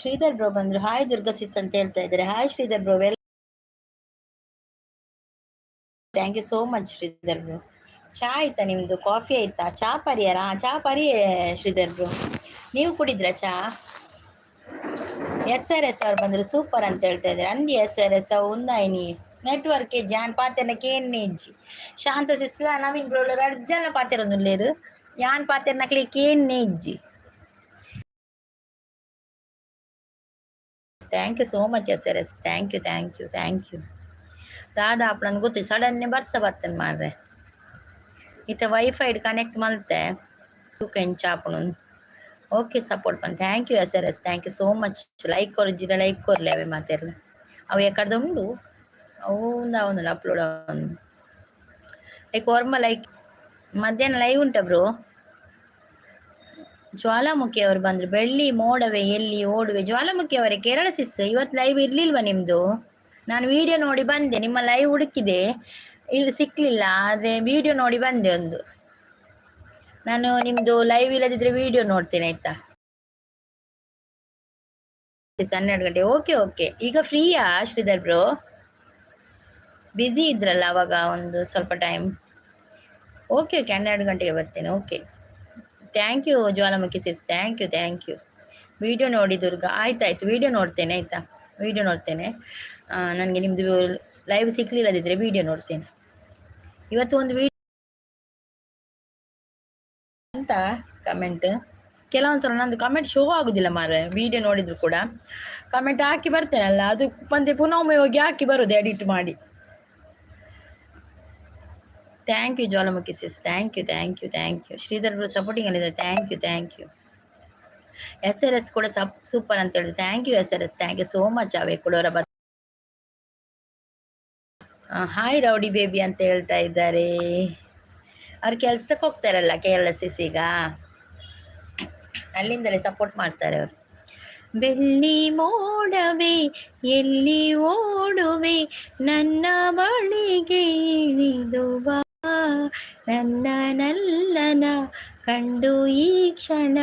Sridhar bro ಬಂದ್ರು. Hi Durga ಸಿಸ್ ಅಂತ ಹೇಳ್ತಾ ಇದ್ದಾರೆ. Hi Sridhar bro, well, thank you so much Sridhar bro. ಚಾ ಆಯ್ತಾ ನಿಮ್ಮದು? ಕಾಫಿ ಆಯ್ತಾ? ಚಾ ಪರಿಯಾರ? ಚಾ ಪರಿ ಶ್ರೀಧರ್ ಬ್ರೋ. ನೀವು ಕುಡಿದ್ರಾ ಚಾ? ಎಸ್ ಆರ್ ಎಸ್ ಅವ್ರು ಬಂದರು, ಸೂಪರ್ ಅಂತ ಹೇಳ್ತಾ ಇದ್ದಾರೆ. ಅಂದಿ ಎಸ್ ಆರ್ ಎಸ್ ಅವು ಉಂದಾಯಿನಿ. ನೆಟ್ವರ್ಕ್ ಜಾನ್ ಪಾತೆರ್ನ ಕೇನ್ನೆ ಇಜ್ಜಿ. ಶಾಂತ ಸಿಸ್ಲ ನವೀನ್ ಬ್ರೋ ರಡ್ಡ್ ಜನ ಪಾತೆರೊಂದುಲ್ಲೆರ್. ಯಾನ್ ಪಾತೆರ್ನಕ್ಲೆ ಕೇನ್ನೆ ಇಜ್ಜಿ. Thank you so much S R S, thank you, thank you, thank you. ದಾದ ಆಪುಂಡು ಗೊತ್ತು, ಸಡನ್ನೆ ಬರ್ಸ ಬತ್ತನ್ ಮಾರ್ರೆ. ಇತ್ತೆ ವೈಫೈಡ್ ಕನೆಕ್ಟ್ ಮಲ್ತೆ, ತೂಕ ಎಂಚ ಆಪುಂಡು. ಓಕೆ, ಸಪೋರ್ಟ್ ಪನ್. Thank you S R S, thank you so much. Like ಕೊರ್ಜಿಡ like ಕೊರ್ಲೆ ಅವೆ ಮಾತೆರ್ಲ. ಅವು ಎಕಡ್ದ ಉಂಡು, ಅವು ಉಂದು ಅಪ್ಲೋಡ್. ಲೈಕ್ ಒರ್ಮ ಲೈಕ್. ಮಧ್ಯಾಹ್ನ ಲೈವ್ ಉಂಟ ಬ್ರೋ? ಜ್ವಾಲಾಮುಖಿ ಅವರು ಬಂದ್ರು. ಬೆಳ್ಳಿ ಮೋಡವೆ ಎಲ್ಲಿ ಓಡುವೆ. ಜ್ವಾಲಾಮುಖಿ ಅವರೇ, ಕೇರಳ ಸಿಸ್, ಇವತ್ತು ಲೈವ್ ಇರ್ಲಿಲ್ವಾ ನಿಮ್ದು? ನಾನು ವಿಡಿಯೋ ನೋಡಿ ಬಂದೆ. ನಿಮ್ಮ ಲೈವ್ ಹುಡುಕಿದೆ, ಇಲ್ಲಿ ಸಿಕ್ಲಿಲ್ಲ. ಆದ್ರೆ ವಿಡಿಯೋ ನೋಡಿ ಬಂದೆ ಒಂದು. ನಾನು ನಿಮ್ದು ಲೈವ್ ಇಲ್ಲದಿದ್ರೆ ವಿಡಿಯೋ ನೋಡ್ತೇನೆ, ಆಯ್ತಾ? 12 ಗಂಟೆ, ಓಕೆ ಓಕೆ. ಈಗ ಫ್ರೀಯಾ ಶ್ರೀಧರ್ ಬ್ರೋ? ಬ್ಯುಸಿ ಇದ್ರಲ್ಲ ಅವಾಗ ಒಂದು ಸ್ವಲ್ಪ ಟೈಮ್. ಓಕೆ ಓಕೆ, 12 ಗಂಟೆಗೆ ಬರ್ತೇನೆ. Okay, thank you Jwalamukhi sis, thank you, thank you. Video ನೋಡಿ ದುರ್ಗಾ. ಆಯ್ತಾಯ್ತು, ವಿಡಿಯೋ ನೋಡ್ತೇನೆ, ಆಯಿತಾ? ವಿಡಿಯೋ ನೋಡ್ತೇನೆ. ನನಗೆ ನಿಮ್ಮದು ಲೈವ್ ಸಿಕ್ಕಲಿಲ್ಲದಿದ್ದರೆ ವಿಡಿಯೋ ನೋಡ್ತೇನೆ. ಇವತ್ತು ಒಂದು ವಿಡಿಯೋ ಅಂತ ಕಮೆಂಟ್. ಕೆಲವೊಂದು ಸಲ ನಂದು ಕಮೆಂಟ್ ಶೋ ಆಗುದಿಲ್ಲ ಮಾರ್ರೆ. ವಿಡಿಯೋ ನೋಡಿದ್ರು ಕೂಡ ಕಮೆಂಟ್ ಹಾಕಿ ಬರ್ತೇನಲ್ಲ, ಅದು ಮತ್ತೆ ಪುನಃ ಒಮ್ಮೆ ಹೋಗಿ ಹಾಕಿ ಬರೋದು ಎಡಿಟ್ ಮಾಡಿ. Thank you Jwalamukhi sis, thank you, thank you, thank you. Sridhar bro supporting ಅಲ್ಲಿದ್ದಾರೆ. Thank you, thank you. S R S ಕೂಡ ಸಪ್ ಸೂಪರ್ ಅಂತ ಹೇಳಿದ್ರು. Thank you S R S, thank you so much. ಅವೇ ಕೊಡೋರ. Hi rowdy baby ಅಂತ ಹೇಳ್ತಾ ಇದ್ದಾರೆ. ಅವ್ರು ಕೆಲ್ಸಕ್ಕೆ ಹೋಗ್ತಾರಲ್ಲ ಕೇರಳ ಸಿಸ್, ಈಗ ಅಲ್ಲಿಂದಲೇ ಸಪೋರ್ಟ್ ಮಾಡ್ತಾರೆ ಅವರು. ಬೆಳ್ಳಿ ಮೋಡವೇ ಎಲ್ಲಿ ಓಡುವೆ, ನನ್ನ ಬಳಿಗೆ ಇಳಿದು ಬಾ. ನನ್ನ ನಲ್ಲನ ಕಂಡು ಈ ಕ್ಷಣ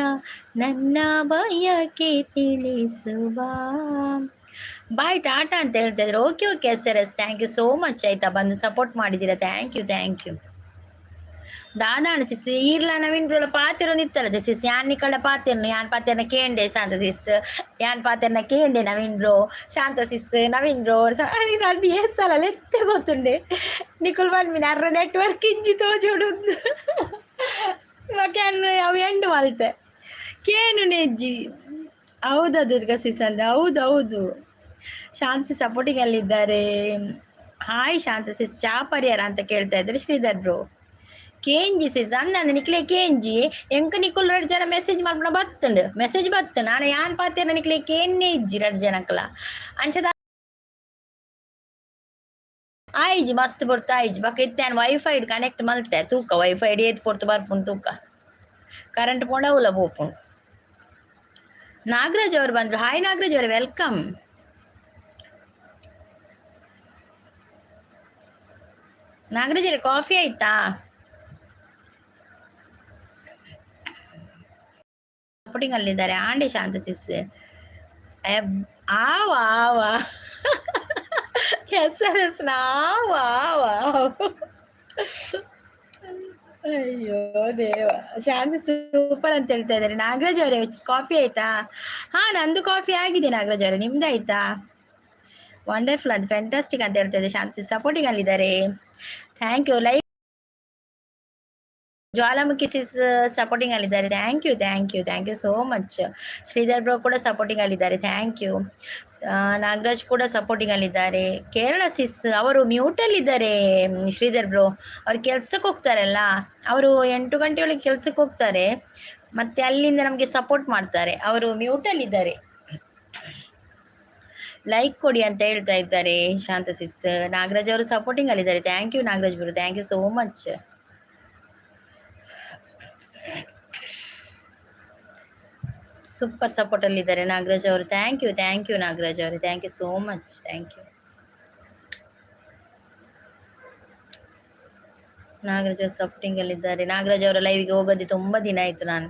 ನನ್ನ ಬಯಕೆ ತಿಳಿಸುವ. ಬಾಯ್, ಟಾಟಾ ಅಂತ ಹೇಳ್ತಾ ಇದ್ರು. Okay okay S R S, thank you so much, ಆಯ್ತಾ? ಬಂದು ಸಪೋರ್ಟ್ ಮಾಡಿದ್ದೀರಾ, thank you, thank you. ದಾದಾಣ ಸಿಸ್? ಈರ್ಲ ನವೀನ್ ಬ್ರೋಲ ಪಾತೆರೊಂದಿತ್ತಲ್ಲ ಸಿಸ್. ಯಾನ್ ನಿಕಲ್ಡ ಪಾತೆರ್ನು, ಯಾನ್ ಪಾತೆರ್ನ ಕೇಂಡೆ. ಶಾಂತ ಸಿಸ್, ಯಾನ್ ಪಾತೆರ್ನ ಕೇಂಡೆ. ನವೀನ್ ಬ್ರೋ, ಶಾಂತ ಸಿಸ್, ನವೀನ್ ಬ್ರೋ, ರಡ್ಡ್ ಏಸಲ ಲೆತ್ತೆ ಗೊತ್ತುಂಡೆ. ನಿಕುಲ್ ಪನ್ಪಿನ ಅರ್ರ ನೆಟ್ವರ್ಕ್ ಇಜ್ಜಿ ತೋಜೋಡು. ಬೊಕ ಅವು ಎಂಡ್ ಮಲ್ತೆ, ಕೇನುನೆಜ್ಜಿ. ಹೌದಾ ದುರ್ಗಾ ಸಿಸ್ ಅಂದ. ಹೌದು ಹೌದು. ಶಾಂತ ಸಪೋರ್ಟಿಂಗ್ ಅಲ್ಲಿದ್ದಾರೆ. ಹಾಯ್ ಶಾಂತ ಸಿಸ್, ಚಾ ಪರಿಹಾರ ಅಂತ ಕೇಳ್ತಾ ಇದ್ದಾರೆ ಶ್ರೀಧರ್ ಬ್ರೋ. ಕೇಂಜಿ ಸಿಸ್ ಅಂದಂದು ನಿಕ್ಲೆ ಕೇಂಜಿ. ಎಂಕ್ ನಿಕುಲ್ ರಡ್ಡ್ ಜನ ಮೆಸೇಜ್ ಮಲ್ಪುನ ಬತ್ತುಂಡು, ಮೆಸೇಜ್ ಬತ್ತು. ನಾನು ಯಾನ್ ಪಾತೆರ್ನ ನಿಕ್ಲೆ ಕೇನ್ನೆ ಇಜ್ಜಿ ರಡ್ಡ್ ಜನಕ್ಲ. ಅಂಚದ ಆಯ್ಜಿ, ಮಸ್ತ್ ಪೊರ್ತು ಆಯ್ಜಿ. ಬೊಕ ಇತ್ತೆ ಯಾನ್ ವೈಫೈ ಕನೆಕ್ಟ್ ಮಲ್ತೆ, ತೂಕ ವೈಫೈ ಏತ್ ಪೊರ್ತು ಬರ್ಪುಂಡು ತೂಕ. ಕರೆಂಟ್ ಪೋಂಡ ಅವುಲ ಪೋಪುಂಡು. ನಾಗರಾಜ್ ಅವರು ಬಂದ್ರು. ಹಾಯ್ ನಾಗರಾಜ್ ಅವರೇ, welcome. Nagaraj ಅವರೇ, ಕಾಫಿ ಆಯ್ತಾ? ಸಪೋರ್ಟಿಂಗ್ ಅಲ್ಲಿದ್ದಾರೆ. ಆಂಡೆ ಶಾಂತ ಸಿಸ್. ಆವ ಆವ ಎಸ್ ಎಸ್ ಆವ. ಅಯ್ಯೋ ದೇವ, ಶಾಂತಿ ಸೂಪರ್ ಅಂತ ಹೇಳ್ತಾ ಇದ್ದಾರೆ. ನಾಗರಾಜ್ ಅವರೇ, ಕಾಫಿ ಆಯ್ತಾ? ಹಾ, ನಂದು ಕಾಫಿ ಆಗಿದೆ ನಾಗರಾಜ್ ಅವರೇ, ನಿಮ್ದು ಆಯ್ತಾ? ವಂಡರ್ಫುಲ್ ಅಂತ, ಫ್ಯಾಂಟಾಸ್ಟಿಕ್ ಅಂತ ಹೇಳ್ತಾ ಇದ್ದಾರೆ. ಶಾಂತಿ ಸಪೋರ್ಟಿಂಗ್ ಅಲ್ಲಿದ್ದಾರೆ. Thank you. Like Jwalamukhi sis supporting ಅಲ್ಲಿದ್ದಾರೆ. Thank you, thank you, thank you so much. Sridhar bro ಕೂಡ ಸಪೋರ್ಟಿಂಗ್ ಅಲ್ಲಿದ್ದಾರೆ. Thank you. Nagaraj ಕೂಡ ಸಪೋರ್ಟಿಂಗ್ ಅಲ್ಲಿದ್ದಾರೆ. ಕೇರಳ ಸಿಸ್ ಅವರು ಮ್ಯೂಟಲ್ಲಿದ್ದಾರೆ. ಶ್ರೀಧರ್ ಬ್ರೋ ಅವ್ರು ಕೆಲ್ಸಕ್ಕೆ ಹೋಗ್ತಾರಲ್ಲ, ಅವರು 8 ಗಂಟೆ ಒಳಗೆ ಕೆಲ್ಸಕ್ಕೆ ಹೋಗ್ತಾರೆ, ಮತ್ತೆ ಅಲ್ಲಿಂದ ನಮಗೆ ಸಪೋರ್ಟ್ ಮಾಡ್ತಾರೆ. ಅವರು ಮ್ಯೂಟಲ್ಲಿದ್ದಾರೆ. ಲೈಕ್ ಕೊಡಿ ಅಂತ ಹೇಳ್ತಾ ಇದ್ದಾರೆ ಶಾಂತ ಸಿಸ್. ನಾಗರಾಜ್ ಅವರು ಸಪೋರ್ಟಿಂಗ್ ಅಲ್ಲಿದ್ದಾರೆ. Thank you Nagaraj bro, thank you so much. Super support ಅಲ್ಲಿದ್ದಾರೆ ನಾಗರಾಜ್ ಅವರು. Thank you, thank you Nagaraj ಅವರು, thank you so much, thank you. Nagaraj ಅವರು ಸಪೋರ್ಟಿಂಗ್ ಅಲ್ಲಿದ್ದಾರೆ. ನಾಗರಾಜ್ ಅವರ ಲೈವ್ಗೆ ಹೋಗೋದು ತುಂಬಾ ದಿನ ಆಯ್ತು ನಾನು.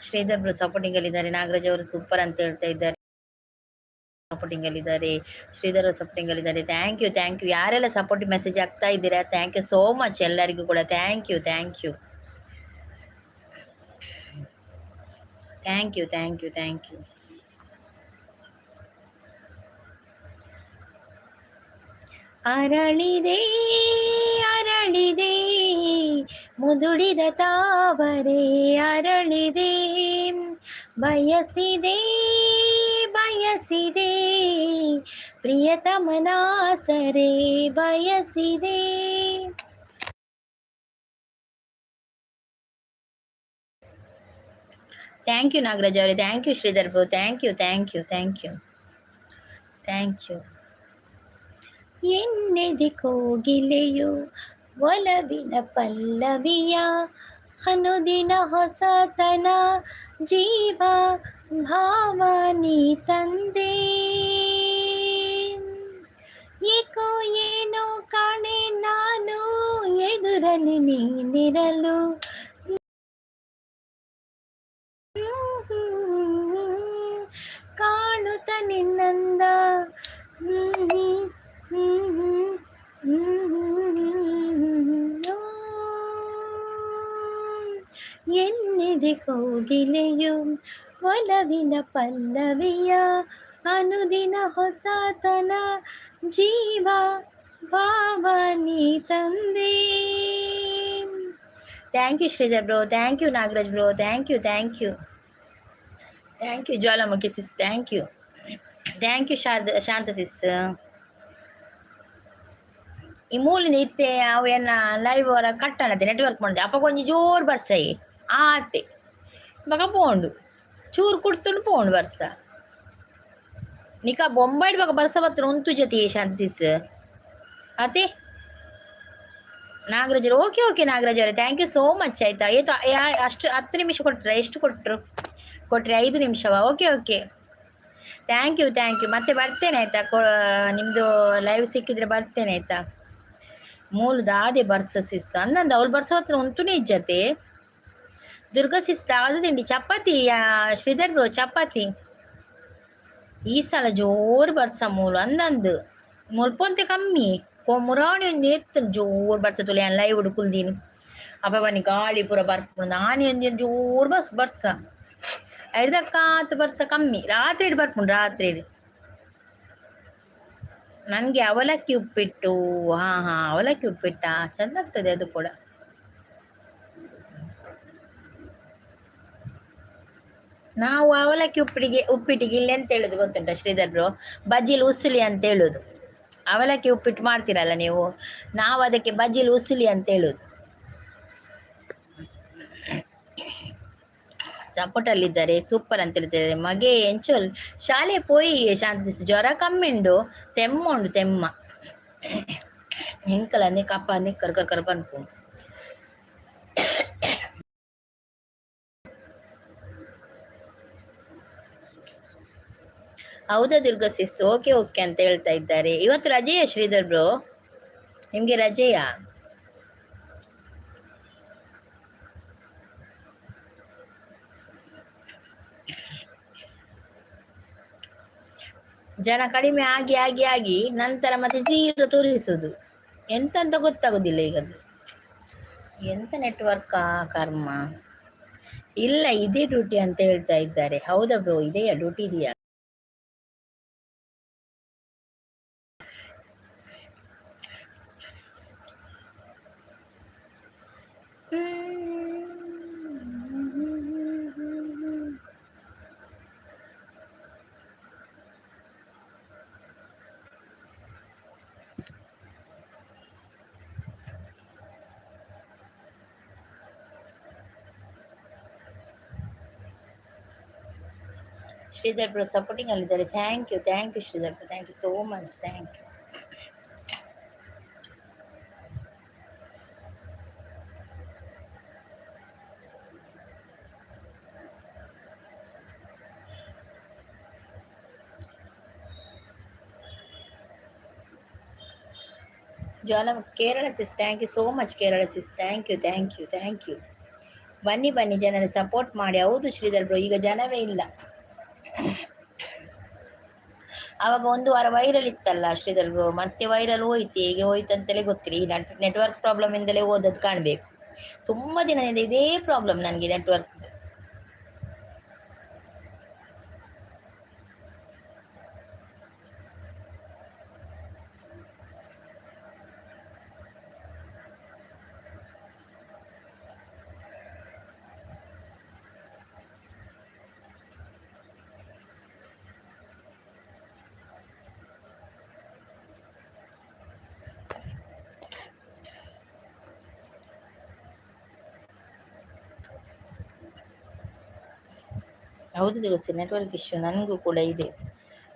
ಶ್ರೀಧರ್ ಬ್ರೋ ಸಪೋರ್ಟಿಂಗ್ ಅಲ್ಲಿದ್ದಾರೆ. ನಾಗರಾಜ್ ಅವರು ಸೂಪರ್ ಅಂತ ಹೇಳ್ತಾ ಇದ್ದಾರೆ. ಸಪೋರ್ಟಿಂಗ್ ಅಲ್ಲಿದ್ದಾರೆ. ಶ್ರೀಧರ್ ಅವರು ಸಪೋರ್ಟಿಂಗ್ ಅಲ್ಲಿದ್ದಾರೆ. Thank you, thank you. ಯಾರೆಲ್ಲ ಸಪೋರ್ಟಿವ್ ಮೆಸೇಜ್ ಆಗ್ತಾ ಇದ್ದೀರಾ, thank you so much ಎಲ್ಲರಿಗೂ ಕೂಡ. Thank you, thank you, thank you, thank you, thank you. ಅರಳಿದೆ ಅರಳಿದೆ ಮುದುಡಿದ ತಾವರೆ ಅರಳಿದೆ, ಬಯಸಿದೆ ಬಯಸಿದೆ ಪ್ರಿಯತಮನಾಸರೆ ಬಯಸಿದೆ. Thank you Nagaraj ಅವರೇ, thank you Sridhar bro, thank you, thank you, thank you, thank you. ಎನ್ನೆದೆ ಕೋಗಿಲೆಯು ಒಲವಿನ ಪಲ್ಲವಿಯ ಅನುದಿನ ಹೊಸತನ ಜೀವ ಭಾವನಿ ತಂದೆ. ಏಕೋ ಏನೋ ಕಾಣೆ ನಾನು ಎದುರಲ್ಲಿ ನೀನಿರಲು, ಕಾಣುತ್ತ ನಿನ್ನಂದ. ಎನ್ನಿದೆ ಕೋಗಿಲೆಯು ಒಲವಿನ ಪಲ್ಲವಿಯ ಅನುದಿನ ಹೊಸತನ ಜೀವ ಭಾವನಿ ತಂದೆ. Thank you Sridhar bro, thank you Nagaraj bro, thank you, thank you, thank you Jwalamukhi sis, thank you, thank you Sharada Shanta sis. ಈ ಮೂಲಿನ ಇತ್ತೆ ಅವು ಎನ್ನ ಲೈವ್ ಅವರ ಕಟ್ಟಣತೆ ನೆಟ್ವರ್ಕ್ ಮಾಡಿದೆ ಅಪ್ಪ ಕೊಂಚ ಜೋರು ಬರ್ಸೈ ಆತೆ ಬಕ ಪೋಂಡು ಚೂರು ಕುಡ್ತುಂಡು ಪೋಂಡು ಬರ್ಸ ನಿಕ ಬೊಂಬೈಡ್ ಬಕ ಬರ್ಸ ಬತ್ರ ಉಂತು ಜೊತೆ ಶಾಂತ ಸಿಸ್ ಅತೆ. ನಾಗರಾಜ್, ಓಕೆ ಓಕೆ ನಾಗರಾಜ್ ಅವರೇ, thank you so much ಆಯ್ತಾ. ಏತು ಅಷ್ಟು 10 ನಿಮಿಷ ಕೊಟ್ಟರೆ ಎಷ್ಟು ಕೊಟ್ಟರು? ಕೊಟ್ಟರೆ 5 ನಿಮಿಷವಾ? Okay okay, thank you, thank you. ಮತ್ತೆ ಬರ್ತೇನೆ ಆಯಿತಾ. ನಿಮ್ಮದು ಲೈವ್ ಸಿಕ್ಕಿದ್ರೆ ಬರ್ತೇನೆ ಆಯಿತಾ. ಮೂಲು ದಾದೆ ಬರ್ಸ ಸಿಸ್ ಅಂದಂದು ಅವಳು ಬರ್ಸ ಹತ್ರ ಉಂಟುನೇ ಇಜ್ಜತೆ. ದುರ್ಗಾ ಸಿಸ್ ದಾದ ತಿಂಡಿ ಚಪಾತಿ. ಶ್ರೀಧರ್ ಬ್ರೋ ಚಪಾತಿ. ಈ ಸಲ ಜೋರು ಬರ್ಸ ಮೂಲು ಅಂದಂದು ಮುಲ್ಪೊಂತೆ ಕಮ್ಮಿ ಮುರಾಣಿ ಒಂಜಿ ಎತ್ತು ಜೋರು ಬರ್ಸ ತುಲೆ ಲೈವ್ ಕುಲ್ದೀನಿ ಅಪ್ಪ ಬನ್ನಿ ಗಾಳಿ ಪೂರ ಬರ್ಪುಂಡು ನಾನಿ ಒಂಜಿ ಜೋರು ಬಸ್ ಬರ್ಸ ಐದಕ್ಕಾತ್ ಬರ್ಸ ಕಮ್ಮಿ ರಾತ್ರಿ ಬರ್ಪುಂಡು ರಾತ್ರಿ. ನನಗೆ ಅವಲಕ್ಕಿ ಉಪ್ಪಿಟ್ಟು, ಹಾಂ ಹಾಂ ಅವಲಕ್ಕಿ ಉಪ್ಪಿಟ್ಟಾ ಚೆಂದ ಆಗ್ತದೆ ಅದು ಕೂಡ. ನಾವು ಅವಲಕ್ಕಿ ಉಪ್ಪಿಟ್ಟಿಗೆ ಇಲ್ಲಿ ಎಂತ ಹೇಳುದು ಗೊತ್ತುಂಟ ಶ್ರೀಧರ್ ಬ್ರೋ? ಬಜ್ಜಿಲ್ ಉಸುಲಿ ಅಂತ ಹೇಳುದು. ಅವಲಕ್ಕಿ ಉಪ್ಪಿಟ್ಟು ಮಾಡ್ತೀರಲ್ಲ ನೀವು, ನಾವು ಅದಕ್ಕೆ ಬಜ್ಜಿಲ್ ಉಸುಲಿ ಅಂತ ಹೇಳುದು. ಸಪೋರ್ಟಲ್ಲಿದ್ದಾರೆ ಸೂಪರ್ ಅಂತ ಹೇಳ್ತಿದ್ದಾರೆ. ಮಗೆ ಎಂಚೋಲ್ ಶಾಲೆ ಪೋಯಿ ಶಾಂತ ಜ್ವರ ಕಮ್ಮಿ ಉಂಡು, ತೆಮ್ಮ ಉಂಡು ತೆಮ್ಮ ಎಂಕಲ ಕಪ್ಪ ಕರ್ ಕರ್ ಕರ್ ಪನ್ಪುಂಡು. ಹೌದಾ ದುರ್ಗಾ ಸಿಸ್, ಓಕೆ ಓಕೆ ಅಂತ ಹೇಳ್ತಾ ಇದ್ದಾರೆ. ಇವತ್ತು ರಜೆಯಾ ಶ್ರೀಧರ್ ಬ್ರೋ? ನಿಮಗೆ ರಜೆಯಾ? ಜನ ಕಡಿಮೆ ಆಗಿ ಆಗಿ ಆಗಿ ನಂತರ ಮತ್ತೆ ಝೀರೋ ತೋರಿಸುದು, ಎಂತ ಅಂತ ಗೊತ್ತಾಗುದಿಲ್ಲ ಈಗ ಅದು. ಎಂತ ನೆಟ್ವರ್ಕ್ ಕರ್ಮ. ಇಲ್ಲ ಇದೇ ಡ್ಯೂಟಿ ಅಂತ ಹೇಳ್ತಾ ಇದ್ದಾರೆ. ಹೌದಾ ಬ್ರೋ, ಇದೆಯಾ ಡ್ಯೂಟಿ ಇದೆಯಾ? ಶ್ರೀಧರ್ ಬ್ರೋ ಸಪೋರ್ಟಿಂಗ್ ಅಲ್ಲಿದ್ದಾರೆ. Thank you, thank you Sridhar bro, thank you so much, thank you. Jwala Kerala sis, thank you so much Kerala sis, thank you, thank you, thank you. ಬನ್ನಿ ಬನ್ನಿ, ಜನರ support ಮಾಡಿ. ಹೌದು Sridhar bro, ಈಗ ಜನವೇ ಇಲ್ಲ. ಆವಾಗ ಒಂದು ವಾರ ವೈರಲ್ ಇತ್ತಲ್ಲ ಶ್ರೀಧರ್ ಬ್ರೋ, ಮತ್ತೆ ವೈರಲ್ ಹೋಯ್ತು. ಹೇಗೆ ಹೋಯ್ತು ಅಂತಲೇ ಗೊತ್ತಿಲ್ಲ. ಈ ನೆಟ್ವರ್ಕ್ ಪ್ರಾಬ್ಲಮ್ ಇಂದಲೇ ಹೋದದ್ದು ಕಾಣಬೇಕು. ತುಂಬ ದಿನದಿಂದ ಇದೇ ಪ್ರಾಬ್ಲಮ್ ನನಗೆ ನೆಟ್ವರ್ಕ್. ಹೌದು ದಿವಸ ನೆಟ್ವರ್ಕ್ ಇಶ್ಯೂ ನನಗೂ ಕೂಡ ಇದೆ.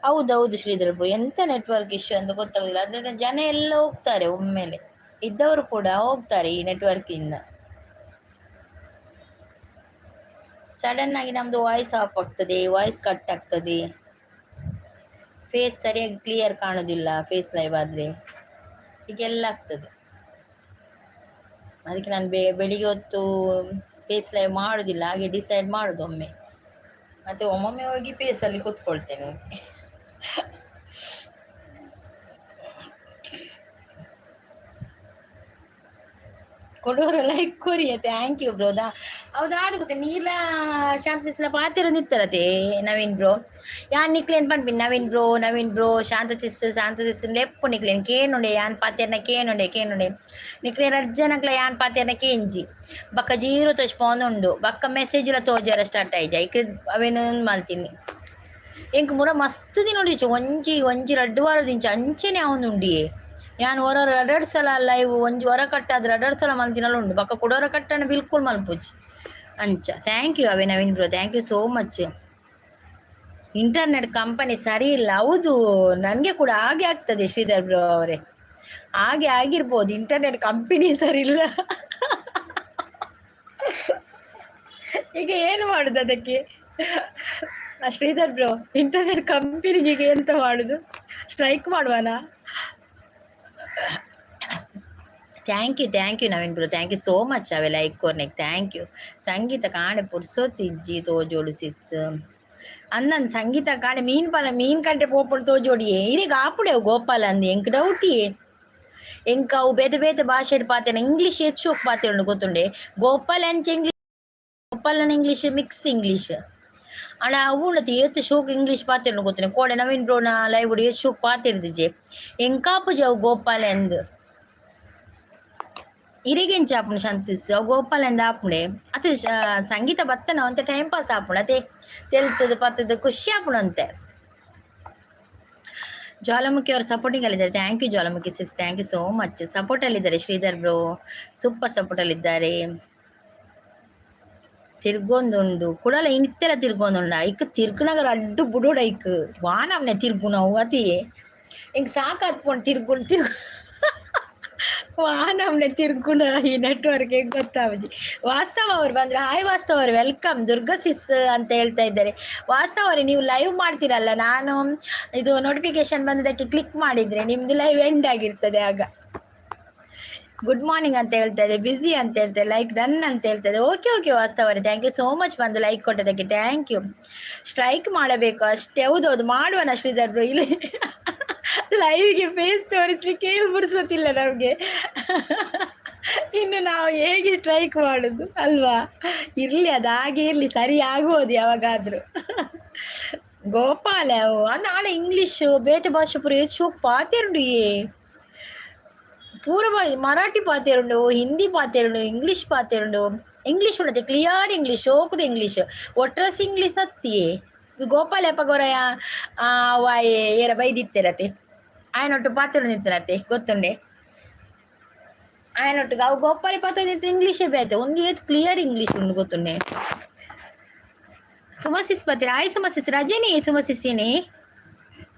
ಹೌದೌದು ಶ್ರೀಧರ್, ಎಂತ ನೆಟ್ವರ್ಕ್ ಇಶ್ಯೂ ಅಂತ ಗೊತ್ತಾಗಲಿಲ್ಲ. ಅದರಿಂದ ಜನ ಎಲ್ಲ ಹೋಗ್ತಾರೆ, ಒಮ್ಮೆಲೆ ಇದ್ದವರು ಕೂಡ ಹೋಗ್ತಾರೆ ಈ ನೆಟ್ವರ್ಕ್ ಇಂದ. ಸಡನ್ ಆಗಿ ನಮ್ದು ವಾಯ್ಸ್ ಆಫ್ ಆಗ್ತದೆ, ವಾಯ್ಸ್ ಕಟ್ ಆಗ್ತದೆ, ಫೇಸ್ ಸರಿಯಾಗಿ ಕ್ಲಿಯರ್ ಕಾಣುದಿಲ್ಲ ಫೇಸ್ ಲೈವ್ ಆದ್ರೆ, ಹೀಗೆಲ್ಲ ಆಗ್ತದೆ. ಅದಕ್ಕೆ ನಾನು ಬೆಳಿಗ್ಗೆ ಹೊತ್ತು ಫೇಸ್ ಲೈವ್ ಮಾಡುದಿಲ್ಲ, ಹಾಗೆ ಡಿಸೈಡ್ ಮಾಡುದು ಒಮ್ಮೆ. ಮತ್ತೆ ಒಮ್ಮೊಮ್ಮೆ ಹೋಗಿ ಪೇಸಲ್ಲಿ ಕೂತ್ಕೊಳ್ತೇನೆ. ಕೊಡೋರು ಲೈಕ್ ಕೊರಿಯ. Thank you ಬ್ರೋದಾ. ಹೌದಾ, ಅದು ಗೊತ್ತೆ ನೀಲ ಶಾಂತ ಪಾತಿರೊಂದಿತ್ತರತೆ ನವೀನ್ ಬ್ರೋ. ಯಾನ್ ನಿಕ್ಲೇನ್ ಪನ್ಪಿನ್ ನವೀನ್ ಬ್ರೋ, ನವೀನ್ ಬ್ರೋ, ಶಾಂತ ಸಿಸ್, ಶಾಂತ ಸಿಸ್ ಲೆಪ್ಪು ನಿಕ್ಲೇನ್ ಕೇನುಂಡೆ. ಯಾನ್ ಪಾತೆರ್ನ ಕೇನುಂಡೆ, ಕೇನುಂಡೆ ನಿಕ್ಲೇನ್ ಅರ್ಜನಕ್ಲ ಯಾನ್ ಪಾತೆರ್ನ ಕೇಂಜಿ ಬಕ್ಕ ಜೀರೋ ತೋಜ್ಪೊಂದುಂಡು. ಬಕ್ಕ ಮೆಸೇಜ್ ಲ ತೋಜರ ಸ್ಟಾರ್ಟ್ ಆಯ್ಜ. ಐಕ್ ಅವೇನು ಮಲ್ತೀನಿ. ಎಂಕ್ ಮುರ ಮಸ್ತ್ ದಿನ ಉಂಡಿಚು, ಒಂಜಿ ಒಂಜಿ ರಡ್ಡ್ ವಾರದಿಂಚ ಅಂಚೆನೆ ಅವನುಂಡಿಯೇ. ಯಾನ್ ಒರ ರಡ್ಡ್ ಸಲ ಲೈವ್, ಒಂಜಿ ವರ ಕಟ್ಟಾದ್ ರಡ್ಡ್ ಸಲ ಮಲ್ತಿನಲ ಉಂಡು. ಬಕ್ಕ ಕುಡೊರ ಕಟ್ಟಣ ಬಿಲ್ಕುಲ್ ಮಲ್ಪುಜಿ ಅಂಚ. Thank you away Naveen bro, thank you so much. Internet company ಸರಿ ಇಲ್ಲ. ಹೌದು, ನನಗೆ ಕೂಡ ಹಾಗೆ ಆಗ್ತದೆ ಶ್ರೀಧರ್ ಬ್ರೋ ಅವರೇ. ಹಾಗೆ ಆಗಿರ್ಬೋದು, ಇಂಟರ್ನೆಟ್ ಕಂಪನಿ ಸರಿ ಇಲ್ಲ. ಈಗ ಏನು ಮಾಡುದು ಅದಕ್ಕೆ ಶ್ರೀಧರ್ ಬ್ರೋ? ಇಂಟರ್ನೆಟ್ ಕಂಪನಿಗೆ ಈಗ ಎಂತ ಮಾಡುದು? Strike ಮಾಡುವನಾ? Thank you, thank you Naveen bro, thank you so much away like ಕೊರ್ನೆಕ್. Thank you. ಸಂಗೀತ ಕಾಣೆ ಪುರ್ಸೊತ್ತಿಜ್ಜಿ ತೋಜೋಡು ಸಿಸ್ ಅಂದನ್. ಸಂಗೀತ ಕಾಣೆ ಮೀನ್ ಪಾಲ ಮೀನ್ ಕಂಟೆ ಪೋಪುಂಡು ತೋಜೋಡಿಯೇ. ಇರೆಗ್ ಆಪುಡೆ ಅವು ಗೋಪಾಲ ಅಂದ್ ಎಂಕ್ ಡೌಟಿಯೇ. ಎಂಕ್ ಅವು ಬೇತೆ ಬೇತೆ ಭಾಷೆಡ್ ಪಾತೆರ್ನ, ಇಂಗ್ಲೀಷ್ ಏತ್ ಶೋಕ್ ಪಾತೆರುಂಡು ಗೊತ್ತುಂಡೆ. ಗೋಪಾಲ ಅಂಚ ಇಂಗ್ಲೀಷ್, ಗೋಪಾಲನ ಇಂಗ್ಲೀಷ್ ಮಿಕ್ಸ್ ಇಂಗ್ಲೀಷ್. ಆಂಡ ಅವು ಉಂಡತೆ ಏತ್ ಶೋಕ್ ಇಂಗ್ಲೀಷ್ ಪಾತೆರುಂಡು ಗೊತ್ತುಂಡೆ. ಕೋಡೆ ನವೀನ್ ಬ್ರೋನ ಲೈವ್ ಏತ್ ಶೋಕ್ ಪಾತೆರ್ದಿಜೆ. ಎಂಕಾಪುಜಿ ಅವು ಗೋಪಾಲ ಅಂದ್. ಇರೆಗೆಂಚ ಆಪುಂಡು ಶಾಂತಿಸ್ ಅವು ಗೋಪಾಲ ಅಂದ್ ಆಪುಂಡೆ ಅತ್? ಸಂಗೀತ ಬತ್ತನ ಒಂತೆ ಟೈಮ್ ಪಾಸ್ ಆಪುಂಡು ಅತೆ. ತೆಲ್ತದ ಪತ್ತದ ಖುಷಿ ಆಪುಂಡು ಅಂತೆ. ಜ್ವಾಲಾಮುಖಿ ಅವರು ಸಪೋರ್ಟಿಂಗ್ ಅಲ್ಲಿದ್ದಾರೆ. Thank you Jwalamukhi sis, thank you so much. Support ಅಲ್ಲಿದ್ದಾರೆ ಶ್ರೀಧರ್ ಬ್ರೋ, ಸೂಪರ್ ಸಪೋರ್ಟ್ ಅಲ್ಲಿದ್ದಾರೆ. ತಿರ್ಗೊಂದುಂಡು ಕುಡಲ ಇತ್ತೆಲ ತಿರ್ಗೊಂದುಂಡ. ಐಕ್ ತಿರ್ಗುನಗ ರಡ್ಡು ಬುಡೋಡು. ಐಕ್ ವಾನಮ್ನೆ ತಿರ್ಗುನವು ಅತಿಯೇ. ಎಂಕ್ ಸಾಕಾತ್ಪೊಂಡು ತಿರ್ಗುಣ್ ತಿರ್ಗು. ವಾನಮ್ನೆ ತಿರ್ಗುಣ ಈ ನೆಟ್ವರ್ಕ್ ಹೆಂಗ್ ಗೊತ್ತಾವಜಿ. ವಾಸ್ತವ ಅವರು ಬಂದ್ರೆ, ಹಾಯ್ ವಾಸ್ತವ ಅವರು, welcome. Durga ಸಿಸ್ ಅಂತ ಹೇಳ್ತಾ ಇದ್ದಾರೆ. ವಾಸ್ತವ ಅವರೇ, ನೀವು ಲೈವ್ ಮಾಡ್ತೀರಲ್ಲ, ನಾನು ಇದು ನೋಟಿಫಿಕೇಶನ್ ಬಂದದಕ್ಕೆ ಕ್ಲಿಕ್ ಮಾಡಿದ್ರೆ ನಿಮ್ದು ಲೈವ್ ಎಂಡ್ ಆಗಿರ್ತದೆ ಆಗ. ಗುಡ್ ಮಾರ್ನಿಂಗ್ ಅಂತ ಹೇಳ್ತಾ ಇದೆ, ಬ್ಯುಸಿ ಅಂತ ಹೇಳ್ತಾರೆ, ಲೈಕ್ ಡನ್ ಅಂತ ಹೇಳ್ತಾ ಇದೆ. ಓಕೆ ಓಕೆ ವಾಸ್ತವ ಅವರೇ, thank you so much ಬಂದು ಲೈಕ್ ಕೊಟ್ಟದಕ್ಕೆ, thank you. Strike ಮಾಡಬೇಕು ಅಷ್ಟೇ. ಹೌದೌದು, ಮಾಡುವನ ಶ್ರೀಧರ್ ಬ್ರೋ. ಇಲ್ಲಿ ಲೈವ್ಗೆ ಫೇಸ್ ತೋರಿಸ್ಲಿಕ್ಕೆ ಪುರ್ಸೊತ್ತಿಲ್ಲ ನಮಗೆ, ಇನ್ನು ನಾವು ಹೇಗೆ ಸ್ಟ್ರೈಕ್ ಮಾಡುದು ಅಲ್ವಾ? ಇರ್ಲಿ, ಅದು ಹಾಗೆ ಇರ್ಲಿ, ಸರಿ ಆಗುವುದು ಯಾವಾಗಾದ್ರೂ. ಗೋಪಾಲ ಅಂದ್ ಆಡ ಇಂಗ್ಲಿಷ್ ಬೇತೆ ಭಾಷೆ ಪೂರ ಏತ್ ಶೋಕ್ ಪಾತೆರುಂಡು ಏ. ಪೂರ ಮರಾಠಿ ಪಾತೆರುಂಡು, ಹಿಂದಿ ಪಾತೆರುಂಡು, ಇಂಗ್ಲಿಷ್ ಪಾತೆರುಂಡು. ಇಂಗ್ಲಿಷ್ ಉಂಡತೆ ಕ್ಲಿಯರ್ ಇಂಗ್ಲಿಷ್, ಶೋಕುದ ಇಂಗ್ಲಿಷ್, ಒಟ್ರಸ್ ಇಂಗ್ಲಿಷ್ ಅತ್ತಿಯೇ. ಗೋಪಾಲ ಎಪ್ಪಗೊರಯ ವಾಯೆ ಏರ ಬೈದಿತ್ತೆರತೆ, ಆಯನೊಟ್ಟು ಪಾತೆರೊಂದಿತ್ತರತೆ ಗೊತ್ತುಂಡೆ ಆಯನೊಟ್ಟಿಗೆ. ಅವು ಗೋಪಾಲ ಪಾತ್ರ ಇಂಗ್ಲೀಷೇ ಬೇತೆ. ಒಂದು ಏತ್ ಕ್ಲಿಯರ್ ಇಂಗ್ಲೀಷ್ ಉಂಡು ಗೊತ್ತುಂಡೆ. ಸುಮಸಿಸ್ ಪತ್ರಿ, ಆಯ್ ಸುಮಸಿಸ್, ರಜನಿ ಸುಮಸಿಸಿನಿ.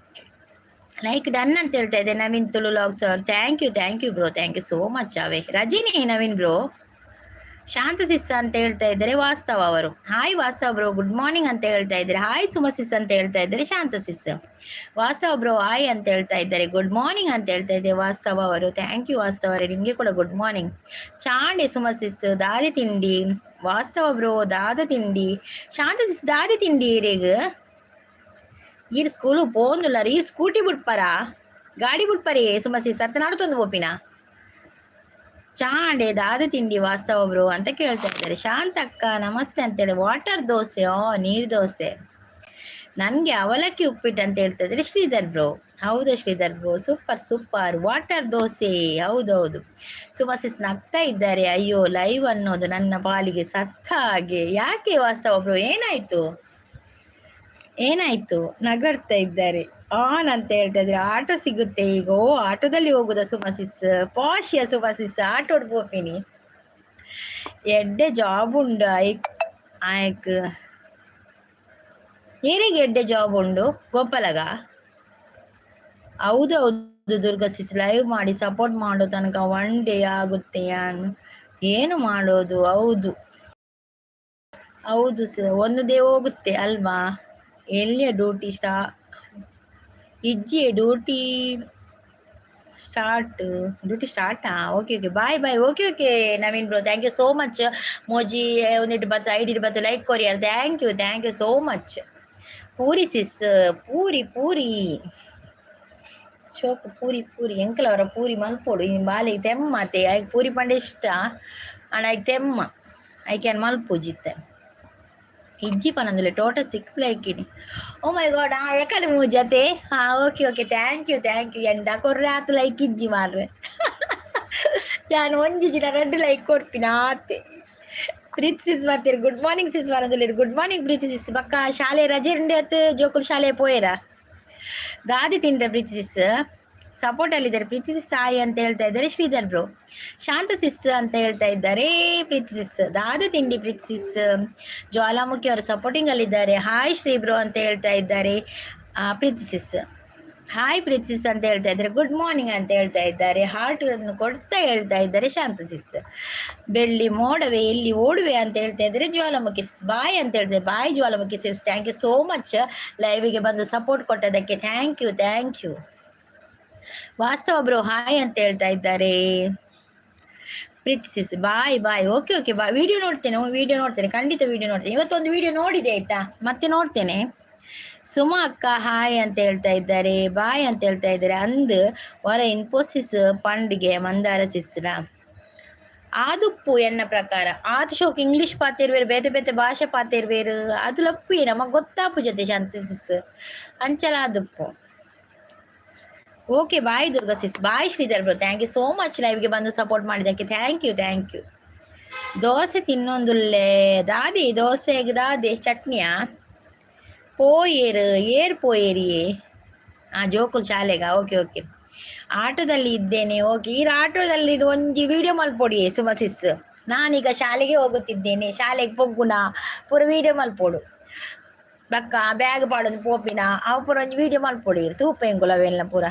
ಲೈಕ್ ಡನ್ ಅಂತ ಹೇಳ್ತಾ ಇದೆ ನವೀನ್ ತುಳು ವ್ಲಾಗ್ಸ್ ಅವರು. Thank you, thank you bro, thank you so much away. Rajani Naveen bro. ಶಾಂತ ಸಿಸ್ ಅಂತ ಹೇಳ್ತಾ ಇದ್ದಾರೆ ವಾಸ್ತವ ಅವರು. ಹಾಯ್ ವಾಸ್ತವ ಬ್ರೋ, ಗುಡ್ ಮಾರ್ನಿಂಗ್ ಅಂತ ಹೇಳ್ತಾ ಇದ್ದಾರೆ. ಹಾಯ್ ಸುಮಸಿಸ್ ಅಂತ ಹೇಳ್ತಾ ಇದ್ದಾರೆ ಶಾಂತ ಸಿಸ್. ವಾಸ್ತವ ಬ್ರೋ ಹಾಯ್ ಅಂತ ಹೇಳ್ತಾ ಇದ್ದಾರೆ. ಗುಡ್ ಮಾರ್ನಿಂಗ್ ಅಂತ ಹೇಳ್ತಾ ಇದ್ದಾರೆ ವಾಸ್ತವ ಅವರು. Thank you ವಾಸ್ತವ ಅವರೇ, ನಿಮಗೆ ಕೂಡ ಗುಡ್ ಮಾರ್ನಿಂಗ್. ಚಾಂಡೆ ಸುಮಸಿಸ್ ದಾದಿ ತಿಂಡಿ ವಾಸ್ತವ ಬ್ರೋ, ದಾದ ತಿಂಡಿ? ಶಾಂತ ಸಿಸ್, ದಾದ ತಿಂಡಿ ಈರೆಗ್? ಈರ್ ಸ್ಕೂಲು ಪೋಂದುಲ್ಲಾರ? ಈ ಸ್ಕೂಟಿ ಬುಡ್ಪರ, ಗಾಡಿ ಬುಡ್ಪರೇ ಸುಮಸಿ ಸತ್ತ ನಡ್ತೊಂದು ಪೋಪಿನ? ಚಾಂಡೆ ದಾದ ತಿಂಡಿ ವಾಸ್ತವ ಬ್ರೋ ಅಂತ ಕೇಳ್ತಾ ಇದ್ದಾರೆ. ಶಾಂತಕ್ಕ ನಮಸ್ತೆ ಅಂತೇಳಿ. ವಾಟರ್ ದೋಸೆ, ಓ ನೀರ್ ದೋಸೆ. ನನಗೆ ಅವಲಕ್ಕಿ ಉಪ್ಪಿಟ್ಟು ಅಂತ ಹೇಳ್ತಾ ಇದ್ದಾರೆ ಶ್ರೀಧರ್ ಬ್ರೋ. ಹೌದು Sridhar bro, super super. Water dosa, ಹೌದೌದು. ಸುಮಸಿಸ್ ನಗ್ತಾ ಇದ್ದಾರೆ. ಅಯ್ಯೋ, ಲೈವ್ ಅನ್ನೋದು ನನ್ನ ಪಾಲಿಗೆ ಸತ್ತ ಹಾಗೆ. ಯಾಕೆ ವಾಸ್ತವ ಬ್ರೋ, ಏನಾಯ್ತು ಏನಾಯ್ತು? ನಗಡ್ತಾ ಇದ್ದಾರೆ. ಆನ್ ಅಂತ ಹೇಳ್ತಾ ಇದ್ದಾರೆ. ಆಟೋ ಸಿಗುತ್ತೆ ಈಗ. ಓ, ಆಟೋದಲ್ಲಿ ಹೋಗುದ ಸುಮಸಿಸ್? ಪಾಶಿಯ ಸುಮಸಿಸ್, ಆಟೋಡ್ ಪೋಪಿನಿ. ಎಡ್ಡೆ ಜಾಬ್ ಉಂಡು ಐಕ್ ಆಯ್ಕ್. ಏರಿಗೆ ಎಡ್ಡೆ ಜಾಬ್ ಉಂಡು ಗೋಪಾಲಗ? ಹೌದು ಹೌದು. ದುರ್ಗಾ ಸಿಸ್, ಲೈವ್ ಮಾಡಿ ಸಪೋರ್ಟ್ ಮಾಡೋ ತನಕ ಒನ್ ಡೇ ಆಗುತ್ತೆ. ಏನು ಮಾಡೋದು? ಹೌದು ಹೌದು ಸರ್, ಒಂದು ಡೇ ಹೋಗುತ್ತೆ ಅಲ್ವಾ? ಎಲ್ಲಿಯ ಡ್ಯೂಟಿ ಸ್ಟಾ ಇಜ್ಜಿ? ಡ್ಯೂಟಿ ಸ್ಟಾರ್ಟ್, ಡ್ಯೂಟಿ ಸ್ಟಾರ್ಟಾ? Okay okay, bye bye. Okay okay Naveen bro, thank you so much. Moji ಒಂದಿಟ್ಟು ಬತ್ತ ಐಡಿ ಬತ್ತ like courier. Thank you, thank you so much. Puri sis, puri puri ಶೋಕು. Puri puri ಎಂಕಲವರ puri ಮಲ್ಪೋಡು. ಈ ಬಾಲೆಗ್ ತೆಮ್ಮತೆ. ಐಕ್ ಪೂರಿ ಪಂಡ ಇಷ್ಟ ಆಂಡ ಐಕ್ ತೆಮ್ಮ, ಐಕ್ ಯಾನ್ ಮಲ್ಪುಜಿತ್ತೆ. ಇಜ್ಜಿ ಪನಂದುಲೆ. ಟೋಟಲ್ ಸಿಕ್ಸ್ ಲೈಕ್ ಇನಿ. ಓ ಮೈ ಗಾಡ್! ಆ ಎಕಡೆ ಮೂಜತೆ. ಹಾ, okay okay, thank you, thank you. ಎಂಡ ಕೊರ್ರೆ ಆತು ಲೈಕ್ ಇಜ್ಜಿ ಮಾರ್ರೆ. ಯಾನ್ ಒಂಜಿ ದಿನ ರಡ್ಡ್ ಲೈಕ್ ಕೊರ್ಪಿನ ಆತೆ. ಪ್ರೀತಿ ಸಿಸ್ ಬರ್ತೀರಿ. ಗುಡ್ ಮಾರ್ನಿಂಗ್ ಸಿಸ್ ಬರಂದುಲ್ಲೆರ್. Good morning Preethi sis. ಬಕ್ಕ ಶಾಲೆ ರಜೆ ಉಂಡೆ ಅತ್? ಜೋಕುಲು ಶಾಲೆ ಪೋಯೆರ? ದಾದಿ ತಿಂಡ್ರೆ ಪ್ರೀತಿ ಸಿಸ್? ಸಪೋರ್ಟ್ ಅಲ್ಲಿದ್ದಾರೆ. ಪ್ರೀತಿ ಸಿಸ್ ಸಾಯಿ ಅಂತ ಹೇಳ್ತಾ ಇದ್ದಾರೆ ಶ್ರೀಧರ್ ಬ್ರೋ. ಶಾಂತ ಸಿಸ್ ಅಂತ ಹೇಳ್ತಾ ಇದ್ದಾರೆ ಪ್ರೀತಿ ಸಿಸ್. ದಾದ ತಿಂಡಿ ಪ್ರೀತಿ ಸಿಸ್? ಜ್ವಾಲಾಮುಖಿ ಅವರು ಸಪೋರ್ಟಿಂಗ್ ಅಲ್ಲಿದ್ದಾರೆ. ಹಾಯ್ ಶ್ರೀ ಬ್ರೋ ಅಂತ ಹೇಳ್ತಾ ಇದ್ದಾರೆ ಪ್ರೀತಿ ಸಿಸ್. ಹಾಯ್ ಪ್ರೀತಿ ಸಿಸ್ ಅಂತ ಹೇಳ್ತಾ ಇದ್ದಾರೆ. ಗುಡ್ ಮಾರ್ನಿಂಗ್ ಅಂತ ಹೇಳ್ತಾ ಇದ್ದಾರೆ. ಹಾರ್ಟ್ ಅನ್ನು ಕೊಡ್ತಾ ಹೇಳ್ತಾ ಇದ್ದಾರೆ ಶಾಂತ ಸಿಸ್. ಬೆಳ್ಳಿ ಮೋಡವೆ ಎಲ್ಲಿ ಓಡುವೆ ಅಂತ ಹೇಳ್ತಾ ಇದ್ದಾರೆ ಜ್ವಾಲಾಮುಖಿ ಸಿಸ್. ಬಾಯ್ ಅಂತ ಹೇಳ್ತಾರೆ. Bye Jwalamukhi sis, thank you so much ಲೈವಿಗೆ ಬಂದು ಸಪೋರ್ಟ್ ಕೊಟ್ಟದಕ್ಕೆ. Thank you, thank you. Vastava bro hi ಅಂತ ಹೇಳ್ತಾ ಇದ್ದಾರೆ Preethi sis. Bye bye, okay okay, bye. Video ನೋಡ್ತೇನೆ, ವಿಡಿಯೋ ನೋಡ್ತೇನೆ, ಖಂಡಿತ ವಿಡಿಯೋ ನೋಡ್ತೇನೆ. ಇವತ್ತೊಂದು ವಿಡಿಯೋ ನೋಡಿದೆ ಆಯ್ತಾ, ಮತ್ತೆ ನೋಡ್ತೇನೆ. ಸುಮಾ ಅಕ್ಕ ಹಾಯ್ ಅಂತ ಹೇಳ್ತಾ ಇದ್ದಾರೆ. ಬಾಯ್ ಅಂತ ಹೇಳ್ತಾ ಇದ್ದಾರೆ. ಅಂದ್ ವರ ಇನ್ಫೋಸಿಸ್ ಪಂಡ್ಗೆ ಮಂದಾರ ಸಿಸ್ರ ಆದುಪ್ಪು ಎನ್ನ ಪ್ರಕಾರ. ಆತು ಶೋಕ್ ಇಂಗ್ಲಿಷ್ ಪಾತಿರ್ವೇರು, ಬೇತೆ ಬೇತೆ ಭಾಷೆ ಪಾತಿರ್ವೇರು. ಅದು ಲಪ್ಪು ನಮಗ್ ಗೊತ್ತಾಪು ಜೊತೆ ಶಾಂತಿ ಸಿಸ್ ಅಂಚಲ ಆದುಪ್ಪು. Okay, bye Durga sis, bye Sridhar bro. Thank you so much ಲೈವ್ಗೆ ಬಂದು ಸಪೋರ್ಟ್ ಮಾಡಿದ್ದಕ್ಕೆ. Thank you, thank you. Dosa ತಿನ್ನೊಂದುಲ್ಲೆ. ದಾದಿ ದೋಸೆಗೆ ದಾದಿ ಚಟ್ನಿಯಾ? ಪೋಯೇರು ಏರ್ ಪೋಯೇರಿಯೇ? ಆ ಜೋಕುಲ್ ಶಾಲೆಗ? ಓಕೆ ಓಕೆ, ಆಟೋದಲ್ಲಿ ಇದ್ದೇನೆ. ಓಕೆ, ಈ ಆಟೋದಲ್ಲಿ ಒಂಜಿ ವಿಡಿಯೋ ಮಲ್ಪೊಡಿ ಸುಮಸಿಸ್. ನಾನೀಗ ಶಾಲೆಗೆ ಹೋಗುತ್ತಿದ್ದೇನೆ, ಶಾಲೆಗೆ ಪೊಗ್ಗುನ ಪೂರ ವಿಡಿಯೋ ಮಲ್ಪೊಡು. ಬಕ್ಕ ಬ್ಯಾಗ್ ಪಾಡೊಂದು ಪೋಪಿನ ಅವು ಪೂರ ಒಂಜಿ ವಿಡಿಯೋ ಮಲ್ಪೊಡಿ. ತೂಪ ಎಂಕುಲು ಅವೆಲ್ಲ ಪೂರ.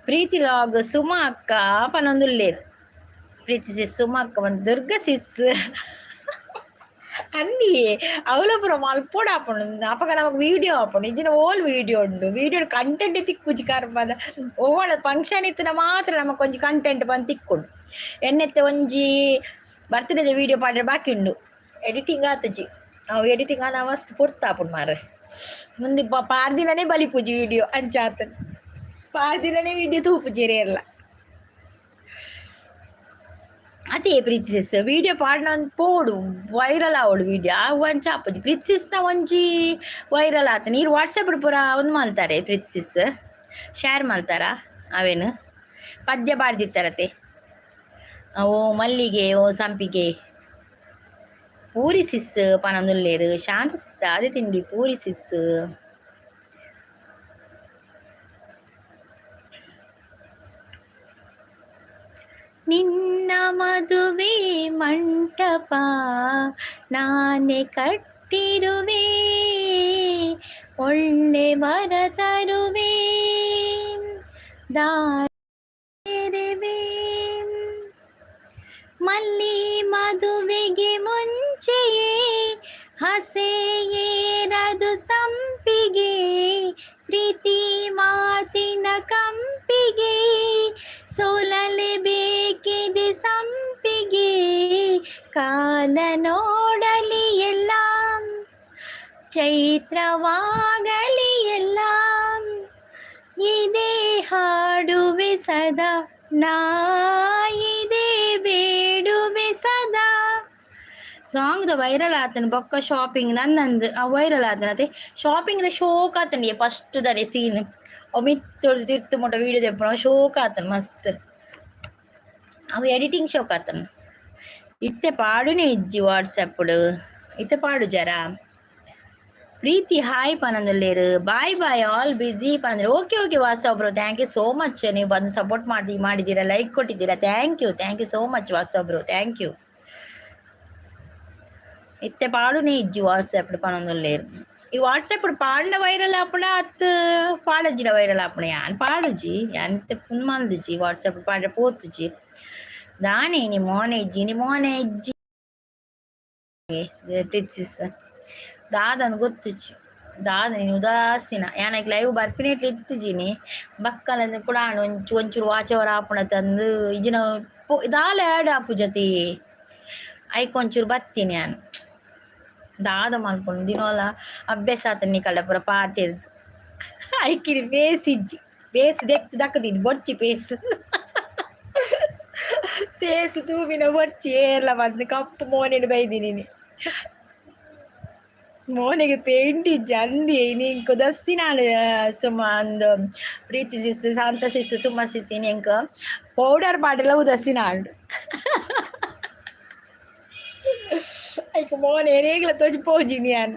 ಪ್ರೀತಿ ಲಾಗ್ ಸುಮಾ ಅಕ್ಕ ಪನೊಂದುಲ್ಲೇರು. ಪ್ರೀತಿ ಸಿಸ್, ಸುಮಾ ಅಕ್ಕ ಬಂದು. ದುರ್ಗಾ ಸಿಸ್ ಅಂದಿ ಅವಲ ಪೂರ ಮಲ್ಪೊಡು ಆಪುಂಡು. ಅಪಗ ನಮಕ್ ವಿಡಿಯೋ ಆಪುಂಡು. ಇಜ್ಜಿನ ಓಲ್ ವಿಡಿಯೋ ಉಂಡು? ವಿಡಿಯೋ ಕಂಟೆಂಟ್ ತಿಕ್ಕುಜಿ ಕರ್ಮದ. ಓವಳ ಫಂಕ್ಷನ್ ಇತ್ತಿನ ಮಾತ್ರ ನಮಕ್ ಒಂಜಿ ಕಂಟೆಂಟ್ ಬಂದು ತಿಕ್ಕುಂಡು. ಎಣ್ಣೆತ್ತೆ ಒಂಜಿ ಬರ್ತ್ಡೇದ ವಿಡಿಯೋ ಪಾಡ್ರೆ ಬಾಕಿ ಉಂಡು. ಎಡಿಟಿಂಗ್ ಆತುಜಿ. ಅವು ಎಡಿಟಿಂಗ್ ಆನ ಮಸ್ತ್ ಪೊರ್ತು ಆಪುಂಡು ಮಾರ್ರೆ. ಮುಂದೆ ಪಾರ್ದಿನನೇ ಬಲಿಪುಜಿ ವಿಡಿಯೋ ಅಂಚಾತ. ಪಾರ್ದಿನನೇ ವಿಡಿಯೋ ತೂಪುಜೆರೆ ಎಲ್ಲ. ಅದೇ ಪ್ರೀತಿ ಸಿಸ್ ವಿಡಿಯೋ ಪಾಡ್ನ ಪೋಡು, ವೈರಲ್ ಆವೊಡು ವಿಡಿಯೋ. ಅವು ಅಂಚ ಆಪುಜಿ. ಪ್ರೀತಿ ಸಿಸ್ನ ಒಂಜಿ ವೈರಲ್ ಆತ. ನೀರು ವಾಟ್ಸಪ್ ಪೂರ ಒಂದು ಮಲ್ತಾರೆ. ಪ್ರೀತಿ ಸಿಸ್ ಶೇರ್ ಮಲ್ತಾರ. ಅವೇನು ಪದ್ಯ ಬಾರ್ದಿತ್ತಾರತೆ. ಓ ಮಲ್ಲಿಗೆ ಓ ಸಂಪಿಗೆ. ಪೂರಿ ಸಿಸ್ ಪನೊಂದುಲ್ಲೇರು. ಶಾಂತ ಸಿಸ್ ದಾದೆ ತಿಂಡಿ ಪೂರಿ ಸಿಸ್? ನಿನ್ನ ಮದುವೆ ಮಂಟಪ ನಾನೇ ಕಟ್ಟಿರುವೆ, ಒಳ್ಳೆ ವರ ತರುವೆ, ದಾರಿರುವೆ. ಮಲ್ಲಿ ಮದುವೆಗೆ ಮುಂಚೆಯೇ ಹಸೆ ಏರದು ಸಂಪಿಗೆ, ಪ್ರೀತಿ ಮಾತಿನ ಕಂಪಿಗೆ ಸೋಲಲೇಬೇಕಿದೆ ಸಂಪಿಗೆ. ಕಾಲ ನೋಡಲಿ ಎಲ್ಲ, ಚೈತ್ರವಾಗಲಿ ಎಲ್ಲ, ಇದೇ ಹಾಡುವೆ ಸದಾ ನಾ, ಇದೇ ಬೇಡುವೆ ಸದಾ. ಸಾಂಗ್ the viral ಆತನ ಬೊಕ್ಕ ಶಾಪಿಂಗ್ ನನ್ನಂದು ಆ ವೈರಲ್ ಆತನ. ಅದೇ ಶಾಪಿಂಗ್ ದ ಶೋಕ್ ಆತನ. ಫಸ್ಟ್ ದಾನೆ ಸೀನ್ ಮಿತ್ತೊಡ್ದು ತಿರ್ತು ಮುಟ್ಟ ವೀಡಿಯೋ ದೆಪ್ಪುನ ಶೋಕ್ ಆತನ ಮಸ್ತ್. ಅವು ಎಡಿಟಿಂಗ್ ಶೋಕ್ ಆತನ. ಇತ್ತೆ ಪಾಡುನೆ ಇಜ್ಜಿ ವಾಟ್ಸಪ್. ಇತ್ತೆ ಪಾಡು ಜರ. ಪ್ರೀತಿ ಹಾಯ್ ಪನೊಂದುಲ್ಲೆರ್. ಬಾಯ್ ಬಾಯ್ ಆಲ್, ಬಿಸಿ ಪನಂದ್ರೆ. Okay okay Vastav bro, thank you so much. ನೀವು ಬಂದು ಸಪೋರ್ಟ್ ಮಾಡಿದ್ದೀರಾ, ಲೈಕ್ ಕೊಟ್ಟಿದ್ದೀರಾ. Thank you, thank you so much ವಾಸ್ತವ್ bro, thank you. ಇತ್ತೆ ಪಾಡುನೆ ಇಜ್ಜಿ ವಾಟ್ಸಪ್ ಪನೊಂದುಲ್ಲೆರ್. ಈ ವಾಟ್ಸಪ್ ಪಾಂಡ ವೈರಲ್ ಆಪುಂಡ ಅತ್ ಪಾಡಜ್ಜಿಡ ವೈರಲ್ ಆಪುಂಡ? ಯಾನ್ ಪಾಡುಜಿ, ಯಾನ್ ಇತ್ತೆ ಪುನ್ ಮಲ್ದಿಜಿ. ವಾಟ್ಸಪ್ ಪಾಡ್ರೆ ಪೋತುಜಿ. ದಾನೆ ಇನಿ ಮೋನೆ ಇಜ್ಜಿ, ಇನಿ ಮೋನೆ ಇಜ್ಜಿ. ಟಿಚ್ಚಿಸ್ ದಾದನ್ ಗೊತ್ತುಜಿ, ದಾದ ನೀನು ಉದಾಸೀನ. ಯಾನ್ ಲೈವ್ ಬರ್ಪಿನೇಟ್ಲ ಇತ್ತಿಜಿನಿ. ಬಕ್ಕಲ ಕೂಡ ಒಂಚು ಒಂಚೂರು ವಾಚವರ ಆಪುಣ ತಂದು ಇಜಿನ ದಾಲ ಆ್ಯಡ್ ಆಪುಜತಿ. ಐಕ್ ಒಂಚೂರು ಬತ್ತೀನಿ ಯಾನ್. ದಾದ ಮಲ್ಪುನು, ದಿನೋಲ ಅಭ್ಯಾಸ ಆತನ ನಿಕಲ್ಡ ಪೂರ ಪಾತೆರ್ದು. ಐಕಿರಿ ಫೇಸ್ ಇಜ್ಜಿ, ಫೇಸ್ ದೆಕ್ತ್ ದಕ್ಕದಿನಿ. ಬೊರ್ಚಿ ಫೇಸ್, ಫೇಸ್ ತೂಪಿನ ಬೊರ್ಚಿ. ಏರ್ಲ ಬಂದು ಕಪ್ಪು ಮೋನೆಡ್ ಬೈದಿನಿ. ಮೋನೆಗೆ ಪೇಂಟ್ ಇಜ್ಜಿ ಅಂದಿ. ಇನಿ ದಸ್ಸಿನಾಳು ಸುಮ ಅಂದು ಪ್ರೀತಿ ಸಿಸ್, ಶಾಂತ ಸಿಸ್, ಸುಮ ಸಿಸ್ ಇನಿ ಎಂಕ್ ಪೌಡರ್ ಪಾಡೆಲ ಉದಸ್ಸಿನಾಂಡ್. ಐಕ್ ಮೋನೆ ಏರೆಗ್ಲ ತೋಜಿ ಪೋಜಿನಿ ಯಾನ್.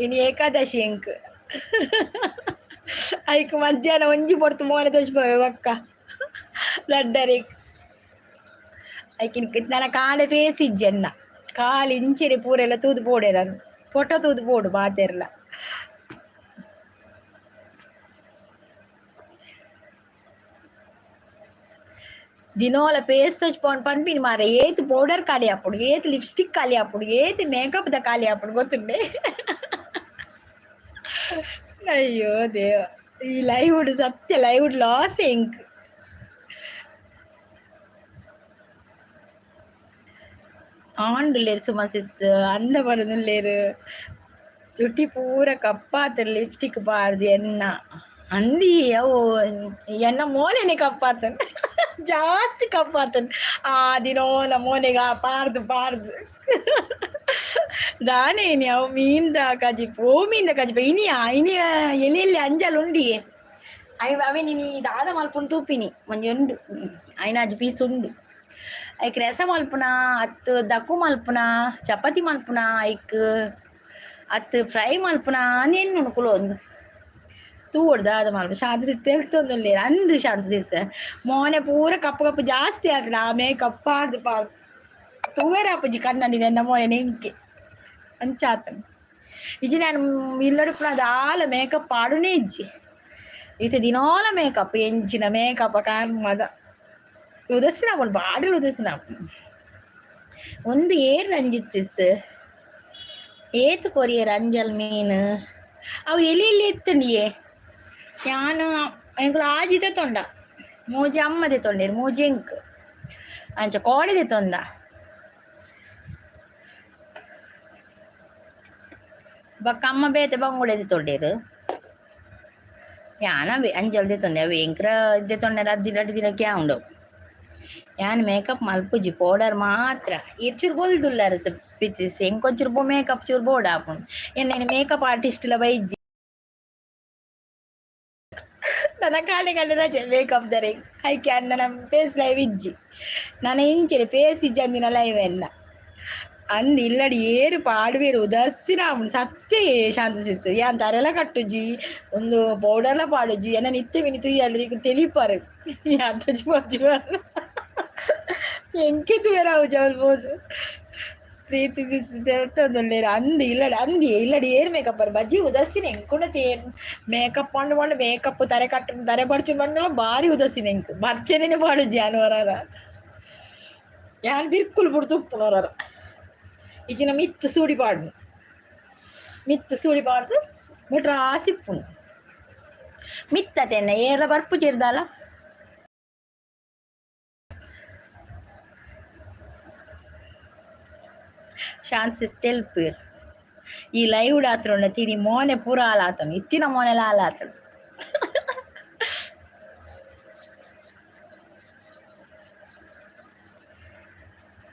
ಇನಿ ಏಕಾದಶಿ ಎಂಕ್. ಐಕ್ ಮಧ್ಯಾಹ್ನ ಒಂಜಿ ಪೊರ್ತು ಮೋನೆ ತೋಜಿಪೋವೆ ಬಕ್ಕ ಲಡ್ಡರೆಗ್. ಐಕ್ ನನ ಕಾಂಡೆ ಫೇಸ್ ಇಜ್ಜಿ ಎನ್ನ. ಕಾಲು ಇಂಚೆನೆ ಪೂರೆಲ್ಲ ತೂದು ಪೋಡೆ, ನಾನು ಫೋಟೋ ತೂದು ಪೋಡು ಮಾತೆರ್ಲ. ದಿನೋಲ ಪೇಸ್ಟ್ ತೋಜ್ಪೋನ್ ಪನ್ಪಿನಿ ಮಾರ್ರೆ. ಏತ್ ಪೌಡರ್ ಖಾಲಿ ಆಪುಂಡು, ಏತ್ ಲಿಪ್ಸ್ಟಿಕ್ ಖಾಲಿ ಆಪುಂಡು, ಏತ್ ಮೇಕಪ್ ದ ಖಾಲಿ ಆಪುಂಡು ಗೊತ್ತುಂಡೆ. ಅಯ್ಯೋ ದೇವ, ಈ ಲೈವ್ ಸತ್ಯ ಲೈವ್ ಲಾಸ್ ಎಂಕ್. ಆಂಡುಲ್ಲೆರ್ ಸುಮ ಸಿಸ್ ಅಂದ ಬರೋದುಲ್ಲೆರ್. ಚುಟಿ ಪೂರ ಕಪ್ಪಾತುಂಡು ಲಿಪ್ಸ್ಟಿಕ್ ಪಾಡ್ದು ಎನ್ನ. ಅಂದಿ ಅವು ಎನ್ನ ಮೋನೆನೆ ಕಪ್ಪಾತುಂಡು, ಜಾಸ್ತಿ ಕಪ್ಪಾತುಂಡು. ಆ ದಿನೋಲ ಮೋನೆಗ್ ಆ ಪಾಡ್ದು ಪಾಡ್ದು. ದಾನೆ ಇನಿ ಅವು ಮೀನ್ದ ಕಜಿಪು, ಓ ಮೀನ್ದ ಕಜಿಪು ಇನಿಯಾ? ಇನಿ ಎಲ್ಲಿ ಎಲ್ಲಿ ಅಂಜಲ್ ಉಂಡಿಯೆ. ಅಯ್ ಅವೆನ್ ಇನಿ ದಾದ ಮಲ್ಪುನು ತೂಪಿನಿ. ಒಂಜಿ ಉಂಡು, ಐನಾಜಿ ಪೀಸ್ ಉಂಡು. ಐಕ್ ರಸ ಮಲ್ಪುನ ಅತ್ತ್ ದಕ್ಕು ಮಲ್ಪುನ, ಚಪಾತಿ ಮಲ್ಪುನ ಐಕ್ ಅತ್ತ್ ಫ್ರೈ ಮಲ್ಪುನ ಅಂದ್ ಎನ್ನುಂಡು ಕುಲೊಂದು. ತೂವೊಡು ದಾದ ಮಲ್ಪ. ಶಾಂತ ಸಿಸ್ ತೆಲ್ತೊಂದುಲ್ಲೆರ್. ಅಂದ್ ಶಾಂತ ಸಿಸ್, ಮೋನೆ ಪೂರ ಕಪ್ಪು ಕಪ್ಪು ಜಾಸ್ತಿ ಆತುಂಡು ಆ ಮೇಕಪ್ ಪಾಡ್ದು ಪಾಡ್ದು. ತೂವೆರೆ ಆಪುಜಿ ಕಣ್ಣಡಿನ ಎನ್ನ ಮೋನೆ ಎಂಕೆ ಅಂಚ ಆತುಂಡು. ಇಜ್ಜಿ ಯಾನ್ ಇಲ್ಲಡ್ ದಾಲ ಮೇಕಪ್ ಪಾಡುನೇ ಇಜ್ಜಿ. ಇತ್ತೆ ದಿನೋಲ ಮೇಕಪ್, ಎಂಚಿನ ಮೇಕಪ್ ಕರ್ಮದ. ಉದಸ್ಸಿನ ಆಪುಂಡು, ಬಾಡಿಲ್ ಉದಸ್ಸಿನ ಆಪುಂಡು. ಒಂದು ಏರ್ ರಂಜಿತ್ ಸಿಸ್ ಏತ್ ಕೊರಿಯರ್ ಅಂಜಲ್ ಮೀನ್? ಅವು ಎಲ್ಲಿ ಎಲ್ಲಿ ಎತ್ತುಂಡಿಯೇ. ಯಾನ್ ಎಂಕುಲು ಆಜಿ ದೆತೊಂಡ, ಮೂಜಿ ಅಮ್ಮ ದೆತೊಂಡೆರ್, ಮೂಜಿ ಎಂಕ್, ಅಂಚ ಕೋಡೆ ದೆತೊಂದ. ಬೊಕ್ಕ ಅಮ್ಮ ಬೇತೆ ಬಂಗುಡೆ ದೆತೊಂಡೆರ್. ಯಾನ್ ಅವೇ ಅಂಜಲ್ ದೆತೊಂದೆ. ಅವೆ ಎಂಕ್ರ ದೆತೊಂಡೆರ್ ಅದ್ದಿ ರಡ್ಡ್ ದಿನಕ್ಕೆ ಆವುಂಡು. ಯಾನ್ ಮೇಕಪ್ ಮಲ್ಪುಜಿ, ಪೌಡರ್ ಮಾತ್ರ. ಈರ್ ಚೂರು ಬೊಲ್ದುಲ್ಲರ್ ಪಿಚ್ಚಿಸ್, ಎಂಕೊಂಚೂರು ಮೇಕಪ್ ಚೂರು ಬೋಡಾಪುಂಡು. ಎನ್ನ ಮೇಕಪ್ ಆರ್ಟಿಸ್ಟ್ ಲ ಬೈಜಿ. ನನ್ನ ಕಾಡೆ ಕಾಡೆ ರಜೆ ಮೇಕಪ್ ದರೆಗ್. ಐಕೆ ಅನ್ನ ಫೇಸ್ ಲೈವ್ ಇಜ್ಜಿ. ನನ ಇಂಚೆನೆ ಫೇಸ್ ಇಜ್ಜಂದಿನ ಲೈವ್ ಎಲ್ಲ. ಅಂದ್ ಇಲ್ಲಡ್ ಏರು ಪಾಡುವೆರ್ ಉದಾಸಿನ ಆಪುಂಡು ಸತ್ಯ ಶಾಂತ ಸಿಸ್. ಯಾನ್ ತರೆಲ ಕಟ್ಟುಜಿ, ಒಂದು ಪೌಡರ್ಲ ಪಾಡುಜಿ. ಎನನ್ ಇತ್ತೆ ಮಿನಿ ತೂಯರ್ಡ ನಿಕ್ ತೆಲಿಪರ್. ಯಾನ್ ತೋಜಿ ಪೋಜಿ ಎಂಕೆ ತೂವೆರೆ ಆವುಜಿ ಅವ್ಲು ಪೋದು. ಪ್ರೀತಿ ಸಿಸ್ ತೆಲ್ತೊಂದುಲ್ಲೆರ್. ಅಂದ್ ಇಲ್ಲಡ್ ಅಂದ್ ಇಲ್ಲಡ್ ಏರ್ ಮೇಕಪ್ ಬಜಿ ಉದಾಸಿನ. ಎಂಕುನ ತೇರ್ ಮೇಕಪ್ ಪಂಡ ಪಂಡ ಮೇಕಪ್ ತರೆ ಕಟ್ಟು ತರೆ ಬಡ್ಚುನು ಪಂಡಲ ಬಾರಿ ಉದಾಸಿನ ಎಂಕ್. ಬರ್ಚೆನೆ ಪಾಡುಜಿ ಯಾನ್ ಒರಾರ. ಯಾನ್ ಬಿರ್ಕುಲು ಬುಡ್ದು ಉಪ್ಪುನು ಒರಾರ. ಇಜ್ಜಿಂಡ ಮಿತ್ತ್ ಸೂಡಿ ಪಾಡುನು. ಮಿತ್ತ್ ಸೂಡಿ ಪಾಡ್ದು ಮುಟ್ರಾಸಿ ಇಪ್ಪುನು. ಮಿತ್ತತೆ ಎನ್ನ ಏರ್ಲ ಬರ್ಪುಜೆರ್ ದಾಲ. ಶಾನ್ಸಿಸ್ ತೆಲ್ಪೇರ್. ಈ ಲೈವ್ ಆತ್ರುಂಡ ತಿನಿ ಮೋನೆ ಪೂರ ಆಲಾತನು, ಇತ್ತಿನ ಮೋನೆಲ ಆಲಾತನು.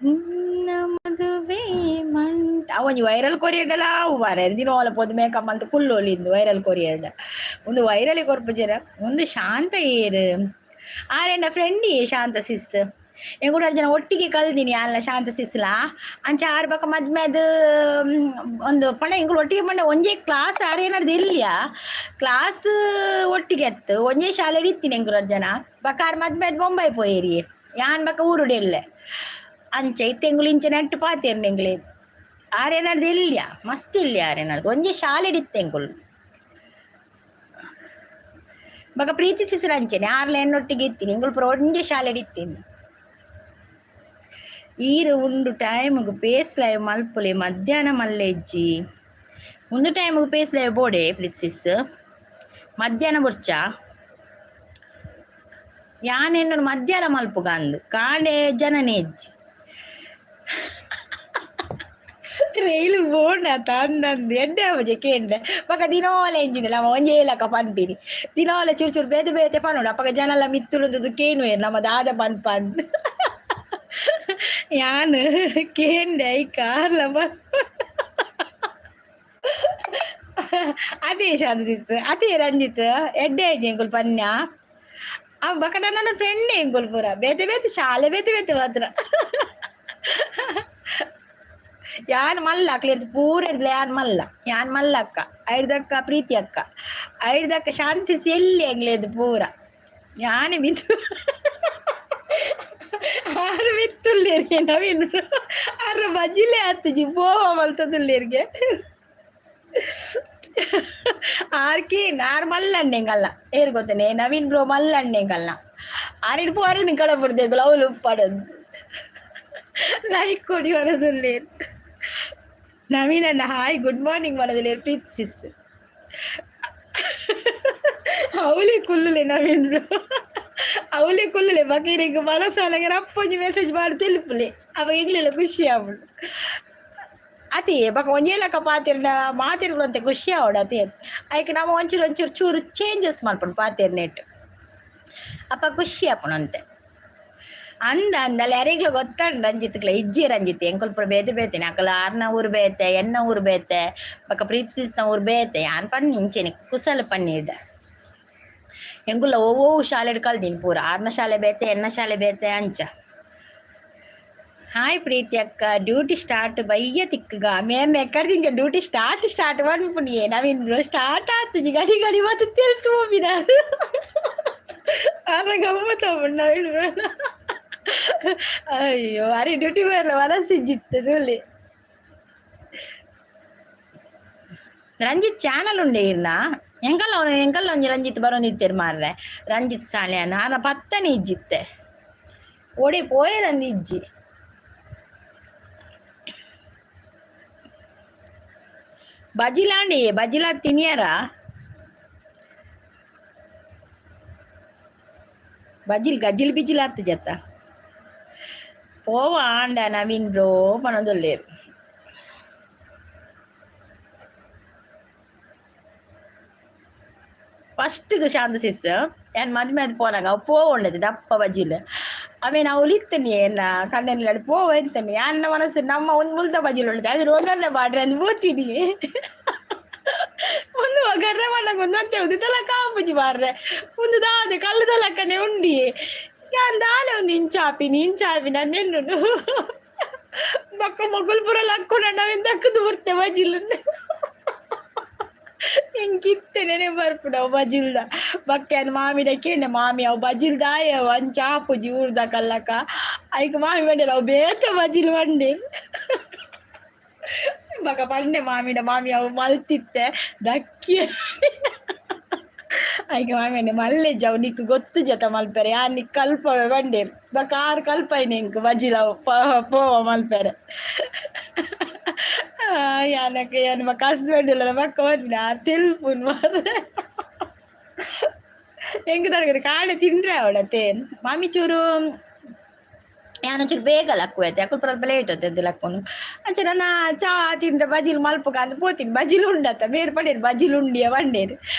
ನಿನ್ನ ಮದುವೆ ಮಂಟ ಅವೊಂಜಿ ವೈರಲ್ ಕೊರಿಯರ್ಡಲ ಅವು ಬಾರೆ ದಿನೋಲ ಪೋದು ಮೇಕಪ್ ಮಲ್ತ್ ಕುಲ್ಲೊಲಿಂದು ವೈರಲ್ ಕೊರಿಯರ್ಡ. ಒಂದು ವೈರಲ್ ಕೊರ್ಪುಜೆರ. ಒಂದು ಶಾಂತ ಏರ್ ಆರೆನ ಫ್ರೆಂಡ್ ಶಾಂತ ಸಿಸ್. ಎಂಕುಲು ಜನ ಒಟ್ಟಿಗೆ ಕಲ್ದಿನಿ ಅಲ್ಲ ಶಾಂತ ಸಿಸ್ಲಾ. ಅಂಚ ಆರ್ ಬೊಕ ಮದ್ಮೆದ್ ಒಂದು ಪಂಡ ಎಂಕುಲು ಒಟ್ಟಿಗೆ ಪಂಡ ಒಂಜೇ ಕ್ಲಾಸ್ ಆರ್ ಏನಾರ್ದು ಇಲ್ಲಿಯ ಕ್ಲಾಸ್ ಒಟ್ಟಿಗೆ ಅತ್ತು, ಒಂಜೇ ಶಾಲೆಡ್ ಇತ್ತಿನಿ ಎಂಕುಲು ಜನ. ಬೊಕ ಆರ್ ಮದ್ಮೆದ್ ಬೊಂಬೈ ಪೋಯೆರಿ, ಯಾನ್ ಬೊಕ ಊರುಡು ಎಲ್ಲೆ. ಅಂಚ ಇತ್ತೆ ಎಂಕುಲು ಇಂಚ ನೆಟ್ಟು ಪಾತೆರ್ನ ಎಂಕ್ಲೆ. ಆರ್ ಏನಾರ್ದು ಇಲ್ಲಿಯ ಮಸ್ತ್ ಇಲ್ಲಿಯ ಆರ್ ಏನಾರ್ದು ಒಂಜೇ ಶಾಲೆಡ್ ಇತ್ತೆ ಎಂಕುಲು. ಬೊಕ ಪ್ರೀತಿ ಸಿಸ್ರ ಅಂಚೆನೆ ಆರ್ಲ ಎನ್ನೊಟ್ಟಿಗೆ ಇತ್ತೀನಿ, ಎಂಕುಲು ಪೂರ ಒಂಜೇ ಶಾಲೆಡ್ ಇತ್ತೀನಿ. ಈರು ಉಂಡು ಟೈಮ್ಗ್ ಪೇಸ್ ಲೈವ್ ಮಲ್ಪುಲೆ, ಮಧ್ಯಾಹ್ನ ಮಲ್ಲೆಜ್ಜಿ. ಒಂದು ಟೈಮ್ಗ್ ಪೇಸ್ ಲೈವ್ ಬೋಡೆ ಪ್ರೀತಿ ಸಿಸ್, ಮಧ್ಯಾಹ್ನ ಬೊರ್ಚ. ಯಾನ್ ಎನ್ನುನು ಮಧ್ಯಾಹ್ನ ಮಲ್ಪುಗ ಅಂದ್, ಕಾಂಡೆ ಜನನೇ ಇಜ್ಜಿ. ರೈಲು ಬೋಂಡ ತಂದಂದು ಎಡ್ಡೆ ಆಪುಜಿ ಕೇಂಡೆ. ಬೊಕ ದಿನೋಲ ಎಂಚಿನ ನಮ ಒಂಜೇ ಲೆಕ್ಕ ಪನ್ಪಿನಿ, ದಿನೋಲ ಚೂರು ಚೂರು ಬೇತೆ ಬೇತೆ ಪನೊಡು. ಅಪಗ ಜನಲ ಮಿತ್ತುಳುಂದು ಕೇನುವೆರ್ ನಮ ದಾದ ಪನ್ಪ ಅಂದ್. ಯಾನ್ ಕೇಂಡೆ ಐಕ್ ಆರ್ಲ ಅದೇ ಶಾಂತ ಸಿಸ್, ಅದೇ ರಂಜಿತ್ ಎಡ್ಡೆ ಆಯ್ಜಿ ಎಂಕುಲು ಪನ್ಯ. ಅವ್ ಬೊಕ ನನ್ನ ಫ್ರೆಂಡ್ ಎಂಕುಲು ಪೂರ ಬೇತೆ ಬೇತೆ ಶಾಲೆ ಬೇತೆ ಬೇತೆ ಮಾತ್ರ. ಯಾನ್ ಮಲ್ಲ ಅಕ್ಲೆರ್ದ್ ಪೂರ ಇರ್ದ್ಲ ಯಾನ್ ಮಲ್ಲ, ಯಾನ್ ಮಲ್ಲ ಅಕ್ಕ, ಐರ್ದಕ್ಕ ಪ್ರೀತಿ ಅಕ್ಕ, ಐರ್ದಕ್ಕ ಶಾಂತ ಸಿಸ್ ಎಲ್ಲಿ ಎಂಗ್ಲೇರ್ದ್ ಪೂರ. ಯಾನೆ ಮಿತ್ತು, ಆರ್ ಮಿತ್ತುಲ್ಲೆರ್ ನವೀನ್ ಆರ್ ಬಜಿಲೆ ಆತುಜಿ ಪೋವ ಮಲ್ತೊಂದುಲ್ಲೆರ್ಗೆ. ಆರ್ಕಿ ಆರ್ ಮಲ್ಲಣ್ಣೆ ಎಂಕಲ್ನ, ಏರ್ ಗೊತ್ತನೆ ನವೀನ್ ಬ್ರೋ ಮಲ್ಲಣ್ಣೆ ಎಂಕಲ್ನ. ಆರಿಡ್ ಪೋರೆನ್ ಕಡಪುಡ್ದು ಎಂಕುಲು ಅವ್ಲು ಉಪ್ಪಡಂದ್ ಲೈಕ್ ಕೊಡಿ ಬರೋದುಲ್ಲೇರ್. ನವೀನ್ ಅಣ್ಣ ಹಾಯ್ ಗುಡ್ ಮಾರ್ನಿಂಗ್ ಬರೋದಿಲ್ಲೇರ್ ಪ್ರೀತಿ ಸಿಸ್. ಅವಲೇ ಕುಲ್ಲುಲೆ ನವೀನ್ ಬ್ರೋ, ಅವಲೇ ಕುಲ್ಲುಲೆ. ಬಕೀರಿಗೆ ಮನಸಾನಗ ಅಪ್ಪೊಂಜಿ ಮೆಸೇಜ್ ಮಾಡಿ ತೆಲುಪುಲೆ, ಅವ ಎಂಕ್ಲೆಲ ಖುಷಿ ಆಪುಂಡು ಅತೆ. ಬೊಕ ಒಂಜೇ ಲೆಕ್ಕ ಪಾತೆರ್ಂಡ ಮಾತೆರ್ಗುಲಂತೆ ಖುಷಿ ಆವೊಡು ಅತೆ. ಐಕ್ ನಮ ಒಂಚೂರು ಒಂಚೂರು ಚೂರು ಚೇಂಜಸ್ ಮಲ್ಪೊಡು ಪಾತೆರ್ನೆಟ್, ಅಪ ಖುಷಿ ಆಪುಂಡು ಅಂತೆ. ಅಂದ ಅಂದಲ್ಲ ಯಾರಿಗ್ಲ ಗೊತ್ತಂಡು ರಂಜಿತ್ಗ್ಲ ಇಜ್ಜಿ ರಂಜಿತ್. ಎಂಕುಲು ಪೂರ ಬೇತೆ ಬೇತೆನೆ, ಅಕುಲು ಆರ್ನ ಊರು ಬೇತೆ, ಎನ್ನ ಊರು ಬೇತೆ, ಬೊಕ ಪ್ರೀತಿ ಸಿಸ್ನ ಊರು ಬೇತೆ. ಯಾನ್ ಪನ್ನಿ ಇಂಚೆನೆ ಕುಸಲ್ ಪನ್ನಿಡ. ಎಂಕುಲ ಒವ್ವೊವು ಶಾಲೆಡ್ ಕಲ್ದಿನಿ ಪೂರ, ಆರ್ನ ಶಾಲೆ ಬೇತೆ, ಎನ್ನ ಶಾಲೆ ಬೇತೆ ಅಂಚ. ಹಾಯ್ ಪ್ರೀತಿ ಅಕ್ಕ, ಡ್ಯೂಟಿ ಸ್ಟಾರ್ಟ್ ಬಯ್ಯ ತಿಕ್ಕುಗ ಮೇರ್ನ ಎಕ್ಕಡ್ದಿಂಚ ಡ್ಯೂಟಿ ಸ್ಟಾರ್ಟ್ ಸ್ಟಾರ್ಟ್ ಪನ್ಪುನಿಯೇ ನವೀನ್ ಬ್ರೋ. ಸ್ಟಾರ್ಟ್ ಆತುಜಿ, ಗಡಿ ಗಡಿ ಮಾತ ತೆಲ್ತು ಪೋಪಿನ ಆರ್ನ ಗಮ್ಮತ್ ಆಪುಂಡು ನವೀನ್ ಬ್ರೋ. ಅಯ್ಯೋ ಅರೆ ಡ್ಯೂಟಿ ಪೋಯೆರ್ಲ ಮನಸ್ಸು ಇಜ್ಜಿ ತೂಲೆ. ರಂಜಿತ್ ಚಾನಲ್ ಉಂಡೆ ಇರ್ನ ಎಂಕಲ್ಲ ಎಂಕಲ್ಲ ಒಂಜಿ ರಂಜಿತ್ ಬರೊಂದಿತ್ತೆರ್ ಮಾರ್ರೆ. ರಂಜಿತ್ ಸಾಲ್ಯಾನ್ ಆರ್ನ ಪತ್ತನೆ ಇಜ್ಜಿತ್ತೆ, ಓಡೆ ಪೋಯೆರಂದ್ ಇಜ್ಜಿ. ಬಜಿಲಾಂಡಿ ಬಜಿಲಾ ತಿನಿಯರ? ಬಜಿಲ್ ಗಜಿಲ್ ಬಿಜಿಲ್ ಆತುಜತ್ತ. ಪೋವ ಆಂಡ ನವೀನ್ ಬ್ರೋ ಪನೊಂದುಲ್ಲೆರ್. ಫಸ್ಟ್ಗ್ ಶಾಂತ ಸಿಸ್ ಯಾನ್ ಮದ್ಮೆ ಆದ್ ಪೋನಗ ಅವು ಪೋವೊಂಡತೆ ದಪ್ಪ ಬಜಿಲ್. ಅವೇನ್ ಅವ್ಲು ಇತ್ತನಿ ಎನ್ನ ಕಂಡನಿಲಾಡ್ ಪೋವ ಎಂತನಿ ಯಾನ್ನ ಮನಸ್ಸು ನಮ್ಮ ಒಂದ್ ಮುಲ್ತ ಬಜಿಲ್ ಉಂಡು ಅವೆನ್ ಒಗ್ಗರ್ಣೆ ಪಾಡ್ರೆ ಅಂದ್ ಪೋತಿನಿ. ಒಂದು ಒಗ್ಗರ್ಣೆ ಪಾಡ್ನಗ ಒಂದಂತೆ ಉಂದು ಕಾಪುಜಿ ಮಾರ್ರೆ, ಉಂದು ದಾದೆ ಕಲ್ಲುದ ಲೆಕ್ಕನೆ ಉಂಡಿಯೆ. ಯಾನ್ ದಾನೆ ಒಂದು ಇಂಚ ಆಪಿನಿ ಇಂಚ ಆಪಿನಿ ಅಂದ್ ಎನ್ನುನು. ಬೊಕ್ಕ ಮೊಕುಲು ಪೂರ ಲಕ್ಕುಂಡ ಅವೆನ್ ದಕ್ಕುದು ಬುಡ್ತೆ ಬಜಿಲ್. ಎಂಕ್ ಇತ್ತೆ ನೆನೆ ಬರ್ಪುಂಡು ಅವು ಬಜಿಲ್ದ. ಬೊಕ್ಕ ಯಾನ್ ಮಾಮಿಡ ಕೇಂಡೆ, ಮಾಮಿ ಅವು ಬಜಿಲ್ ದಾಯೆ ಅವು ಅಂಚ ಆಪುಜಿ ಊರ್ದ ಕಲ್ಲಕ್ಕ. ಐಕ್ ಮಾಮಿ ಪಂಡೆರ್ ಅವು ಬೇತೆ ಬಜಿಲ್ ಪಂಡೆರ್. ಬೊಕ ಪಂಡೆ ಮಾಮಿಡ, ಮಾಮಿ ಅವು ಮಲ್ತಿತ್ತೆ ದಕ್ಕಿ. ಐಕ್ ಮಾಮಿ ಪಂಡೆ ಮಲ್ಲೆಜ್ಜಿ ಅವು ನಿಕ್ಕ್ ಗೊತ್ತುಜತ ಮಲ್ಪೆರೆ, ಯಾನ್ ನಿಕ್ಕ್ ಕಲ್ಪವೆ ಪಂಡೆರ್. ಬೊಕ ಆರ್ ಕಲ್ಪಾಯಿನಿ ಎಂಕ್ ಬಜಿಲ್ ಅವು ಪೋವ ಮಲ್ಪೆರೆ. ಯಾನಕ ಯಾನ್ ಬೊಕ ಹಸ್ಬೆಂಡ್ ಉಲ್ಲೆರ ಬೊಕ್ಕ ಪನ್ಪಿನಿ ಆರ್ ತೆಲ್ಪುನು ಮಾರ್ರೆ. ಎಂಕ್ ದಾದ ಕಾಂಡೆ ತಿಂಡ್ರೆ ಆವೊಡತೆ ಮಾಮಿ ಚೂರು ಯಾನ್ ಒಂಚೂರು ಬೇಗ ಲಕ್ಕುವೆ ಅಕುಲು ಪೂರ ಲೇಟ್ ಆತದೆ ಲಕ್ಕುನು. ಅಂಚ ನನ ಚಾ ತಿಂಡ ಬಜಿಲ್ ಮಲ್ಪುಗ ಅಂದ್ ಪೋತಿನಿ. ಬಜಿಲ್ ಉಂಡತ್ತ ಮೇರ್ ಪಂಡೇರ್ ಬಜಿಲ್ ಉಂಡಿಯ ಪಂಡೇರ್.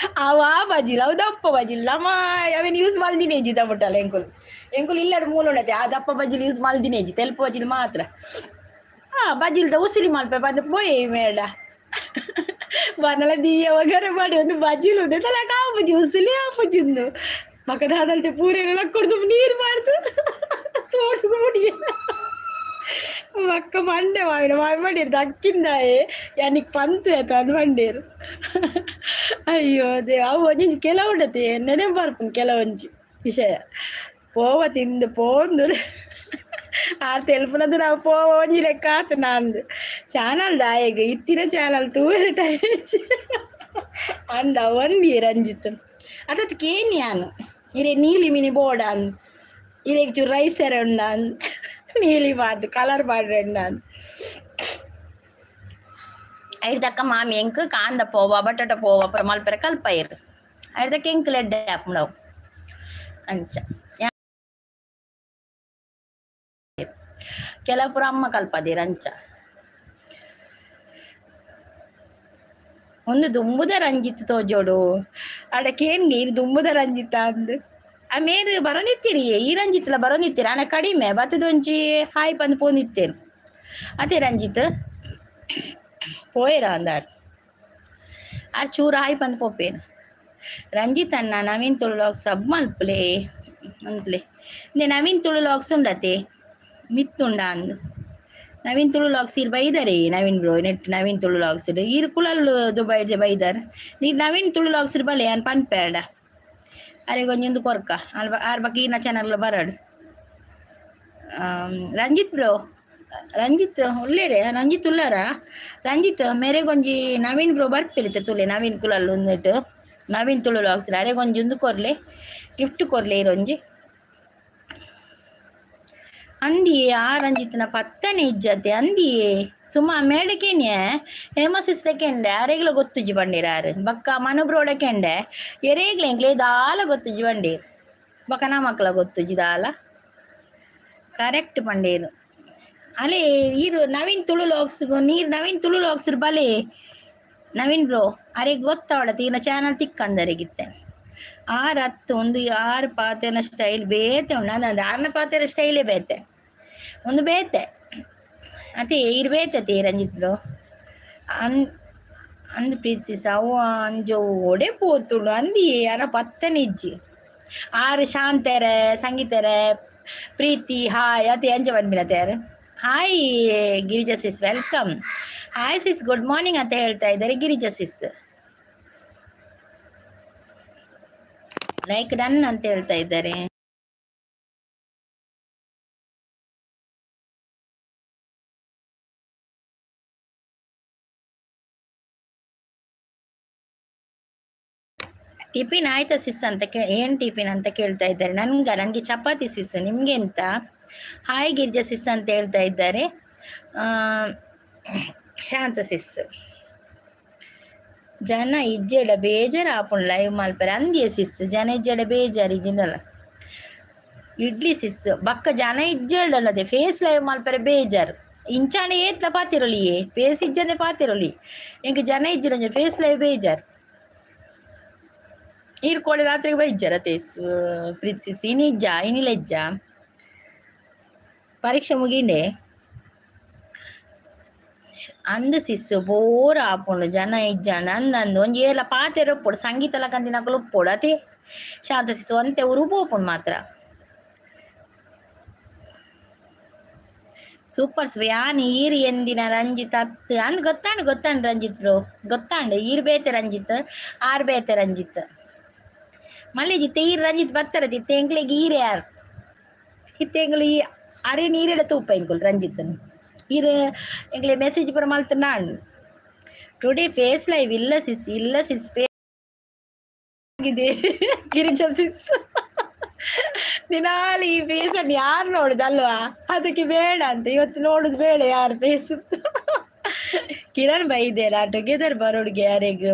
ಅವು ಆ ಬಜಿಲ್ ಅವು ದಪ್ಪ ಬಜಿಲ್ ನಮ ಅವೆನ್ ಯೂಸ್ ಮಲ್ದಿನೇಜಿ ಮುಟ್ಟಲ ಎಂಕುಲು. ಎಂಕುಲು ಇಲ್ಲಡ್ ಮೂಲ ಉಂಡತೆ ಆ ದಪ್ಪ ಬಜಿಲ್ ಯೂಸ್ ಮಲ್ದಿನೇಜಿ, ತೆಲ್ಪು ಬಜಿಲ್ ಮಾತ್ರ. ಆ ಬಜಿಲ್ದ ಉಸಿಲಿ ಮಲ್ಪೆ ಪಂದ್ ಪೋಯೆ ಮೇಡ ಬನಲ ದೀಯ ಒಗರೆ ಮಾಡಿ ಒಂದು ಬಜಿಲ್ ಉಂದು ತಲಕ ಆಪುಜಿ, ಉಸಿಲಿ ಆಪುಜಿ ಉಂದು. ಬೊಕ ದಾದಲ್ತೆ ಪೂರೆಲ್ಲ ಕೊಡ್ದು ನೀರು ಬಾರ್ದು ತೋಟುಗು ಮುಡಿಯ. ಬೊಕ್ಕ ಮಂಡೆ ಮಾವಿನ ಮಾವಿ ಮಂಡೇರು ದಕ್ಕಿಂದಾಯೆ ಯಾನಿಕ್ ಪಂತು ಆಯ್ತು ಅಂದ್ ಮಂಡೇರು. ಅಯ್ಯೋ ದೇವ, ಅವು ಒಂಜಿ ಕೆಲವು ಉಂಡತೆ ನೆನೆಪು ಬರ್ಪುಂಡು ಕೆಲವೊಂಜಿ ವಿಷಯ. ಪೋವ ತಿಂದು ಪೋಂದು ಆರ್ ತೆಲ್ಪುನದು ನಾವು ಪೋವ ಒಂಜಿ ಲೆಕ್ಕ ಆತು ನಂದು ಚಾನಲ್ ದಾಯೆಗ್ ಇತ್ತಿನ ಚಾನಲ್ ತೂವೆರೆ ಟೈಮ್ ಅಂದ ಒಂದಿ ರಂಜಿತ್ ಅದತ್ ಕೇನ್ ಯಾನ್ ಇರೆ ನೀಲಿ ಮಿನಿ ಬೋಡ ಅಂದ್ ಇರೆಗ್ ಚೂರು ರೈಸ್ ಎರೆ ಉಂಡ ಅಂದ್ ನೀಲಿ ಪಾಡ್ದು ಕಲರ್ ಪಾಡ್ರೆ ಉಂಡ ಅಂದ್. ಐಡ್ದಕ್ಕ ಮಾಮಿ ಎಂಕ್ ಕಾಂದ ಪೋವ ಬಟಾಟ ಪೋವ ಪೂರ ಮಲ್ಪೆರೆ ಕಲ್ಪೈರ್. ಐಡ್ದಕ್ಕ ಎಂಕ್ ಎಡ್ಡೆ ಆಪುಂಡು ಅವು. ಅಂಚ ಕೆಲವು ಪೂರ ಅಮ್ಮ ಕಲ್ಪದೀರ್ ಅಂಚ. ಒಂದು ದುಂಬುದ ರಂಜಿತ್ ತೋಜೋಡು ಅಡ ಕೇನ್ಗೆ ಇರ್ ದುಂಬುದ ರಂಜಿತ ಅಂದ್. ಆ ಮೇರ್ ಬರೊಂದಿತ್ತೀರಿ, ಈ ರಂಜಿತ್ಲ ಬರೊಂದಿತ್ತೀರಿ ಆಂಡ ಕಡಿಮೆ ಬತ್ತದ ಒಂಜಿ ಹಾಯ್ ಪಂದ್ ಪೋಂದಿತ್ತೇರು. ಅತೆ ರಂಜಿತ್ ಪೋಯೆರ ಅಂದಾರ್ ಆರ್ ಚೂರು ಹಾಯ್ ಪಂದ್ ಪೋಪೇರು. ರಂಜಿತ್ ಅಣ್ಣ ನವೀನ್ ತುಳು ವ್ಲಾಗ್ಸ್ ಸಬ್ ಮಲ್ಪುಲೆ ಅಂತ್ಲೆ. ಇಂದೆ ನವೀನ್ ತುಳು ವ್ಲಾಗ್ಸ್ ಉಂಡತೆ ಮಿತ್ತುಂಡ ಅಂದ್. ನವೀನ್ ತುಳು ವ್ಲಾಗ್ಸ್ ಇರ್ ಬೈದರೆ ನವೀನ್ ಬ್ರೋ ನೆಟ್ ನವೀನ್ ತುಳು ವ್ಲಾಗ್ಸ್ ಇರ್ ಕುಲಲ್ ದುಬೈ ಬೈದರ್. ನೀರ್ ನವೀನ್ ತುಳು ವ್ಲಾಗ್ಸ್ ಬಲೆ ಯಾನ್ ಪನ್ಪೇಡ ಅರೆಗೊಂಜಿ ಉಂದು ಕೊರ್ಕ ಅಲ್ಪ ಆರ್ ಬೊಕ ಈರ್ನ ಚಾನಲ್ ಬರಡ್. ರಂಜಿತ್ ಬ್ರೋ, ರಂಜಿತ್ ಉಲ್ಲೇರೆ? ರಂಜಿತ್ ಉಲ್ಲಾರ? ರಂಜಿತ್ ಮೇರೆಗೊಂಜಿ ನವೀನ್ ಬ್ರೋ ಬರ್ಪೇರಿತ್ತೆ ತುಲೆ ನವೀನ್ ಕುಲಲ್ ಉಂದೆಟ್ ನವೀನ್ ತುಳು ವ್ಲಾಗ್ಸ್ ಅರೆಗೊಂಜಿ ಉಂದು ಕೊರ್ಲೆ, ಗಿಫ್ಟ್ ಕೊರ್ಲೆ ಇರೊಂಜಿ ಅಂದಿಯೇ. ಆ ರಂಜಿತ್ನ ಪತ್ತನೆ ಇಜ್ಜತೆ ಅಂದಿಯೇ. ಸುಮಾ ಮೇಡಕೇನ್ಯೆ ಹೇಮ ಸಿಸ್ಟರ್ ಕೆಂಡೆ ಅರೆಗ್ಲ ಗೊತ್ತುಜ್ಜಿ ಬಂಡೀರ್ ಆರ್. ಬೊಕ್ಕ ಮನು ಬ್ರೋಡ ಕೆಂಡೆ ಎರೇಗ್ಲ ಎಂಕ್ಲೆ ದಾಲ ಗೊತ್ತುಜ್ಜಿ ಬಂಡೀರ್. ಬೊಕ್ಕ ನಮಕ್ಲ ಗೊತ್ತುಜ್ಜಿ ದಾಲ ಕರೆಕ್ಟ್ ಪಂಡೇರು. ಅಲೆ ಈರು ನವೀನ್ ತುಳು ವ್ಲಾಗ್ಸ್ ನೀರ್ ನವೀನ್ ತುಳು ವ್ಲಾಗ್ಸ್ ಬಲೆ ನವೀನ್ ಬ್ರೋ ಅರೆಗ್ ಗೊತ್ತಾವಡತ್ತೆ ಈರ್ನ ಚಾನಲ್ ತಿಕ್ಕಂದರೆಗಿತ್ತೆ. ಆರ್ ಅತ್ತು ಒಂದು ಆರ್ ಪಾತೆರ್ನ ಸ್ಟೈಲ್ ಬೇತೆ ಉಂಡು. ಅಂದ್ ಆರ್ನ ಪಾತೆರ ಸ್ಟೈಲೇ ಬೇತೆ ಒಂದು ಬೇತೆ ಅತೆ ಈರ್ ಬೇತೆ ಅತೆ ರಂಜಿತ್ ಬ್ರೋ ಅನ್ ಅಂದ್ ಪ್ರೀತಿಸ್ ಅವು ಅಂಜೋ ಒಡೆ ಪೋತುಂಡು ಅಂದಿಯೇ ಅರ ಪತ್ತನೆ ಇಜ್ಜಿ. ಆರ್ ಶಾಂತೆರೆ ಸಂಗೀತೆರೆ ಪ್ರೀತಿ ಹಾಯ್ ಅತೆ ಅಂಚ ಪನ್ಪಿನತೆ ಯಾರು. Hi Girija sis, welcome. Hi sis, good morning ಅಂತ ಹೇಳ್ತಾ ಇದ್ದಾರೆ ಗಿರಿಜಾ ಸಿಸ್. ಲೈಕ್ ಡನ್ ಅಂತ ಹೇಳ್ತಾ ಇದ್ದಾರೆ. ಟಿಫಿನ್ ಆಯ್ತಾ ಸಿಸ್ ಅಂತ ಏನ್ ಟಿಫಿನ್ ಅಂತ ಕೇಳ್ತಾ ಇದ್ದಾರೆ. ನನ್ಗೆ ಚಪಾತಿ ಸಿಸ್, ನಿಮ್ಗೆ ಎಂತ? ಹಾಯ್ ಗಿರಿಜಾ ಸಿಸ್ ಅಂತ ಹೇಳ್ತಾ ಇದ್ದಾರೆ. ಶಾಂತ ಸಿಸ್ ಜನ ಇಜ್ಜೆಡ ಬೇಜಾರು ಆಪುಂಡು ಲೈವ್ ಮಲ್ಪೆರೆ ಅಂದಿಯೇ ಸಿಸ್. ಜನ ಇಜ್ಜೆಡ ಬೇಜಾರು ಇಜ್ಜಿಂಡಲ ಇಡ್ಲಿ ಸಿಸ್. ಬೊಕ್ಕ ಜನ ಇಜ್ಜೆಡಲ್ಲದೆ ಫೇಸ್ ಲೈವ್ ಮಲ್ಪೆರೆ ಬೇಜಾರು. ಇಂಚಾಂಡ ಏತ್ಲ ಪಾತೆರೊಲಿಯೇ, ಫೇಸ್ ಇಜ್ಜಂದೆ ಪಾತೆರೊಲಿ. ಎಂಕ್ ಜನ ಇಜ್ಜಿಡ ಫೇಸ್ ಲೈವ್ ಬೇಜಾರು. ಈರ್ ಕೋಡೆ ರಾತ್ರಿಗೆ ಬೈಜ್ಜರ ತೇಸ್ ಪ್ರೀತ್ ಸಿಸ್? ಇನಿ ಇಜ್ಜ ಇನಿಲ ಇಜ್ಜ ಪರೀಕ್ಷೆ ಮುಗಿಂಡೆ ಅಂದ್ ಸಿಸ್. ಬೋರ್ ಆಪುಂಡು ಜನ ಇಜ್ಜಾಂಡ. ಅಂದ್ ಅಂದ್ ಒಂಜಿ ಏರ್ಲ ಪಾತೆರ ಉಪ್ಪೊಡು, ಸಂಗೀತ ಲಕಂದಿನಕುಲು ಉಪ್ಪೊಡು ಅತೆ. ಶಾಂತ ಸಿಸ್ ಒಂತೆ ಉರು ಪೋಪುಂಡು ಮಾತ್ರ. ಸೂಪರ್ ಯಾನ್ ಈರ್ ಎಂದಿನ ರಂಜಿತ್ ಅತ್ ಅಂದ್ ಗೊತ್ತಾಂಡ್ ಗೊತ್ತಾಂಡ್ ರಂಜಿತ್ ಬ್ರೋ ಗೊತ್ತಾಂಡ್. ಈರ್ ಬೇತೆ ರಂಜಿತ್ ಆರ್ ಬೇತೆ ರಂಜಿತ್. ಮಲ್ಲೆಜಿತ್ತೆ ಈರ್ ರಂಜಿತ್ ಬತ್ತರ ಇತ್ತೆ ಎಂಕ್ಲೆಗ್ ಈರ್ ಯಾರ್ ಇತ್ತೆ ಎಂಕ್ಲು ಈ ಅರೆ ನೀರೆಡ ತೂಪ ಎಂಕುಲು ರಂಜಿತ್ನ್. ಈರ್ ಎಂಕ್ಲೆ ಮೆಸೇಜ್ ಪೂರ ಮಲ್ತ್ ಟುಡೇ ಫೇಸ್ ಲೈವ್ ಇಲ್ಲ ಸಿಸ್, ಇಲ್ಲ ಸಿಸ್ ಆಗಿದೆ ಗಿರಿಜಾ ಸಿಸ್. ದಿನಾಲು ಈ ಫೇಸ್ ಅನ್ನು ಯಾರು ನೋಡುದಲ್ವಾ, ಅದಕ್ಕೆ ಬೇಡ ಅಂತ ಇವತ್ತು ನೋಡುದು ಬೇಡ ಯಾರು ಫೇಸ್. ಕಿರಣ್ ಬೈದೇರ ಟುಗೆದರ್ ಬರೋಡ್ಗೆ ಯಾರಿಗ್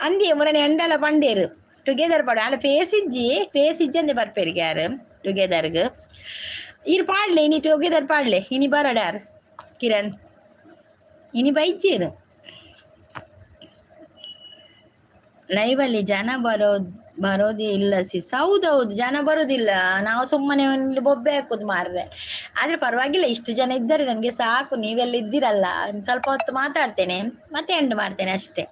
ಅಂದಿಯೇ ಮುರನೆ ಎಂಡಲ ಪಂಡೇರು ಟುಗೆದರ್ ಪಡ ಅಲ್ಲ ಫೇಸ್ ಇಜ್ಜಿ, ಫೇಸ್ ಇಜ್ಜಂದೆ ಬರ್ಪೇರಿಗೆ ಯಾರು ಟುಗೆದರ್ಗ್. ಈರ್ ಪಾಡ್ಲೆ ಇನಿ ಟುಗೆದರ್ ಪಾಡ್ಲೆ. ಇನಿ ಬರಡಾರ್ ಕಿರಣ್ ಇನಿ ಬೈಚೇರು. ಲೈವಲ್ಲಿ ಜನ ಬರೋದೇ ಇಲ್ಲ ಸಿಸ್. ಹೌದೌದು, ಜನ ಬರೋದಿಲ್ಲ. ನಾವು ಸುಮ್ಮನೆ ಒಂದು ಬೊಬ್ಬೆ ಹಾಕುದು ಮಾರ್ರೆ. ಆದ್ರೆ ಪರವಾಗಿಲ್ಲ, ಇಷ್ಟು ಜನ ಇದ್ದರೆ ನನಗೆ ಸಾಕು. ನೀವೆಲ್ಲ ಇದ್ದೀರಲ್ಲ, ಒಂದು ಸ್ವಲ್ಪ ಹೊತ್ತು ಮಾತಾಡ್ತೇನೆ ಮತ್ತೆ ಎಂಡ್ ಮಾಡ್ತೇನೆ ಅಷ್ಟೇ.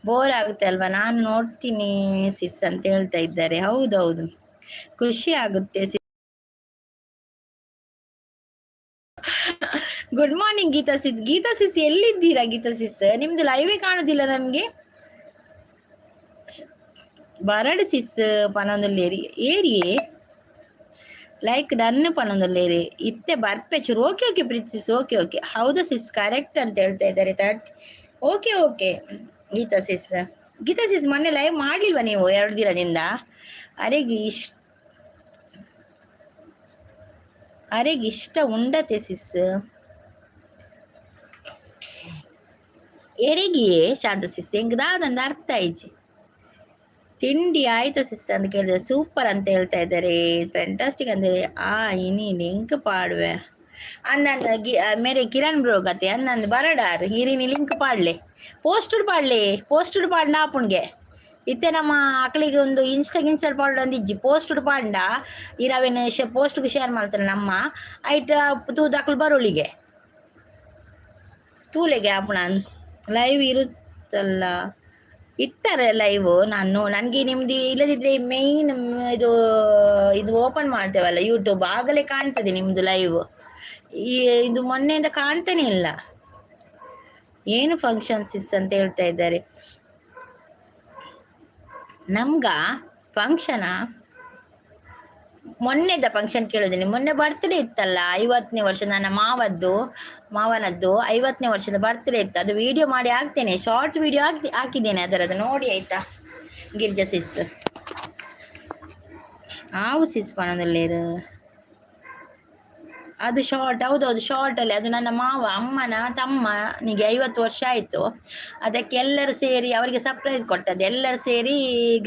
ಬೋರ್ ಆಗುತ್ತೆ ಅಲ್ವಾ? ನಾನು ನೋಡ್ತೀನಿ ಸಿಸ್ ಅಂತ ಹೇಳ್ತಾ ಇದ್ದಾರೆ. ಹೌದೌದು, ಖುಷಿ ಆಗುತ್ತೆ. Good morning Geetha sis. Geetha sis ಎಲ್ಲಿದ್ದೀರಾ ಗೀತಾ ಸಿಸ್? ನಿಮ್ದು ಲೈವೇ ಕಾಣುದಿಲ್ಲ ನನಗೆ. ಬರಡು ಸಿಸ್ ಪನೊಂದುಲ್ಲೇರಿ ಏರಿಯೇ ಲೈಕ್ ಡನ್ ಪನೊಂದುಲ್ಲೇರಿ ಇತ್ತೆ ಬರ್ಪೆ ಚೂರು. Okay okay Preeth sis, okay okay. ಹೌದಾ ಸಿಸ್, ಕರೆಕ್ಟ್ ಅಂತ ಹೇಳ್ತಾ ಇದ್ದಾರೆ. 30 okay okay Geetha sis. Geetha sis ಮೊನ್ನೆ ಲೈವ್ ಮಾಡ್ಲಿಲ್ವಾ ನೀವು 2 ದಿನದಿಂದ? ಅರೆಗೆ ಇಷ್ಟ, ಅರೆಗೆ ಇಷ್ಟ ಉಂಡತೆ ಸಿಸ್. ಎರೆಗಿಯೇ ಶಾಂತ ಸಿಸ್ ಹೆಂಗದಾದಂದ ಅರ್ಥ ಆಯ್ತು. ತಿಂಡಿ ಆಯ್ತಾ ಸಿಸ್ಟರ್ ಅಂತ ಕೇಳಿದ್ರೆ ಸೂಪರ್ ಅಂತ ಹೇಳ್ತಾ ಇದ್ದಾರೆ. ಫ್ಯಾಂಟಾಸ್ಟಿಕ್ ಅಂದರೆ ಆ ಇನಿ ಲಿಂಕ್ ಪಾಡುವೆ ಅಂದಂದ ಮೇರೆ ಕಿರಣ್ ಬ್ರೋ ಕತೆ ಅಂದಂದು ಬರಡಾರ್ ಹಿರಿನಿ ಲಿಂಕ್ ಪಾಡ್ಲೆ ಪೋಸ್ಟರ್ ಪಾಡ್ಲೆ ಪೋಸ್ಟರ್ ಪಾಡ್ನ ಆಪುಣ್ಗೆ ಇತ್ತೆ ನಮ್ಮ ಅಕ್ಲಿಗೆ ಒಂದು ಇನ್ಸ್ಟಾ ಗಿನ್ಸ್ಟಾ ಪಾಡ್ ಒಂದಿಜ್ಜಿ ಪೋಸ್ಟರ್ ಪಾಂಡ ಇರವೇನು ಶೆ ಪೋಸ್ಟ್ಗೆ ಶೇರ್ ಮಾಡ್ತಾರೆ ನಮ್ಮ ಐಟ ತೂದು ಅಕ್ಲು ಬರೋಳಿಗೆ ತೂಲೆಗೆ ಆಪುಣ ಲೈವ್ ಇರುತ್ತಲ್ಲ ಇತ್ತಾರೆ ಲೈವ್. ನಾನು ನನಗೆ ನಿಮ್ದು ಇಲ್ಲದಿದ್ರೆ ಮೇಯ್ನ್ ಇದು ಇದು ಓಪನ್ ಮಾಡ್ತೇವಲ್ಲ ಯೂಟ್ಯೂಬ್, ಆಗಲೇ ಕಾಣ್ತದೆ ನಿಮ್ಮದು ಲೈವ್. ಈ ಇದು ಮೊನ್ನೆಯಿಂದ ಕಾಣ್ತಾನೆ ಇಲ್ಲ. ಏನು ಫಂಕ್ಷನ್ ಸಿಸ್ ಅಂತ ಹೇಳ್ತಾ ಇದ್ದಾರೆ. ನಮ್ಗ ಫಂಕ್ಷನಾ? ಮೊನ್ನೆದ ಫಂಕ್ಷನ್ ಕೇಳೋದಿಲ್ಲ. ಮೊನ್ನೆ ಬರ್ತ್ಡೇ ಇತ್ತಲ್ಲ, 50ನೇ ವರ್ಷ ನನ್ನ ಮಾವನದ್ದು 50ನೇ ವರ್ಷದ ಬರ್ತ್ಡೇ ಇತ್ತು. ಅದು ವಿಡಿಯೋ ಮಾಡಿ ಹಾಕ್ತೇನೆ, ಶಾರ್ಟ್ ವಿಡಿಯೋ ಹಾಕಿದ್ದೇನೆ ಅದರದ್ದು ನೋಡಿ ಆಯ್ತಾ. ಗಿರ್ಜಾ ಸಿಸ್ ಆವು ಸಿಸ್ ಪಣದಲ್ಲೇರು ಅದು ಶಾರ್ಟ್. ಹೌದೌದು, ಶಾರ್ಟಲ್ಲಿ ಅದು ನನ್ನ ಮಾವ ಅಮ್ಮನ ತಮ್ಮನಿಗೆ 50 ವರ್ಷ ಆಯಿತು. ಅದಕ್ಕೆ ಎಲ್ಲರೂ ಸೇರಿ ಅವರಿಗೆ ಸರ್ಪ್ರೈಸ್ ಕೊಟ್ಟದ್ದು, ಎಲ್ಲರೂ ಸೇರಿ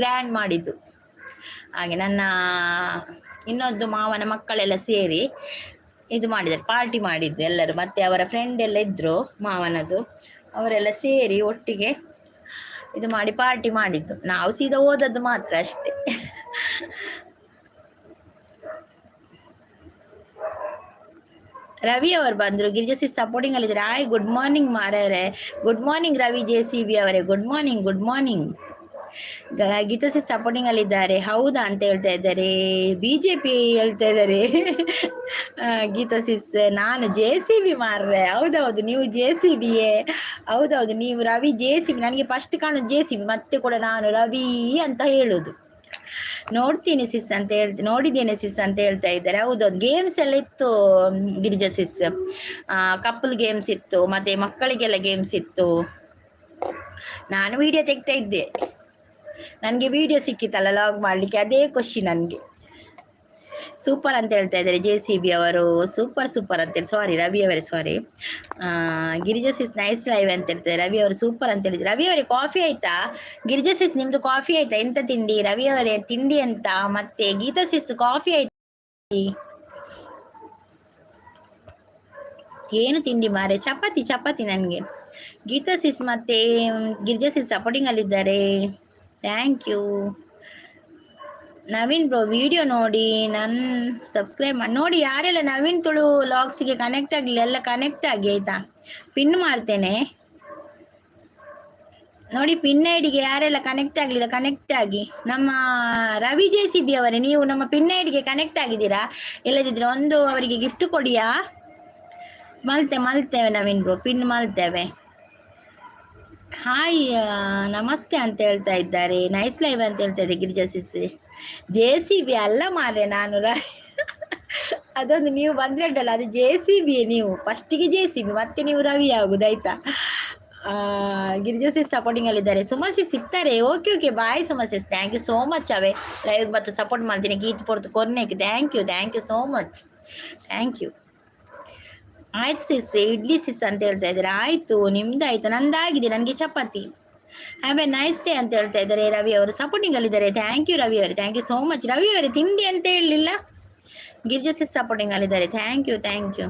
ಗ್ರ್ಯಾಂಡ್ ಮಾಡಿದ್ದು. ಹಾಗೆ ನನ್ನ ಇನ್ನೊಂದು ಮಾವನ ಮಕ್ಕಳೆಲ್ಲ ಸೇರಿ ಇದು ಮಾಡಿದ್ದಾರೆ, ಪಾರ್ಟಿ ಮಾಡಿದ್ದು ಎಲ್ಲರೂ. ಮತ್ತು ಅವರ ಫ್ರೆಂಡ್ ಎಲ್ಲ ಇದ್ದರು ಮಾವನದು, ಅವರೆಲ್ಲ ಸೇರಿ ಒಟ್ಟಿಗೆ ಇದು ಮಾಡಿ ಪಾರ್ಟಿ ಮಾಡಿದ್ದು. ನಾವು ಸೀದಾ ಹೋದದ್ದು ಮಾತ್ರ ಅಷ್ಟೇ. ರವಿ ಅವರು ಬಂದರು. ಗಿರಿಜಾ ಸಿಸ್ ಸಪೋರ್ಟಿಂಗ್ ಅಲ್ಲಿದ್ದಾರೆ. ಹಾಯ್, ಗುಡ್ ಮಾರ್ನಿಂಗ್ ಮಾರ್ಯಾರೆ. Good morning Ravi J C B ಅವರೇ, good morning, good morning. Geetha sis supporting ಅಲ್ಲಿದ್ದಾರೆ ಹೌದಾ ಅಂತ ಹೇಳ್ತಾ ಇದ್ದಾರೆ. ಬಿಜೆಪಿ ಹೇಳ್ತಾ ಇದ್ದಾರೆ ಗೀತಾ ಸಿಸ್. ನಾನು ಜೆ ಸಿ ಬಿ ಮಾರ್ರೆ. ಹೌದೌದು, ನೀವು ಜೆ ಸಿ ಬಿಯೇ. ಹೌದೌದು, ನೀವು ರವಿ ಜೆ ಸಿ ಬಿ. ನನಗೆ ಫಸ್ಟ್ ಕಾಣೋದು ಜೆ ಸಿ ಬಿ, ಮತ್ತೆ ಕೂಡ ನಾನು ರವಿ ಅಂತ ಹೇಳುದು. ನೋಡ್ತೀನಿ ಸಿಸ್ ಅಂತ ಹೇಳ್ತೀನಿ, ನೋಡಿದ್ದೇನೆ ಸಿಸ್ ಅಂತ ಹೇಳ್ತಾ ಇದ್ದಾರೆ. ಹೌದೌದು, ಗೇಮ್ಸ್ ಎಲ್ಲ ಇತ್ತು ಗಿರಿಜಾ ಸಿಸ್. ಕಪಲ್ ಗೇಮ್ಸ್ ಇತ್ತು, ಮತ್ತೆ ಮಕ್ಕಳಿಗೆಲ್ಲ ಗೇಮ್ಸ್ ಇತ್ತು. ನಾನು ವಿಡಿಯೋ ತೆಗ್ತಾ ಇದ್ದೆ, ನನಗೆ ವಿಡಿಯೋ ಸಿಕ್ಕಿತಲ್ಲ ಲಾಗ್ ಮಾಡಲಿಕ್ಕೆ, ಅದೇ ಖುಷಿ ನನಗೆ. ಸೂಪರ್ ಅಂತ ಹೇಳ್ತಾ ಇದ್ದಾರೆ ಜೆ ಸಿ ಬಿ ಅವರು. ಸೂಪರ್ ಸೂಪರ್ ಅಂತೇಳಿ, ಸಾರಿ ರವಿ ಅವರೇ, ಸಾರಿ. ಗಿರಿಜಾ ಸಿಸ್ ನೈಸ್ ಲೈವ್ ಅಂತ ಹೇಳ್ತಾರೆ ರವಿ ಅವರು. ಸೂಪರ್ ಅಂತ ಹೇಳಿದ್ರು ರವಿ ಅವರೇ. ಕಾಫಿ ಆಯ್ತಾ ಗಿರಿಜಾ ಸಿಸ್? ನಿಮ್ದು ಕಾಫಿ ಆಯ್ತಾ? ಎಂತ ತಿಂಡಿ ರವಿ ಅವರೇ? ತಿಂಡಿ ಅಂತ? ಮತ್ತೆ ಗೀತಾ ಸಿಸ್ ಕಾಫಿ ಆಯ್ತಾ? ಏನು ತಿಂಡಿ ಮಾರೆ? ಚಪಾತಿ ಚಪಾತಿ ನನಗೆ. ಗೀತಾ ಸಿಸ್ ಮತ್ತೆ ಗಿರಿಜಾ ಸಿಸ್ ಸಪೋರ್ಟಿಂಗ್ ಅಲ್ಲಿದ್ದಾರೆ. Thank you Naveen bro. Video ನೋಡಿ ನನ್ನ ಸಬ್ಸ್ಕ್ರೈಬ್ ಮಾಡಿ ನೋಡಿ. ಯಾರೆಲ್ಲ ನವೀನ್ ತುಳು ಲಾಗ್ಸಿಗೆ ಕನೆಕ್ಟ್ ಆಗಲಿಲ್ಲ ಎಲ್ಲ ಕನೆಕ್ಟ್ ಆಗಿ ಆಯ್ತಾ. ಪಿನ್ ಮಾಡ್ತೇನೆ ನೋಡಿ. ಪಿನ್ ಐಡಿಗೆ ಯಾರೆಲ್ಲ ಕನೆಕ್ಟ್ ಆಗಲಿಲ್ಲ ಕನೆಕ್ಟ್ ಆಗಿ. ನಮ್ಮ ರವಿ ಜೆ ಸಿ ಬಿ ಅವರೇ, ನೀವು ನಮ್ಮ ಪಿನ್ ಐಡಿಗೆ ಕನೆಕ್ಟ್ ಆಗಿದ್ದೀರಾ? ಇಲ್ಲದಿದ್ರೆ ಒಂದು ಅವರಿಗೆ ಗಿಫ್ಟ್ ಕೊಡಿಯಾ. ಮಲ್ತೇವೆ ನವೀನ್ ಬ್ರೋ, ಪಿನ್ ಮಲ್ತೇವೆ. ಹಾಯ್ ನಮಸ್ತೆ ಅಂತ ಹೇಳ್ತಾ ಇದ್ದಾರೆ. ನೈಸ್ ಲೈವ್ ಅಂತ ಹೇಳ್ತಾ ಇದ್ದಾರೆ Girija sis. J C B ಅಲ್ಲ ಮಾರೆ, ನಾನು ಅದೊಂದು ನೀವು ಬಂದ್ರೆ ಉಂಟಲ್ಲ, ಅದು ಜೆ ಸಿ ಬಿ. ನೀವು ಫಸ್ಟಿಗೆ ಜೆ ಸಿ ಬಿ, ಮತ್ತೆ ನೀವು ರವಿ ಆಗುದು ಆಯ್ತಾ. Girija sis supporting ಅಲ್ಲಿದ್ದಾರೆ. ಸುಮಾ ಸಿಸ್ ಸಿಗ್ತಾರೆ. Okay okay, bye Suma sis, thank you so much. ಅವೇ ಲೈವ್ ಮತ್ತು ಸಪೋರ್ಟ್ ಮಾಡ್ತೀನಿ ಗೀತ್ ಪೊರ್ತು ಕೊರ್ನೆಕ್. Thank you, thank you so much, thank you. ಆಯ್ತು ಸಿಸ್, ಇಡ್ಲಿ ಸಿಸ್ ಅಂತ ಹೇಳ್ತಾ ಇದ್ದಾರೆ. ಆಯಿತು, ನಿಮ್ದು ಆಯ್ತು? ನಂದಾಗಿದೆ, ನನಗೆ chapati. Have a nice day ಅಂತ ಹೇಳ್ತಾ ಇದ್ದಾರೆ ರವಿ ಅವರು. ಸಪೋರ್ಟಿಂಗ್ ಅಲ್ಲಿದ್ದಾರೆ. Thank you Ravi ಅವರು, thank you so much. Ravi ಅವರೇ ತಿಂಡಿ ಅಂತ ಹೇಳಲಿಲ್ಲ. ಗಿರಿಜಾ ಸಿಸ್ ಸಪೋರ್ಟಿಂಗ್ ಅಲ್ಲಿದ್ದಾರೆ. Thank you, thank you,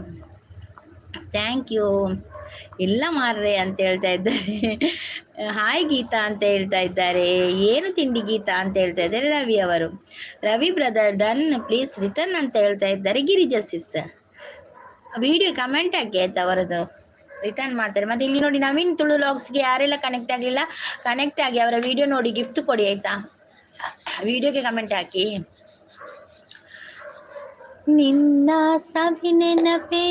thank you. ಇಲ್ಲ ಮಾರ್ರೆ ಅಂತ ಹೇಳ್ತಾ ಇದ್ದಾರೆ. ಹಾಯ್ ಗೀತಾ ಅಂತ ಹೇಳ್ತಾ ಇದ್ದಾರೆ. ಏನು ತಿಂಡಿ ಗೀತಾ ಅಂತ ಹೇಳ್ತಾ ಇದ್ದಾರೆ ರವಿ ಅವರು. ರವಿ ಬ್ರದರ್ ಡನ್, ಪ್ಲೀಸ್ ರಿಟರ್ನ್ ಅಂತ ಹೇಳ್ತಾ ಇದ್ದಾರೆ ಗಿರಿಜಾ ಸಿಸ್. ವಿಡಿಯೋ ಕಮೆಂಟ್ ಹಾಕಿ ಆಯ್ತಾ? ಅವರದು ರಿಟರ್ನ್ ಮಾಡ್ತಾರೆ. ಮತ್ತೆ ಇಲ್ಲಿ ನೋಡಿ, ನವೀನ್ ತುಳು ವ್ಲಾಗ್ಸ್ಗೆ ಯಾರೆಲ್ಲ ಕನೆಕ್ಟ್ ಆಗಲಿಲ್ಲ, ಕನೆಕ್ಟ್ ಆಗಿ ಅವರ ವಿಡಿಯೋ ನೋಡಿ ಗಿಫ್ಟ್ ಕೊಡಿ ಆಯ್ತಾ? ವಿಡಿಯೋಗೆ ಕಮೆಂಟ್ ಹಾಕಿ. ನಿನ್ನ ಸವಿ ನೆನಪೇ,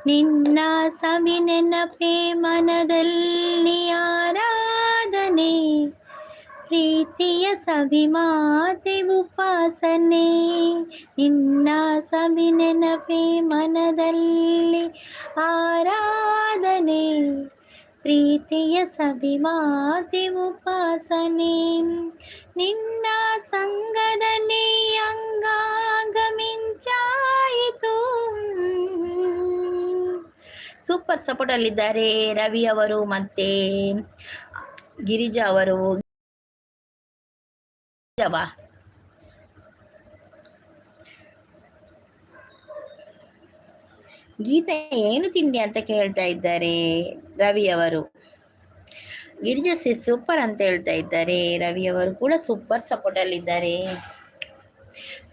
ನಿನ್ನ ಸವಿ ನೆನಪೇ ಮನದಲ್ಲಿ ಆರಾಧನೆ, ಪ್ರೀತಿಯ ಸವಿ ಮಾತೆ ಉಪಾಸನೆ. ನಿನ್ನ ಸವಿ ನೆನಪೇ ಮನದಲ್ಲಿ ಆರಾಧನೆ, ಪ್ರೀತಿಯ ಸವಿ ಮಾತೆ ಉಪಾಸನೆ. ನಿನ್ನ ಸಂಗದನೆ ಅಂಗಾಂಗ ಮಿಂಚಾಯಿತು. ಸೂಪರ್ ಸಪೋರ್ಟ್ ಅಲ್ಲಿದ್ದಾರೆ ರವಿ ಅವರು ಮತ್ತೆ ಗಿರಿಜಾ ಅವರು. ಗಿರಿಜಾವಾ? ಗೀತಾ ಏನು ತಿಂಡಿ ಅಂತ ಕೇಳ್ತಾ ಇದ್ದಾರೆ ರವಿ ಅವರು. ಗಿರಿಜಾ ಸಿಸ್ ಸೂಪರ್ ಅಂತ ಹೇಳ್ತಾ ಇದ್ದಾರೆ. ರವಿ ಅವರು ಕೂಡ ಸೂಪರ್ ಸಪೋರ್ಟ್ ಅಲ್ಲಿದ್ದಾರೆ.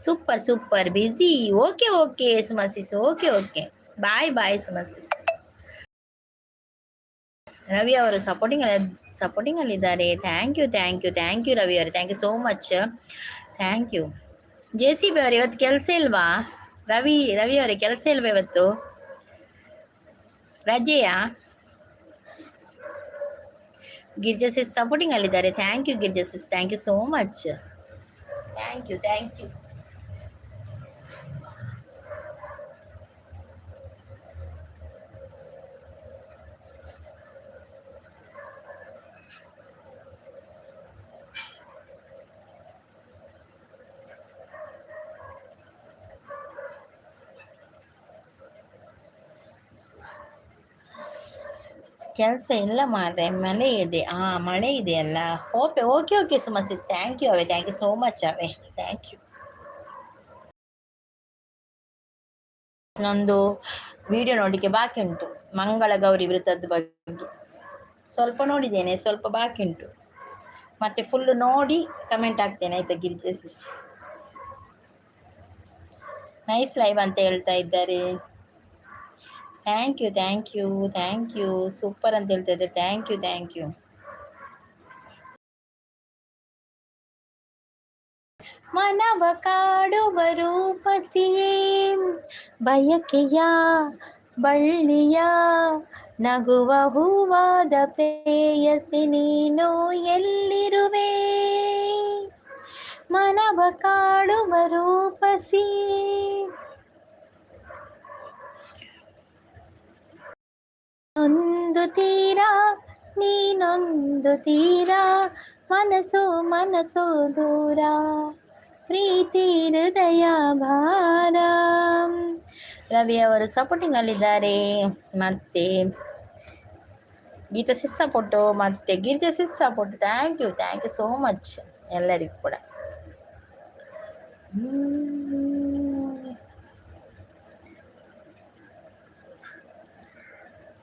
Super super busy. Okay okay Suma sis, okay okay, bye bye Suma sis. Ravi ಅವರು ಸಪೋರ್ಟಿಂಗ್ ಸಪೋರ್ಟಿಂಗ್ ಅಲ್ಲಿದ್ದಾರೆ. Thank you, thank you, thank you Ravi ಅವರು. Thank you so much, thank you. JCB ಅವರು, ಇವತ್ತು ಕೆಲಸ ಇಲ್ವಾ? ರವಿ ರವಿ ಅವರೇ, ಕೆಲಸ ಇಲ್ವಾ ಇವತ್ತು? ರಜೆಯಾ? ಗಿರ್ಜಾ ಸಿಸ್ ಸಪೋರ್ಟಿಂಗ್ ಅಲ್ಲಿದ್ದಾರೆ. Thank you Girija sis, thank you so much, thank you, thank you. ಕೆಲಸ ಇಲ್ಲ ಮಾರ್ರೆ, ಮಳೆ ಇದೆ. ಹಾಂ, ಮಳೆ ಇದೆಯಲ್ಲ. Okay okay okay Suma sis, thank you away, thank you so much away, thank you. ಇನ್ನೊಂದು ವಿಡಿಯೋ ನೋಡಲಿಕ್ಕೆ ಬಾಕಿ ಉಂಟು. ಮಂಗಳ ಗೌರಿ ವೃತದ ಬಗ್ಗೆ ಸ್ವಲ್ಪ ನೋಡಿದ್ದೇನೆ, ಸ್ವಲ್ಪ ಬಾಕಿ ಉಂಟು. ಮತ್ತೆ ಫುಲ್ಲು ನೋಡಿ ಕಮೆಂಟ್ ಹಾಕ್ತೇನೆ ಆಯ್ತಾ? ಗಿರಿಜಾ ಸಿಸ್ ನೈಸ್ ಲೈವ್ ಅಂತ ಹೇಳ್ತಾ ಇದ್ದಾರೆ. Thank you, thank you, thank you. Super ಅಂತ ಹೇಳ್ತಾ ಇದ್ದಾರೆ. Thank you, thank you. ಮನವ ಕಾಡುವ ರೂಪಸಿಯೇ, ಬಯಕೆಯ ಬಳ್ಳಿಯ ನಗುವ ಹೂವಾದ ಪ್ರೇಯಸಿ, ನೀನು ಎಲ್ಲಿರುವೆ? ಮನವ ಕಾಡುವ ರೂಪಸಿ. ಒಂದು ತೀರ, ನೀನೊಂದು ತೀರ, ಮನಸ್ಸು ಮನಸ್ಸು ದೂರ, ಪ್ರೀತಿ ಹೃದಯ ಭಾರ. ರವಿ ಅವರು ಸಪೋರ್ಟಿಂಗ್ ಅಲ್ಲಿದ್ದಾರೆ. ಮತ್ತೆ ಗೀತಾ ಸಿಸ್ ಸಪೋರ್ಟು, ಮತ್ತೆ Girija sis support. Thank you, thank you so much ಎಲ್ಲರಿಗೂ ಕೂಡ.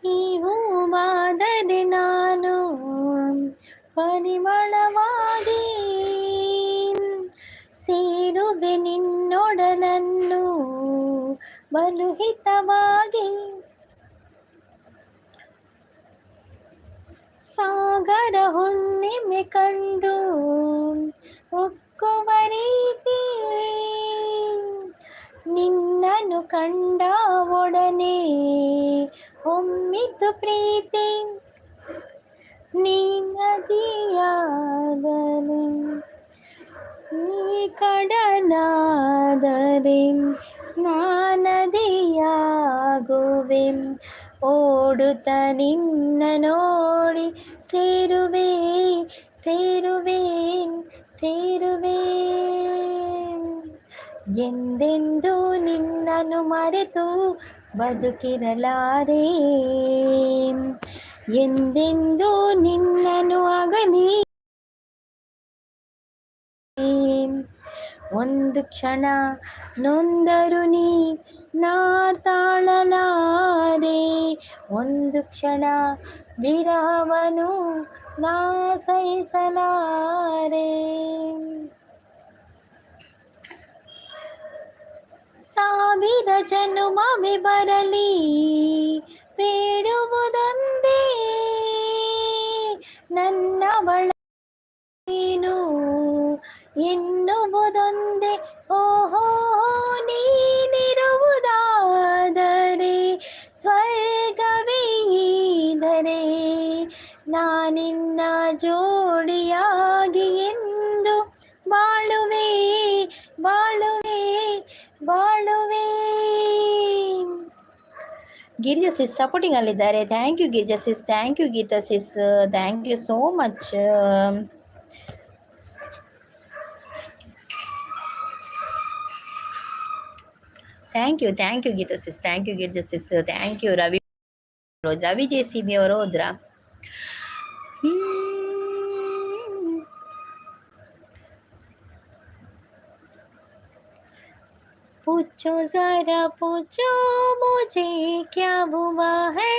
ನೀವು ಬಾದರೆ ನಾನು ಪರಿಮಳವಾಗಿ ಸೇರುವೆ ನಿನ್ನೊಡನನ್ನು ಬಲುಹಿತವಾಗಿ. ಸಾಗರ ಹುಣ್ಣಿಮೆ ಕಂಡು ಉಕ್ಕುವ ರೀತಿ ನಿನ್ನನು ಕಂಡ ಒಡನೆ ಹೊಮ್ಮಿತು ಪ್ರೀತಿ. ನೀ ನದಿಯಾದರೆ, ನೀ ಕಡಲಾದರೆ ನದಿಯಾಗುವೆ. ಓಡುತ್ತ ನಿನ್ನ ನೋಡಿ ಸೇರುವೆ, ಸೇರುವೆ, ಸೇರುವೆ. ಎಂದೆಂದೂ ನಿನ್ನನ್ನು ಮರೆತು ಬದುಕಿರಲಾರೆ, ಎಂದೆಂದೂ ನಿನ್ನನು ಅಗಲಿ. ಒಂದು ಕ್ಷಣ ನೊಂದರು ನೀ ನಾ ತಾಳಲಾರೆ, ಒಂದು ಕ್ಷಣ ವಿರಹವನು ನಾ ಸಹಿಸಲಾರೆ. ಸಾವಿರ ಜನುಮವೇ ಬರಲಿ ಬೇಡುವುದೊಂದೇ, ನನ್ನ ನೀನು ಎನ್ನುವುದೊಂದೇ. ಹೋ ಹೋ ಹೋ, ನೀನಿರುವುದಾದರೆ ಸ್ವರ್ಗವೇ ಈದರೆ, ನಾನಿನ್ನ ಜೋಡಿಯಾಗಿ ಎಂದು ಬಾಳುವೆ ಬಾಳುವೆ ಬಾಳುವೆ. ಗಿರಿಜಾ ಸಿಸ್ ಸಪೋರ್ಟಿಂಗ್ ಅಲ್ಲಿದ್ದಾರೆ. Thank you Girija sis, thank you Geetha sis, thank you so much. Thank you, thank you Geetha sis, thank you Girija sis, thank you Ravi. Ravi J C B ಅವರು ಹೋದ್ರಾ? पूछो जरा पूछो मुझे क्या हुआ है,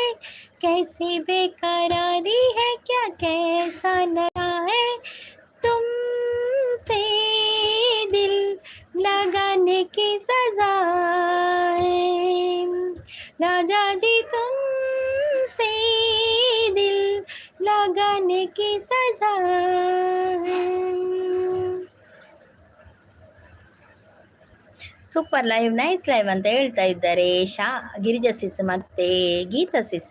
कैसी बेकरारी है, क्या कैसा नया है, तुमसे दिल लगाने की सजा है, राजा जी तुमसे दिल लगाने की सजा है. ಸೂಪರ್ ಲೈವ್, ನೈಸ್ ಲೈವ್ ಅಂತ ಹೇಳ್ತಾ ಇದ್ದಾರೆ ಶಾ ಗಿರಿಜಾ ಸಿಸ್ ಮತ್ತೆ Geetha sis.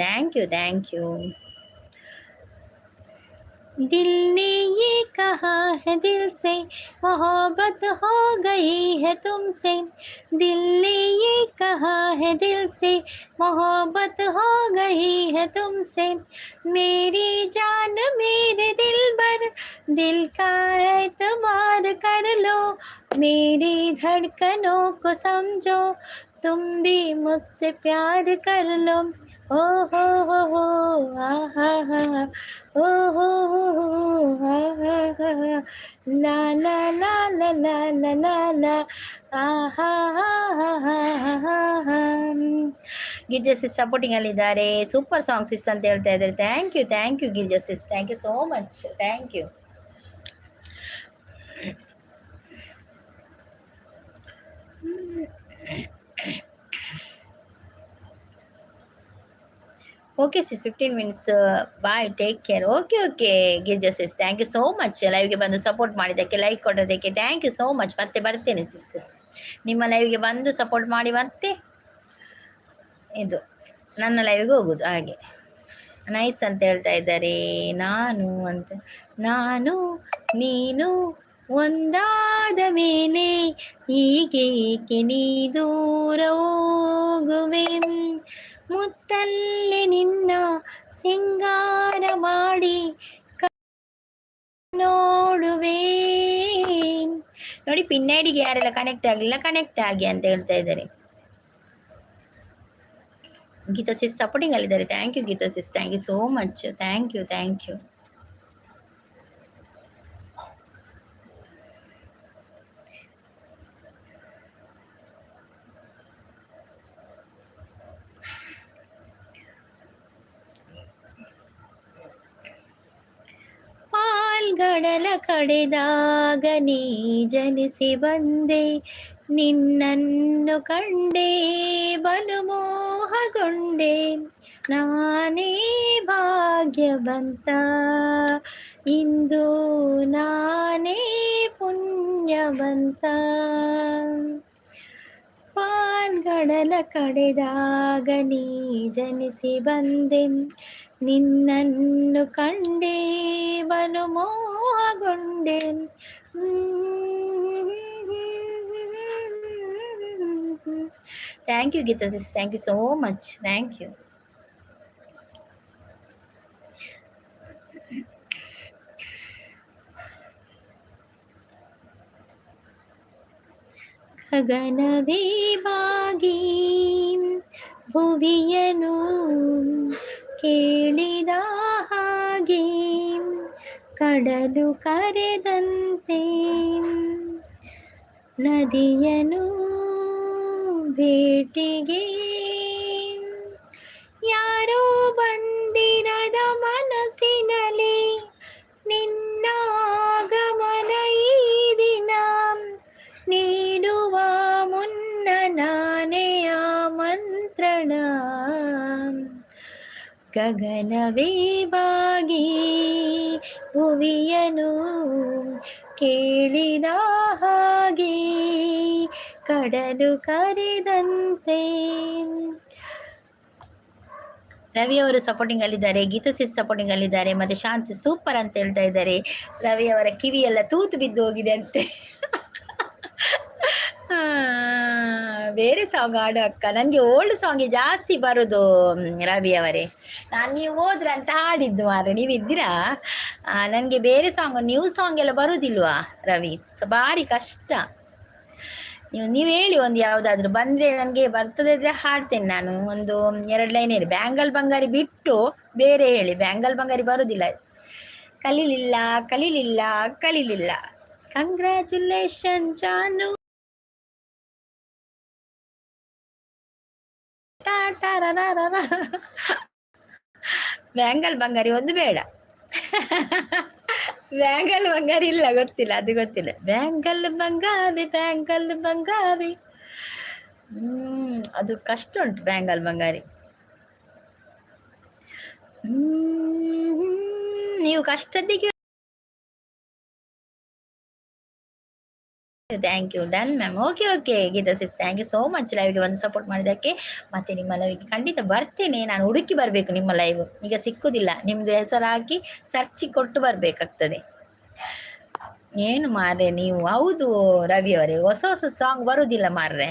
Thank you, thank you. दिल ने ये कहा है दिल से, मोहब्बत हो गई है तुमसे. दिल ने ये कहा है दिल से, मोहब्बत हो गई है तुमसे. मेरी जान मेरे दिल भर, दिल का एतबार कर लो. मेरी धड़कनों को समझो, तुम भी मुझसे प्यार कर लो. ओ हो हो, आ हा हा, ओ हो हो, हा हा हा, ला ला ला ला ला ला ला ला, ಆ ಹಾ ಹಾ ಹಾ ಹಾ ಹಾ ಹಾ. Girja sis supporting ಅಲ್ಲಿದ್ದಾರೆ. Super song ಸಿಸ್ ಅಂತ ಹೇಳ್ತಾ ಇದ್ದಾರೆ. Thank you, thank you Girija sis, thank you so much, thank you. Okay sis, 15 minutes, bye, take care. Okay okay Girija sis, thank you so much. ಲೈವ್ಗೆ ಬಂದು ಸಪೋರ್ಟ್ ಮಾಡಿದ್ದಕ್ಕೆ, like ಕೊಡೋದಕ್ಕೆ thank you so much. ಮತ್ತೆ ಬರ್ತೇನೆ ಸಿಸ್, ನಿಮ್ಮ ಲೈವ್ಗೆ ಬಂದು support ಮಾಡಿ ಮತ್ತೆ ಇದು ನನ್ನ ಲೈವ್ಗೆ ಹೋಗುದು ಹಾಗೆ. ನೈಸ್ ಅಂತ ಹೇಳ್ತಾ ಇದ್ದಾರೆ. ನಾನು ಅಂತ, ನಾನು ನೀನು ಒಂದಾದ ಮೇಲೆ ಹೀಗೇಕೆ ನೀ ದೂರ ಹೋಗುವೆ? ಮುತ್ತಲ್ಲಿ ನಿನ್ನ ಸಿಂಗಾರ ಮಾಡಿ ನೋಡುವೆ. ನೋಡಿ, ಪಿನ್ ಐಡಿಗೆ ಯಾರೆಲ್ಲ ಕನೆಕ್ಟ್ ಆಗಲಿಲ್ಲ, ಕನೆಕ್ಟ್ ಆಗಿ ಅಂತ ಹೇಳ್ತಾ ಇದ್ದಾರೆ. ಗೀತಾ ಸಿಸ್ ಸಪೋರ್ಟಿಂಗ್ ಅಲ್ಲಿದ್ದಾರೆ. Thank you Geetha sis, thank you so much, thank you, thank you. ಪಾಲ್ಗಡಲ ಕಡೆದಾಗ ನೀ ಜನಿಸಿ ಬಂದೆ, ನಿನ್ನನ್ನು ಕಂಡೆ ಬಲು ಮೋಹಗೊಂಡೆ. ನಾನೇ ಭಾಗ್ಯವಂತ, ಇಂದು ನಾನೇ ಪುಣ್ಯವಂತ. ಪಾಲ್ಗಡಲ ಕಡೆದಾಗ ನೀ ಜನಿಸಿ ಬಂದೆ, ನಿನ್ನನ್ನು ಕಂಡೆ ಬಲು ಮೋಹಗೊಂಡೆ. Thank you Geetha sis, thank you so much, thank you. ಗಗನವೇ ಬಾಗಿ ಭುವಿಯನು ಕೇಳಿದ ಹಾಗೆ, ಕಡಲು ಕರೆದಂತೆ. ನದಿಯನು ಭೇಟಿಗೆ. ಯಾರೋ ಬಂದಿರದ ಮನಸ್ಸಿನಲ್ಲಿ ನಿನ್ನ ಆಗಮನ ಈ ದಿನ. ನೀಡುವ ಮುನ್ನ ನಾನೇ ಆಮಂತ್ರಣ. ಗಗನವೇ ಬಾಗಿ ಭುವಿಯನು ಕೇಳಿದ ಹಾಗೆ, ಕಡಲು ಕರೆದಂತೆ. ರವಿ ಅವರು ಸಪೋರ್ಟಿಂಗ್ ಅಲ್ಲಿದ್ದಾರೆ, ಗೀತಾ ಸಿಸ್ ಸಪೋರ್ಟಿಂಗ್ ಅಲ್ಲಿದ್ದಾರೆ, ಮತ್ತೆ ಶಾಂತಿ ಸೂಪರ್ ಅಂತ ಹೇಳ್ತಾ ಇದ್ದಾರೆ. ರವಿ ಅವರ ಕಿವಿ ಎಲ್ಲ ತೂತು ಬಿದ್ದು ಹೋಗಿದೆ ಅಂತೆ. ಬೇರೆ ಸಾಂಗ್ ಹಾಡು ಅಕ್ಕ. ನನಗೆ ಓಲ್ಡ್ ಸಾಂಗ್ ಜಾಸ್ತಿ ಬರೋದು ರವಿ ಅವರೇ. ನಾನು ನೀವು ಹೋದ್ರಂತ ಹಾಡಿದ್ದು ಮಾರ್ರೆ, ನೀವು ಇದ್ದೀರಾ. ನನಗೆ ಬೇರೆ ಸಾಂಗ್, ನ್ಯೂ ಸಾಂಗ್ ಎಲ್ಲ ಬರುವುದಿಲ್ವಾ ರವಿ? ಭಾರಿ ಕಷ್ಟ. ನೀವು ನೀವು ಹೇಳಿ ಒಂದು ಯಾವುದಾದ್ರು ಬಂದರೆ, ನನಗೆ ಬರ್ತದೆ ಇದ್ರೆ ಹಾಡ್ತೇನೆ ನಾನು. ಒಂದು ಎರಡು ಲೈನ್ ಹೇಳಿ. ಬ್ಯಾಂಗಲ್ ಬಂಗಾರಿ ಬಿಟ್ಟು ಬೇರೆ ಹೇಳಿ. ಬ್ಯಾಂಗಲ್ ಬಂಗಾರಿ ಬರುವುದಿಲ್ಲ. ಕಲೀಲಿಲ್ಲ, ಕಲೀಲಿಲ್ಲ, ಕಲೀಲಿಲ್ಲ. ಕಂಗ್ರ್ಯಾಚುಲೇಷನ್ ಜಾನು. ಬ್ಯಾಂಗಲ್ ಬಂಗಾರಿ ಒಂದು ಬೇಡ. ಬ್ಯಾಂಗಲ್ ಬಂಗಾರಿ ಇಲ್ಲ, ಗೊತ್ತಿಲ್ಲ, ಅದು ಗೊತ್ತಿಲ್ಲ. ಬ್ಯಾಂಗಲ್ ಬಂಗಾರಿ, ಬ್ಯಾಂಗಲ್ ಬಂಗಾರಿ. ಅದು ಕಷ್ಟ ಉಂಟು ಬ್ಯಾಂಗಲ್ ಬಂಗಾರಿ. ನೀವು ಕಷ್ಟದಿಗೆ. Thank you. Done ma'am. Okay okay Geetha sis, thank you so much ಲೈವ್ಗೆ ಬಂದು ಸಪೋರ್ಟ್ ಮಾಡಿದ್ದಕ್ಕೆ. ಮತ್ತು ನಿಮ್ಮ ಲೈವ್ಗೆ ಖಂಡಿತ ಬರ್ತೇನೆ ನಾನು. ಹುಡುಕಿ ಬರಬೇಕು ನಿಮ್ಮ ಲೈವ್, ಈಗ ಸಿಕ್ಕುದಿಲ್ಲ. ನಿಮ್ಮದು ಹೆಸರು ಹಾಕಿ ಸರ್ಚಿ ಕೊಟ್ಟು ಬರಬೇಕಾಗ್ತದೆ. ಏನು ಮಾರ್ರೆ ನೀವು? ಹೌದು ರವಿ ಅವರೇ, ಹೊಸ ಹೊಸ ಸಾಂಗ್ ಬರುವುದಿಲ್ಲ ಮಾರ್ರೆ.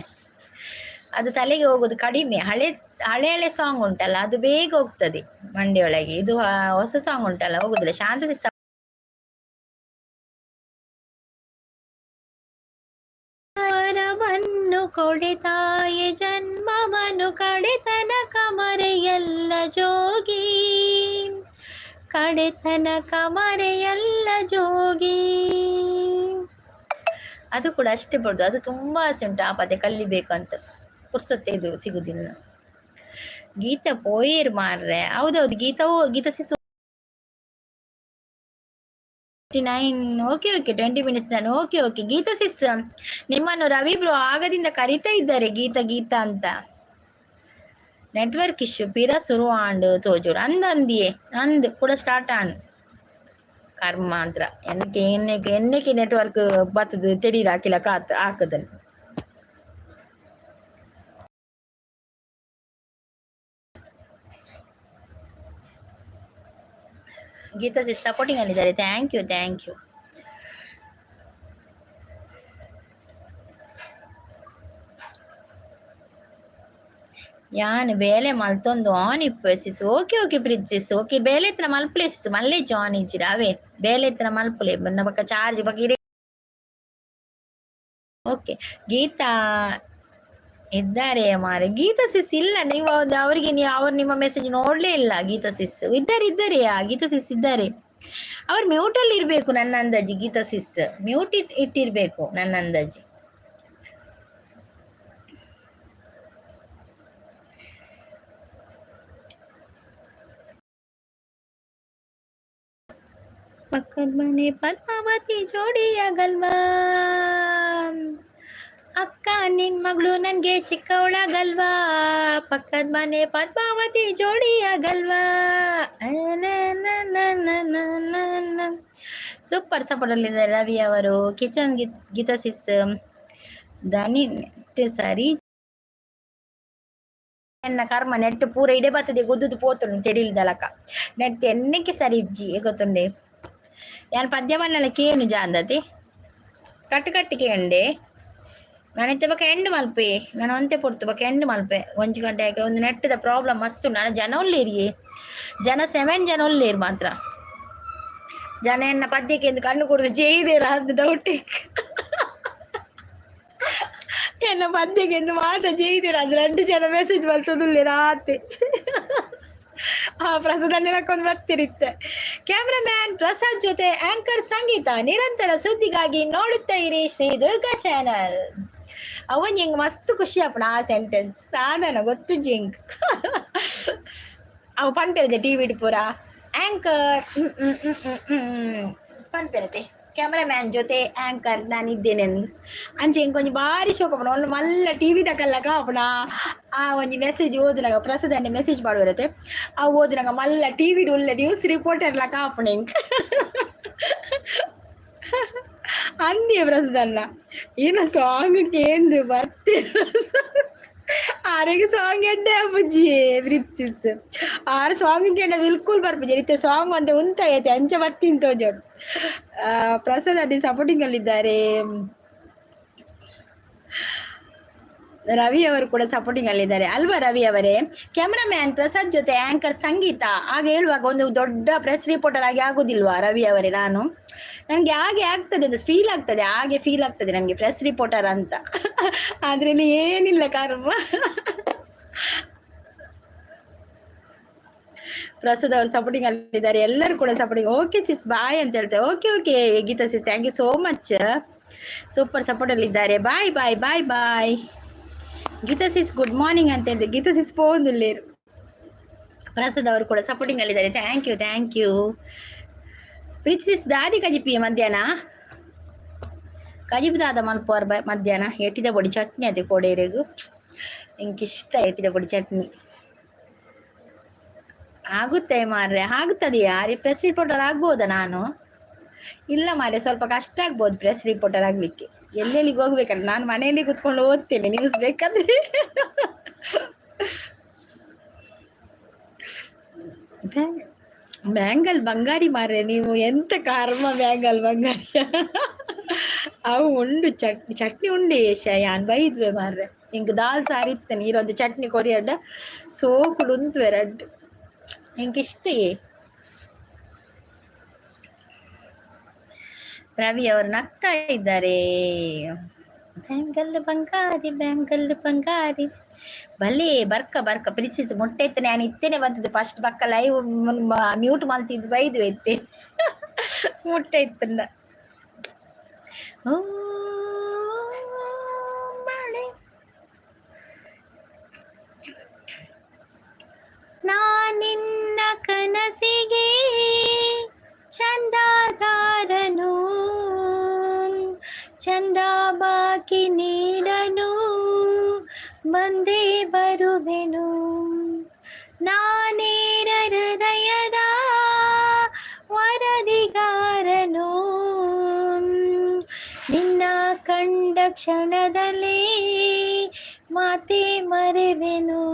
ಅದು ತಲೆಗೆ ಹೋಗೋದು ಕಡಿಮೆ. ಹಳೆ ಹಳೆ ಹಳೆ ಸಾಂಗ್ ಉಂಟಲ್ಲ, ಅದು ಬೇಗ ಹೋಗ್ತದೆ ಮಂಡಿಯೊಳಗೆ. ಇದು ಹೊಸ ಸಾಂಗ್ ಉಂಟಲ್ಲ, ಹೋಗುದಿಲ್ಲ. ಶಾಂತ ಸಿಸ್. ವರವನ್ನು ಕೊಡೆ ತಾಯಿ, ಜನ್ಮವನು ಕಡೆತನಕ ಮರೆಯಲ್ಲ ಜೋಗಿ, ಕಡೆತನಕ ಮರೆಯಲ್ಲ ಜೋಗಿ. ಅದು ಕೂಡ ಅಷ್ಟೇ ಬರುದು. ಅದು ತುಂಬ ಆಸೆ ಉಂಟು ಆ ಪದ್ಯ ಕಲಿಬೇಕು ಅಂತ. ಪುರ್ಸೊತ್ತೆ ಇದು ಸಿಗುದಿಲ್ಲ. ಗೀತಾ ಪೋಯೇರ್ ಮಾರ್ರೆ. ಹೌದೌದು, ಗೀತಾವು Geetha sis. 9, okay okay, 20 minutes ನಾನು. ಓಕೆ ಓಕೆ ಗೀತಾ ಸಿಸ್, ನಿಮ್ಮನ್ನು ರವಿ ಬ್ರೋ ಆಗದಿಂದ ಕರಿತಾ ಇದ್ದಾರೆ, ಗೀತಾ ಗೀತಾ ಅಂತ. ನೆಟ್ವರ್ಕ್ ಇಶ್ಯೂ ಪಿರ ಸುರು ಆಂಡ್ ತೋಜೋಡು. ಅಂದ್ ಅಂದಿಯೇ ಅಂದ್ ಕೂಡ ಸ್ಟಾರ್ಟ್ ಆಂಡ್. ಕರ್ಮಾಂತ್ರ ಎನ್ನಕ್ಕೆ ಎನ್ನಕ್ಕೆ ಎನ್ನಕ್ಕೆ ನೆಟ್ವರ್ಕ್ ಬತ್ತದ ತೆಡೀರ್ ಹಾಕಿಲ್ಲ ಕಾತ್ ಹಾಕದಲ್ಲಿ. ಗೀತಾ ಸಿಸ್ ಸಪೋರ್ಟಿಂಗ್ ಅಲ್ಲಿದ್ದಾರೆ. Thank you, thank you. ಯಾನ್ ಬೇಲೆ ಮಲ್ತೊಂದು ಆನ್ ಇಪ್ಪೆ ಸಿಸ್. Okay okay Preeth sis, okay. ಬೇಲೆ ಇತ್ತಿನ ಮಲ್ಪುಲೆ ಸಿಸ್, ಮಲ್ಲೆ ಆನ್ ಇಜ್ಜಿರ ಅವೇ. ಬೇಲೆ ಇತ್ತಿನ ಮಲ್ಪುಲೆ ಬನ್ನ ಬೊಕ್ಕ ಚಾರ್ಜ್ ಬೊಕ್ಕ ಇರೆ. ಓಕೆ, ಗೀತಾ ಇದ್ದಾರೆ ಮಾರೆ. ಗೀತಾ ಸಿಸ್ ಇಲ್ಲ. ನೀವು ಅವರಿಗೆ ನೀವು ಅವ್ರು ನಿಮ್ಮ ಮೆಸೇಜ್ ನೋಡ್ಲೇ ಇಲ್ಲ. ಗೀತಾ ಸಿಸ್ ಇದ್ದಾರೆ, ಇದ್ದಾರೆ. ಆ ಗೀತಾ ಸಿಸ್ ಇದ್ದಾರೆ. ಅವ್ರು ಮ್ಯೂಟಲ್ಲಿ ಇರಬೇಕು ನನ್ನ ಅಂದಾಜಿ. ಗೀತಾ ಸಿಸ್ ಮ್ಯೂಟ್ ಇಟ್ಟಿರ್ಬೇಕು ನನ್ನ ಅಂದಾಜಿ. ಪಕ್ಕದ ಮನೆ ಪದ್ಮಾವತಿ ಜೋಡಿಯಾಗಲ್ವಾ? ಅಕ್ಕ, ನಿನ್ ಮಗಳು ನನ್ಗೆ ಚಿಕ್ಕವಳಾಗಲ್ವಾ? ಪಕ್ಕದ ಮನೆ ಪದ್ಮಾವತಿ ಜೋಡಿಯಾಗಲ್ವಾ? ಸೂಪರ್ ಸಪೋರ್ಟ್ ಅಲ್ಲಿದ್ದಾರೆ ರವಿ ಅವರು. ಕಿಚನ್ ಗೀತಾ ಸಿಸ್. ದನಿ ನೆಟ್ ಸರಿ. ಎನ್ನ ಕರ್ಮ, ನೆಟ್ ಪೂರ ಇಡೆ ಬರ್ತದೆ, ಗುದ್ದುದು ಪೋತುಂಡು ತೆಡಿಲ್ದಲಕ. ನೆಟ್ ಎನ್ನಕ್ಕೆ ಸರಿ ಇಜ್ಜಿ ಗೊತ್ತುಂಡೆ. ಯಾನ್ ಪದ್ಯ ಬನ್ನಲ ಕೇನು ಜಾಂದತಿ ಕಟ್ಟು ಕಟ್ಟು ಕೇಂಡೆ. ನಾನಿತ್ತೆ ಬೊಕ ಎಂಡ್ ಮಲ್ಪೆ. ನಾನು ಒಂತೆ ಪೊರ್ತು ಬೊಕ ಎಂಡ್ ಮಲ್ಪೆ. ಒಂಜಿ ಗಂಟೆ ಆಯ್ಕೆ. ಒಂದು ನೆಟ್ಟದ ಪ್ರಾಬ್ಲಮ್ ಮಸ್ತ್ ಉಂಡು. ನಾನು ಜನ ಉಲ್ಲೇರಿಯೇ, ಜನ ಸೆವೆನ್ ಜನ ಉಲ್ಲೇರು ಮಾತ್ರ. ಜನ ಎನ್ನ ಪದ್ಯಕ್ಕೆ ಎಂದು ಕಣ್ಣು ಕೊಡುದು ಜೈದೇರ ಅದು ಡೌಟ್. ಎನ್ನ ಪದ್ಯಕ್ಕೆ ಎಂದು ಮಾತ ಜೈದೇರ ಅದು ಎರಡು ಜನ ಮೆಸೇಜ್ ಬರ್ತದುಲ್ಲೇರ ಆತೆ. ಆ ಪ್ರಸಾದ ನೆಲಕ್ಕೊಂದು ಬರ್ತಿರಿತ್ತೆ. ಕ್ಯಾಮ್ರಾಮ್ಯಾನ್ ಪ್ರಸಾದ್ ಜೊತೆ ಆಂಕರ್ ಸಂಗೀತ. ನಿರಂತರ ಸುದ್ದಿಗಾಗಿ ನೋಡುತ್ತಾ ಇರಿ ಶ್ರೀ ದುರ್ಗಾ ಚಾನಲ್. ಅವನ್ ಹಿಂಗ್ ಮಸ್ತ್ ಖುಷಿ ಆಪಣ ಆ ಸೆಂಟೆನ್ಸ್ ಸಾಧನ ಗೊತ್ತು ಜಿಂಕ್. ಅವು ಪನ್ಪೆರದೆ ಟಿವಿ ಪೂರ ಆಂಕರ್ ಪನ್ಪೆರತೆ, ಕ್ಯಾಮ್ರಾಮ್ಯಾನ್ ಜೊತೆ ಆಂಕರ್ ನಾನಿದ್ದೇನೆ ಅಂದ್. ಅಂಚೆ ಇಂಕೊಂಜಿ ಬಾರಿ ಶೋಕ ಆಪುಂಡು. ಒಂದು ಮಲ್ಲ ಟಿವಿ ದಕಲ್ಲಕ ಆಪುಣ. ಆ ಒಂಜಿ ಮೆಸೇಜ್ ಓದುನಾಗ ಪ್ರಸಾದ್ ಅಣ್ಣೆ ಮೆಸೇಜ್ ಮಾಡುವರತೆ, ಆ ಓದುನಾಗ ಮಲ್ಲ ಟಿವಿ ಉಲ್ಲ ನ್ಯೂಸ್ ರಿಪೋರ್ಟರ್ ಲಕ ಆಪುಣ ಇಂಕ್. ಅಂದಿಯ ಪ್ರಸಾದ್ ಏನ ಸಾಂಗ್ ಕೇಂದು ಬತ್ತಿ ಆರೆಗ್ ಸಾಂಗ್ ಎಡ್ಡೆ ಆಪುಜಿ. ಬ್ರಿತ್ಸಿಸ್ ಆರ್ ಸಾಂಗ್ ಕೇಂಡ ಬಿಲ್ಕುಲ್ ಬರ್ಪುಜಿ. ಇತ್ತೆ ಸಾಂಗ್ ಒಂತೆ ಉಂತಾಯತೆ ಅಂಚ ಬತ್ತಿನ ತೋಜೋಡು. ಪ್ರಸಾದ್ ಅಡ್ಡಿ ಸಪೋರ್ಟಿಂಗ್ ಅಲ್ಲಿದ್ದಾರೆ. ರವಿ ಅವರು ಕೂಡ ಸಪೋರ್ಟಿಂಗ್ ಅಲ್ಲಿದ್ದಾರೆ ಅಲ್ವಾ ರವಿ ಅವರೇ? ಕ್ಯಾಮ್ರಾಮ್ಯಾನ್ ಪ್ರಸಾದ್ ಜೊತೆ ಆಂಕರ್ ಸಂಗೀತ ಆಗ ಹೇಳುವಾಗ ಒಂದು ದೊಡ್ಡ ಪ್ರೆಸ್ ರಿಪೋರ್ಟರ್ ಆಗಿ ಆಗುದಿಲ್ವಾ ರವಿ ಅವರೇ? ನನಗೆ ಹಾಗೆ ಆಗ್ತದೆ, ಅದು ಫೀಲ್ ಆಗ್ತದೆ, ಹಾಗೆ ಫೀಲ್ ಆಗ್ತದೆ ನನಗೆ ಪ್ರೆಸ್ ರಿಪೋರ್ಟರ್ ಅಂತ. ಆದ್ರೆ ಏನಿಲ್ಲ ಕರ್ಮ. ಪ್ರಸಾದ್ ಅವರು ಸಪೋರ್ಟಿಂಗ್ ಅಲ್ಲಿದ್ದಾರೆ, ಎಲ್ಲರೂ ಕೂಡ ಸಪೋರ್ಟಿಂಗ್. ಓಕೆ ಸಿಸ್, ಬಾಯ್ ಅಂತ ಹೇಳ್ತೇವೆ. Okay okay Geetha sis, thank you so much. Super support ಅಲ್ಲಿ ಇದ್ದಾರೆ. Bye bye bye bye Geetha sis, good morning ಅಂತ ಹೇಳಿದೆ. ಗೀತಾ ಸಿಸ್ ಪೋಂದುಲ್ಲೇರು. ಪ್ರಸಾದ್ ಅವರು ಕೂಡ ಸಪೋರ್ಟಿಂಗ್ ಅಲ್ಲಿದ್ದಾರೆ. Thank you thank you. Preethi sis, ದಾದಿ ಕಜಿಪಿ ಮಧ್ಯಾಹ್ನ ಕಜಿಪಿ ದಾದ ಮಲ್ಪುವರ್ ಮಧ್ಯಾಹ್ನ? ಎಟ್ಟಿದ ಪೊಡಿ ಚಟ್ನಿ ಅದೇ ಕೊಡೇರೆಗು. ಇಂಕಿಷ್ಟ ಎಟ್ಟಿದ ಪೊಡಿ ಚಟ್ನಿ. ಆಗುತ್ತೆ ಮಾರ್ರೆ, ಆಗ್ತದೆ. ಯಾರೇ ಪ್ರೆಸ್ ರಿಪೋರ್ಟರ್ ಆಗ್ಬೋದಾ ನಾನು? ಇಲ್ಲ ಮಾರ್ರೆ, ಸ್ವಲ್ಪ ಕಷ್ಟ ಆಗ್ಬೋದು ಪ್ರೆಸ್ ರಿಪೋರ್ಟರ್ ಆಗಲಿಕ್ಕೆ. ಎಲ್ಲೆಲ್ಲಿಗೆ ಹೋಗ್ಬೇಕಲ್ಲ, ನಾನು ಮನೆಯಲ್ಲಿ ಕುತ್ಕೊಂಡು ಓದ್ತೇನೆ ನ್ಯೂಸ್ ಬೇಕಾದ್ರೆ. ಬ್ಯಾಂಗಲ್ ಬಂಗಾರಿ ಮಾರ್ರೆ, ನೀವು ಎಂತ ಕರ್ಮ ಬ್ಯಾಂಗಲ್ ಬಂಗಾರಿ. ಅವು ಉಂಡು ಚಟ್ನಿ ಚಟ್ನಿ ಉಂಡೆ ಯಾನ್ ಬೈದ್ವೆ ಮಾರ್ರೆ. ಇಂಕ್ ದಾಲ್ ಸಾರು ಇತ್ತ ನೀರೊಂದು ಚಟ್ನಿ ಕೊರಿಯಡ್ಡ ಸೋಕುಡು ಉಂತುವೆ ರಡ್ಡ್. ಇಂಕ್ ಇಷ್ಟ. ರವಿ ಅವರು ನಗ್ತಾ ಇದ್ದಾರೆ. ಬ್ಯಾಂಗಲ್ ಬಂಗಾರಿ ಬ್ಯಾಂಗಲ್ ಬಂಗಾರಿ ಭಲೇ ಬರ್ಕ ಬರ್ಕ ಪ್ರಿನ್ಸೆಸ್ ಮೊಟ್ಟೆ ಇತ್ತನೆ. ನಾನು ಇತ್ತೇನೆ ಬಂತದ್ದು ಫಸ್ಟ್ ಬಕ್ಕ ಲೈವ್ ಮ್ಯೂಟ್ ಮಲ್ತಿದ್ದು ಬೈದ್ವೆ ಇತ್ತೆ ಮೊಟ್ಟೆ ಇತ್ತಂದ. ಓ ಮಳೆ ನಾನಿನ್ನ ಕನಸಿಗೆ ಚಂದಾದಾರನು, ಚಂದ ಬಾಕಿ ನೀಡನು ಬಂದೇ ಬರುವೆನು. ನಾನೇರ ಹೃದಯದ ವರದಿಗಾರನು, ನಿನ್ನ ಕಂಡ ಕ್ಷಣದಲ್ಲಿ ಮಾತೆ ಮರೆವೆನು.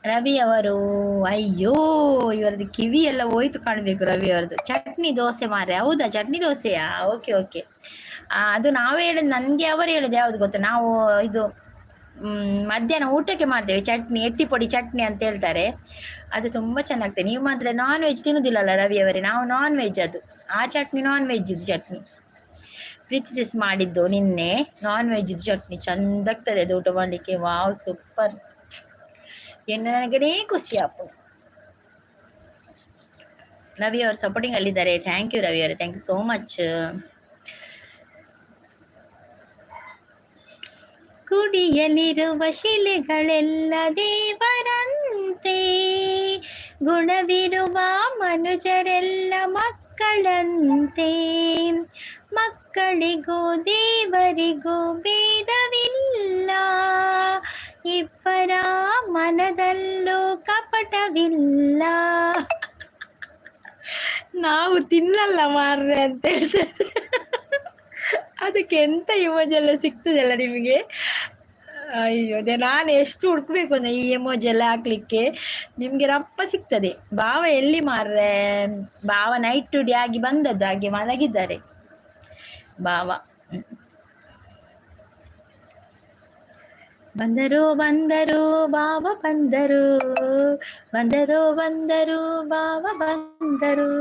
ರವಿ ಅವರು, ಅಯ್ಯೋ ಇವರದ್ದು ಕಿವಿ ಎಲ್ಲ ಹೋಯ್ತು ಕಾಣಬೇಕು ರವಿ ಅವರದ್ದು. ಚಟ್ನಿ ದೋಸೆ ಮಾರೆ, ಹೌದಾ? ಚಟ್ನಿ ದೋಸೆಯಾ? Okay okay. ಅದು ನಾವೇ ಹೇಳುದು, ನನಗೆ ಅವರು ಹೇಳುದು ಯಾವ್ದು ಗೊತ್ತಾ? ನಾವು ಇದು ಮಧ್ಯಾಹ್ನ ಊಟಕ್ಕೆ ಮಾಡ್ತೇವೆ ಚಟ್ನಿ, ಎಟ್ಟಿ ಪೊಡಿ ಚಟ್ನಿ ಅಂತ ಹೇಳ್ತಾರೆ, ಅದು ತುಂಬ ಚೆನ್ನಾಗ್ತದೆ. ನೀವು ಮಾತ್ರ ನಾನ್ ವೆಜ್ ತಿನ್ನುದಿಲ್ಲಲ್ಲ ರವಿ ಅವರೇ, ನಾವು ನಾನ್ ವೆಜ್ ಅದು. ಆ ಚಟ್ನಿ ನಾನ್ ವೆಜ್ ಇದು ಚಟ್ನಿ ಪ್ರೀತಿಸಿಸ್ ಮಾಡಿದ್ದು ನಿನ್ನೆ ನಾನ್ ವೆಜ್ ಇದು ಚಟ್ನಿ ಚಂದಾಗ್ತದೆ ಅದು ಊಟ ಮಾಡಲಿಕ್ಕೆ. ವಾವ್ ಸೂಪರ್, ನನಗೇ ಖುಷಿ ಆಪು. ರವಿ ಅವರು ಸಪೋರ್ಟಿಂಗ್ ಅಲ್ಲಿದ್ದಾರೆ. Thank you Ravi ಅವರೇ, thank you so much. ಗುಡಿಯಲ್ಲಿರುವ ಶಿಲೆಗಳೆಲ್ಲ ದೇವರಂತೆ, ಗುಣವಿರುವ ಮನುಜರೆಲ್ಲ ಮಕ್ಕಳಂತೆ, ಮಕ್ಕಳಿಗೂ ದೇವರಿಗೂ ಭೇದವಿಲ್ಲ, ಇಬ್ಬರ ಮನದಲ್ಲೂ ಕಪಟವಿಲ್ಲ. ನಾವು ತಿನ್ನಲ್ಲ ಮಾರ್ರೆ ಅಂತ ಹೇಳ್ತಾರೆ. ಅದಕ್ಕೆ ಎಂತ ಇಮೋಜಿ ಎಲ್ಲ ಸಿಗ್ತದಲ್ಲ ನಿಮಗೆ? ಅಯ್ಯೋ ಅದೇ ನಾನು ಎಷ್ಟು ಹುಡ್ಕ್ಬೇಕು ಅಂದ್ರೆ ಈ ಎಮೋಜಿ ಎಲ್ಲ ಹಾಕ್ಲಿಕ್ಕೆ ನಿಮ್ಗೆ ರಪ್ಪ ಸಿಗ್ತದೆ. ಭಾವ ಎಲ್ಲಿ ಮಾರ್ರೆ? ಭಾವ ನೈಟ್ ಡ್ಯೂಟಿ ಆಗಿ ಬಂದದ್ದು, ಹಾಗೆ ಮಲಗಿದ್ದಾರೆ ಭಾವ. ಬಂದರು ಬಂದರು ಬಾವ ಬಂದರು, ಬಂದರು ಬಂದರು ಬಾವ ಬಂದರು.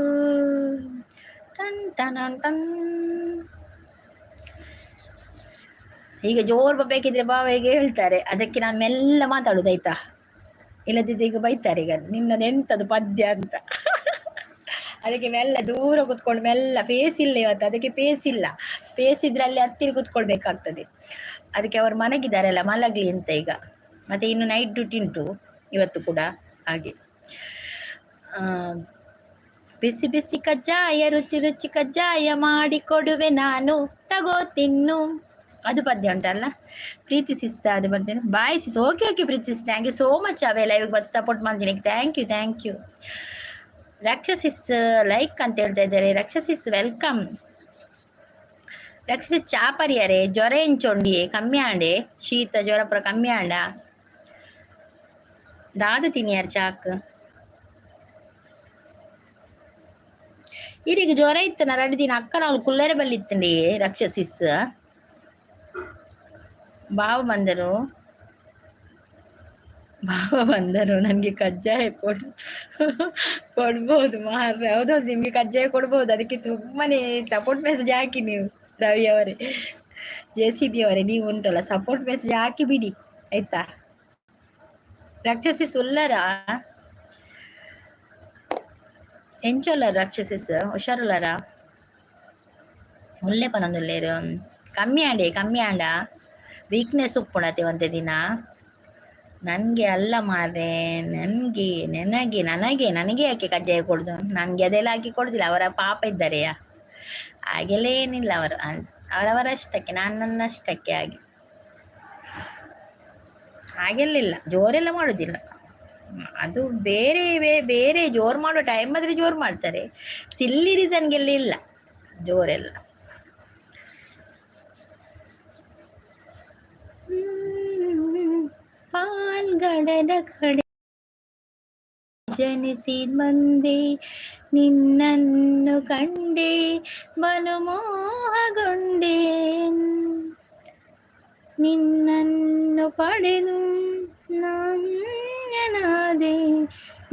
Ton ton ton. ಈಗ ಜೋರ್ ಬೇಕಿದ್ರೆ ಬಾವ ಹೇಗೆ ಹೇಳ್ತಾರೆ, ಅದಕ್ಕೆ ನಾನು ಮೆಲ್ಲ ಮಾತಾಡುದು ಆಯ್ತಾ? ಇಲ್ಲದಿದ್ದರೆ ಈಗ ಬೈತಾರೆ, ಈಗ ನಿನ್ನದು ಎಂತದು ಪದ್ಯ ಅಂತ. ಅದಕ್ಕೆ ಮೆಲ್ಲ ದೂರ ಕುತ್ಕೊಂಡು ಮೆಲ್ಲ, ಫೇಸ್ ಇಲ್ಲ ಇವತ್ತು, ಅದಕ್ಕೆ ಪೇಸ್ ಇಲ್ಲ. ಪೇಸ್ ಇದ್ರೆ ಅಲ್ಲಿ ಹತ್ತಿರ ಕುತ್ಕೊಳ್ಬೇಕಾಗ್ತದೆ. ಅದಕ್ಕೆ ಅವರು ಮಲಗಿದಾರಲ್ಲ, ಮಲಗಲಿ ಅಂತ ಈಗ. ಮತ್ತೆ ಇನ್ನು ನೈಟ್ ಡ್ಯೂಟಿ ಉಂಟು ಇವತ್ತು ಕೂಡ. ಹಾಗೆ ಬಿಸಿ ಬಿಸಿ ಕಜ್ಜಾಯ, ರುಚಿ ರುಚಿ ಕಜ್ಜಾಯ ಮಾಡಿ ಕೊಡುವೆ ನಾನು, ತಗೋ ತಿನ್ನು. ಅದು ಪದ್ಯ ಉಂಟಲ್ಲ. ಪ್ರೀತಿ ಸಿಸ್ತ ಅದು ಬರ್ತೇನೆ. Bye sis. Okay okay Preethi sis, thank you so much. ಅವೇ ಲೈವ್ಗೆ ಬಂದು ಸಪೋರ್ಟ್ ಮಾಡ್ತೀನಿ. Thank you, thank you. ರಕ್ಷಸಿಸ್ like ಅಂತ ಹೇಳ್ತಾ ಇದ್ದಾರೆ. ರಕ್ಷಸಿಸ್ welcome. ರಕ್ಷಸಿಸ್ ಚಾ ಪರಿಯರೆ. ಜ್ವರ ಎಂಚೊಂಡಿಯೇ ಕಮ್ಮಿ ಆಂಡೆ? ಶೀತ ಜ್ವರ ಪೂರ ಕಮ್ಮಿ ಆಂಡ? ದಾದ ತಿನಿಯಾರ್ ಚಾಕ್. ಈರಿಗೆ ಜ್ವರ ಇತ್ತು ನಾ 2 ದಿನ. ಅಕ್ಕ ನಾವು ಕುಲ್ಲೆರೆ ಬಲ್ಲಿತ್ತಂಡಿ. ರಕ್ಷಸಿಸ್ ಬಾವ ಬಂದರು, ಬಾವ ಬಂದರು. ನನಗೆ ಕಜ್ಜಾಯ ಕೊಡ್ಬೋದು ಮಾರ್ರೆ. ಹೌದೌದು, ನಿಮಗೆ ಕಜ್ಜಾಯ ಕೊಡ್ಬೋದು. ಅದಕ್ಕೆ ಸುಮ್ಮನೆ ಸಪೋರ್ಟ್ ಮೆಸೇಜ್ ಹಾಕಿ ನೀವು. ರವಿ ಅವರೇ, ಜೆ ಸಿ ಬಿ ಅವರೇ, ನೀವು ಉಂಟಲ್ಲ, ಸಪೋರ್ಟ್ ಮೆಸೇಜ್ ಹಾಕಿ ಬಿಡಿ, ಆಯ್ತಾ? ರಾಕ್ಷಸಿ ಸುಲ್ಲರ ಎಂಚೊಲ್ಲರ ರಾಕ್ಷಸಿಸ್ ಹುಷಾರುಲ್ಲರ? ಉಲ್ಲೆ ಪನೊಂದುಲ್ಲೇರು. ಕಮ್ಮಿ ಆಂಡೆ, ಕಮ್ಮಿ ಆಂಡ. ವೀಕ್ನೆಸ್ ಉಪ್ಪುಣತೆ ಒಂತೆ ದಿನ. ನನಗೆ ಅಲ್ಲ ಮಾರ್ರೆ, ನನಗೆ ನನಗೆ ನನಗೆ ನನಗೆ ಯಾಕೆ ಕಜ್ಜಾಯ ಕೊಡುದು? ನನಗೆ ಅದೆಲ್ಲ ಹಾಕಿ ಕೊಡುದಿಲ್ಲ. ಅವರ ಪಾಪ ಇದ್ದಾರೆಯಾ, ಹಾಗೆಲ್ಲ ಏನಿಲ್ಲ. ಅವರು ಅವರವರಷ್ಟಕ್ಕೆ, ನಾನು ನನ್ನಷ್ಟಕ್ಕೆ. ಹಾಗೆ ಹಾಗೆಲ್ಲ ಇಲ್ಲ, ಜೋರೆಲ್ಲ ಮಾಡುದಿಲ್ಲ. ಅದು ಬೇರೆ ಬೇರೆ ಜೋರು ಮಾಡುವ ಟೈಮ್ ಆದ್ರೆ ಜೋರು ಮಾಡ್ತಾರೆ. ಸಿಲ್ಲಿ ರೀಸನ್ಗೆಲ್ಲ ಇಲ್ಲ ಜೋರೆಲ್ಲ. ಪಾಲ್ಗಡದ ಕಡೆ ಜನಿಸಿ ಬಂದೆ, ನಿನ್ನನ್ನು ಕಂಡೆ ಮನಮೋಹಗೊಂಡೆ, ನಿನ್ನನ್ನು ಪಡೆದು ನಾನೇ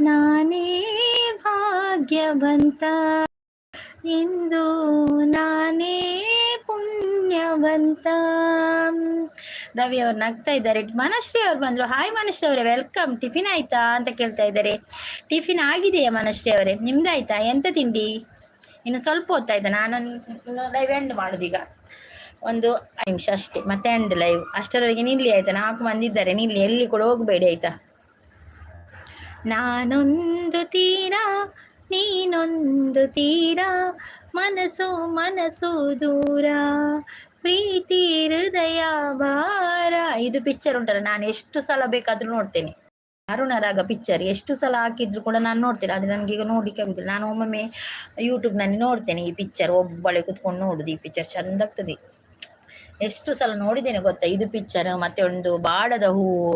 ನಾನೇ ಭಾಗ್ಯವಂತ, ಇಂದು ನಾನೇ ಪುಣ್ಯವಂತ. ರವಿ ಅವ್ರು ನಗ್ತಾ ಇದ್ದಾರೆ. ಮನಶ್ರೀ ಅವ್ರು ಬಂದ್ರು. ಹಾಯ್ ಮನಶ್ರೀ ಅವರೇ, welcome. Tiffin ಆಯ್ತಾ ಅಂತ ಕೇಳ್ತಾ ಇದ್ದಾರೆ. ಟಿಫಿನ್ ಆಗಿದೆಯಾ ಮನಶ್ರೀ ಅವರೇ? ನಿಮ್ದಾಯ್ತಾ? ಎಂತ ತಿಂಡಿ? ಇನ್ನು ಸ್ವಲ್ಪ ಹೊತ್ತಾಯ್ತಾ? ನಾನು ಲೈವ್ ಎಂಡ್ ಮಾಡುದೀಗ, ಒಂದು 5 ನಿಮಿಷ ಅಷ್ಟೇ, ಮತ್ತೆ ಎಂಡ್ ಲೈವ್. ಅಷ್ಟರವರೆಗೆ ನಿಲ್ಲಿ ಆಯ್ತಾ? 4 ಮಂದಿ ಇದ್ದಾರೆ, ನಿಲ್ಲಿ, ಎಲ್ಲಿ ಕೂಡ ಹೋಗಬೇಡಿ ಆಯ್ತಾ? ನಾನೊಂದು ತೀರ, ನೀನೊಂದು ತೀರ, ಮನಸ್ಸು ಮನಸ್ಸು ದೂರ, ಪ್ರೀತಿ ಹೃದಯ ಭಾರ. ಇದು ಪಿಕ್ಚರ್ ಉಂಟಲ್ಲ, ನಾನು ಎಷ್ಟು ಸಲ ಬೇಕಾದ್ರೂ ನೋಡ್ತೇನೆ. ಅರುಣ ರಾಗ ಪಿಕ್ಚರ್ ಎಷ್ಟು ಸಲ ಹಾಕಿದ್ರು ಕೂಡ ನಾನು ನೋಡ್ತೇನೆ. ಆದರೆ ನನಗೆ ಈಗ ನೋಡ್ಲಿಕ್ಕೆ ಆಗುದಿಲ್ಲ. ನಾನು ಒಮ್ಮೊಮ್ಮೆ ಯೂಟ್ಯೂಬ್ನಲ್ಲಿ ನೋಡ್ತೇನೆ ಈ ಪಿಕ್ಚರ್, ಒಬ್ಬಳೆ ಕುತ್ಕೊಂಡು ನೋಡುದು. ಈ ಪಿಕ್ಚರ್ ಚಂದ ಆಗ್ತದೆ. ಎಷ್ಟು ಸಲ ನೋಡಿದ್ದೇನೆ ಗೊತ್ತಾ ಇದು ಪಿಕ್ಚರ್. ಮತ್ತೆ ಒಂದು ಬಾಡದ ಹೂವು,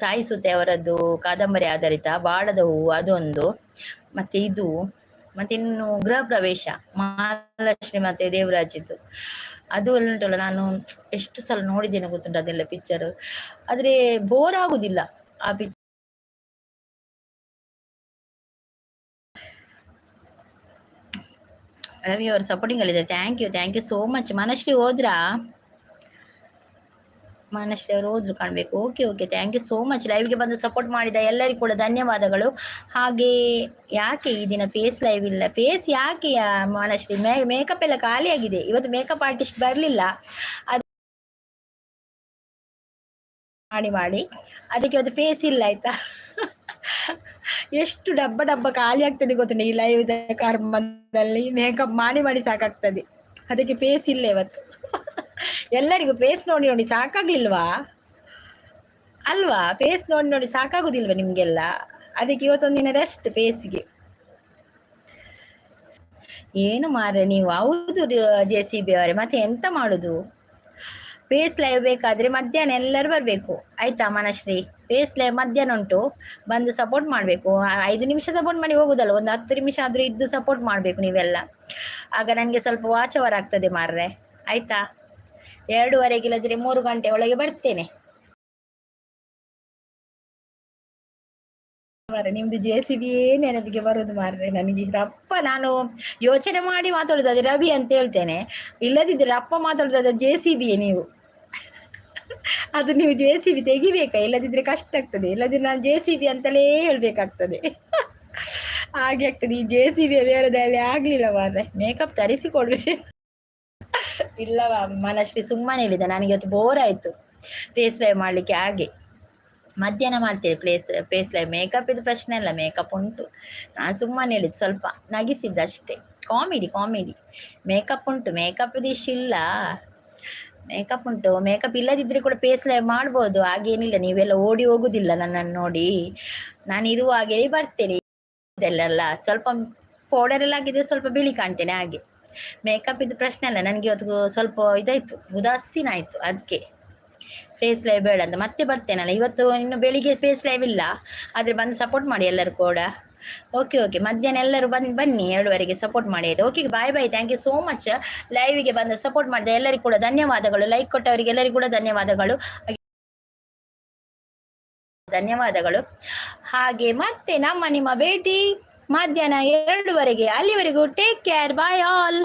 ಸಾಯಿಸುತ್ತೆ ಅವರದ್ದು ಕಾದಂಬರಿ ಆಧಾರಿತ ಬಾಡದ ಹೂವು, ಅದೊಂದು. ಮತ್ತೆ ಇದು, ಮತ್ತೆ ಇನ್ನು ಗೃಹ ಪ್ರವೇಶ, ಮಹಾಲಕ್ಷ್ಮಿ ಮತ್ತೆ ದೇವರಾಜಿದ್ದು, ಅದು ಎಲ್ಲ ಉಂಟಲ್ಲ, ನಾನು ಎಷ್ಟು ಸಲ ನೋಡಿದ್ದೇನೆ ಗೊತ್ತುಂಟು ಅದೆಲ್ಲ ಪಿಕ್ಚರ್. ಆದ್ರೆ ಬೋರ್ ಆಗುದಿಲ್ಲ ಆ ಪಿಕ್ಚರ್. ರವಿ ಅವರು ಸಪೋರ್ಟಿಂಗ್ ಅಲ್ಲಿದ್ದಾರೆ. Thank you, thank you so much. Manashree ಹೋದ್ರಾ? ಮನಶ್ರೀ ಅವರು ಹೋದ್ರು ಕಾಣಬೇಕು. Okay okay, thank you so much. ಲೈವ್ಗೆ ಬಂದು ಸಪೋರ್ಟ್ ಮಾಡಿದ ಎಲ್ಲರಿಗೂ ಕೂಡ ಧನ್ಯವಾದಗಳು. ಹಾಗೆ ಯಾಕೆ ಈ ದಿನ ಫೇಸ್ ಲೈವ್ ಇಲ್ಲ? ಫೇಸ್ ಯಾಕೆ ಮನಶ್ರೀ? ಮೇಕಪ್ ಎಲ್ಲ ಖಾಲಿಯಾಗಿದೆ ಇವತ್ತು. ಮೇಕಪ್ ಆರ್ಟಿಸ್ಟ್ ಬರಲಿಲ್ಲ, ಅದು ಮಾಡಿ ಮಾಡಿ ಅದಕ್ಕೆ ಇವತ್ತು ಫೇಸ್ ಇಲ್ಲ ಆಯ್ತಾ? ಎಷ್ಟು ಡಬ್ಬ ಡಬ್ಬ ಖಾಲಿ ಆಗ್ತದೆ ಗೊತ್ತುಂಟು ಈ ಲೈವ್ ಕರ್ಮದಲ್ಲಿ. ಮೇಕಪ್ ಮಾಡಿ ಮಾಡಿ ಸಾಕಾಗ್ತದೆ, ಅದಕ್ಕೆ ಫೇಸ್ ಇಲ್ಲ ಇವತ್ತು. ಎಲ್ಲರಿಗೂ ಫೇಸ್ ನೋಡಿ ನೋಡಿ ಸಾಕಾಗ್ಲಿಲ್ವಾ ಅಲ್ವಾ? ಫೇಸ್ ನೋಡಿ ನೋಡಿ ಸಾಕಾಗುದಿಲ್ವಾ ನಿಮ್ಗೆಲ್ಲ? ಅದಕ್ಕೆ ಇವತ್ತೊಂದಿನ ರೆಸ್ಟ್ ಫೇಸ್ಗೆ. ಏನು ಮಾರ್ರೆ ನೀವು? ಹೌದು ಜೆ ಸಿ ಬಿ ಅವರೇ, ಮತ್ತೆ ಎಂತ ಮಾಡುದು? ಫೇಸ್ ಲೈವ್ ಬೇಕಾದ್ರೆ ಮಧ್ಯಾಹ್ನ ಎಲ್ಲರೂ ಬರಬೇಕು ಆಯ್ತಾ ಮನಶ್ರೀ? ಫೇಸ್ ಲೈವ್ ಮಧ್ಯಾಹ್ನ ಉಂಟು, ಬಂದು ಸಪೋರ್ಟ್ ಮಾಡಬೇಕು. 5 ನಿಮಿಷ ಸಪೋರ್ಟ್ ಮಾಡಿ ಹೋಗುದಲ್ಲ, ಒಂದು 10 ನಿಮಿಷ ಆದ್ರೂ ಇದ್ದು ಸಪೋರ್ಟ್ ಮಾಡಬೇಕು ನೀವೆಲ್ಲ. ಆಗ ನನಗೆ ಸ್ವಲ್ಪ ವಾಚ್ ಅವರ್ ಆಗ್ತದೆ ಮಾರ್ರೆ, ಆಯ್ತಾ? 2:30 ಇಲ್ಲದ್ರೆ 3 ಗಂಟೆ ಒಳಗೆ ಬರ್ತೇನೆ. ಮಾರ್ರೆ ನಿಮ್ದು ಜೆ ಸಿ ಬಿ ನೆನಪಿಗೆ ಬರುದು ಮಾರ್ರೆ ನನಗೆ. ರಪ್ಪ ನಾನು ಯೋಚನೆ ಮಾಡಿ ಮಾತಾಡುದು, ಅದು ರವಿ ಅಂತ ಹೇಳ್ತೇನೆ. ಇಲ್ಲದಿದ್ರೆ ರಪ್ಪ ಮಾತಾಡುದು, ಅದು ಜೆ ಸಿ ಬಿಯೇ ನೀವು. ಅದು ನೀವು ಜೆಸಿಬಿ ತೆಗಿಬೇಕಾ? ಇಲ್ಲದಿದ್ರೆ ಕಷ್ಟ ಆಗ್ತದೆ. ಇಲ್ಲದಿದ್ರೆ ನಾನು ಜೆಸಿಬಿ ಅಂತಲೇ ಹೇಳ್ಬೇಕಾಗ್ತದೆ. ಹಾಗೆ ಆಗ್ತದೆ. ಈ ಜೆಸಿಬಿ ಬೇರೆದಲ್ಲಿ ಆಗ್ಲಿಲ್ಲ ಮಾರ್ರೆ. ಮೇಕಪ್ ತರಿಸಿ ಕೊಡ್ಬೇಕು. ಇಲ್ಲವ ಮನಶ್ರೀ, ಸುಮ್ಮನೆ ಹೇಳಿದೆ. ನನಗೆ ಇವತ್ತು ಬೋರ್ ಆಯ್ತು ಫೇಸ್ ಲೈವ್ ಮಾಡ್ಲಿಕ್ಕೆ. ಹಾಗೆ ಮಧ್ಯಾಹ್ನ ಮಾಡ್ತೇವೆ ಪ್ಲೇಸ್ ಫೇಸ್ ಲೈವ್. ಮೇಕಪ್ ಇದು ಪ್ರಶ್ನೆ ಅಲ್ಲ, ಮೇಕಪ್ ಉಂಟು. ನಾನು ಸುಮ್ಮನೆ ಹೇಳಿದ್ದು, ಸ್ವಲ್ಪ ನಗಿಸಿದ್ದಷ್ಟೇ. Comedy comedy. ಮೇಕಪ್ ಉಂಟು, ಮೇಕಪ್ ಇಶ್ಯೂ ಇಲ್ಲ. ಮೇಕಪ್ ಉಂಟು. ಮೇಕಪ್ ಇಲ್ಲದಿದ್ರೆ ಕೂಡ ಫೇಸ್ ಲೈವ್ ಮಾಡ್ಬೋದು, ಹಾಗೇನಿಲ್ಲ. ನೀವೆಲ್ಲ ಓಡಿ ಹೋಗುದಿಲ್ಲ ನನ್ನನ್ನು ನೋಡಿ. ನಾನು ಇರುವ ಹಾಗೆ ಬರ್ತೇನೆ. ಇದೆಲ್ಲ ಸ್ವಲ್ಪ ಪೌಡರ್ ಎಲ್ಲ ಹಾಕಿದ್ರೆ ಸ್ವಲ್ಪ ಬಿಳಿ ಕಾಣ್ತೇನೆ, ಹಾಗೆ. ಮೇಕಪ್ ಇದು ಪ್ರಶ್ನೆ ಅಲ್ಲ. ನನಗೆ ಇವತ್ತು ಸ್ವಲ್ಪ ಇದಾಯ್ತು, ಉದಾಸೀನ ಆಯ್ತು. ಅದಕ್ಕೆ ಫೇಸ್ ಲೈವ್ ಬೇಡ ಅಂತ. ಮತ್ತೆ ಬರ್ತೇನಲ್ಲ. ಇವತ್ತು ಇನ್ನು ಬೆಳಿಗ್ಗೆ ಫೇಸ್ ಲೈವ್ ಇಲ್ಲ, ಆದರೆ ಬಂದು ಸಪೋರ್ಟ್ ಮಾಡಿ ಎಲ್ಲರೂ ಕೂಡ. ಓಕೆ ಓಕೆ ಮಧ್ಯಾಹ್ನ ಎಲ್ಲರೂ ಬಂದು ಬನ್ನಿ 2ವರೆಗೆ, ಸಪೋರ್ಟ್ ಮಾಡಿ, ಆಯ್ತು. Okay, bye bye. Thank you so much. ಲೈವಿಗೆ ಬಂದು ಸಪೋರ್ಟ್ ಮಾಡಿದ ಎಲ್ಲರಿಗೂ ಕೂಡ ಧನ್ಯವಾದಗಳು. ಲೈಕ್ ಕೊಟ್ಟವರಿಗೆ ಎಲ್ಲರಿಗೂ ಕೂಡ ಧನ್ಯವಾದಗಳು, ಧನ್ಯವಾದಗಳು. ಹಾಗೆ ಮತ್ತೆ ನಮ್ಮ ನಿಮ್ಮ ಭೇಟಿ ಮಧ್ಯಾಹ್ನ 2ವರೆಗೆ. ಅಲ್ಲಿವರೆಗೂ take care, bye all.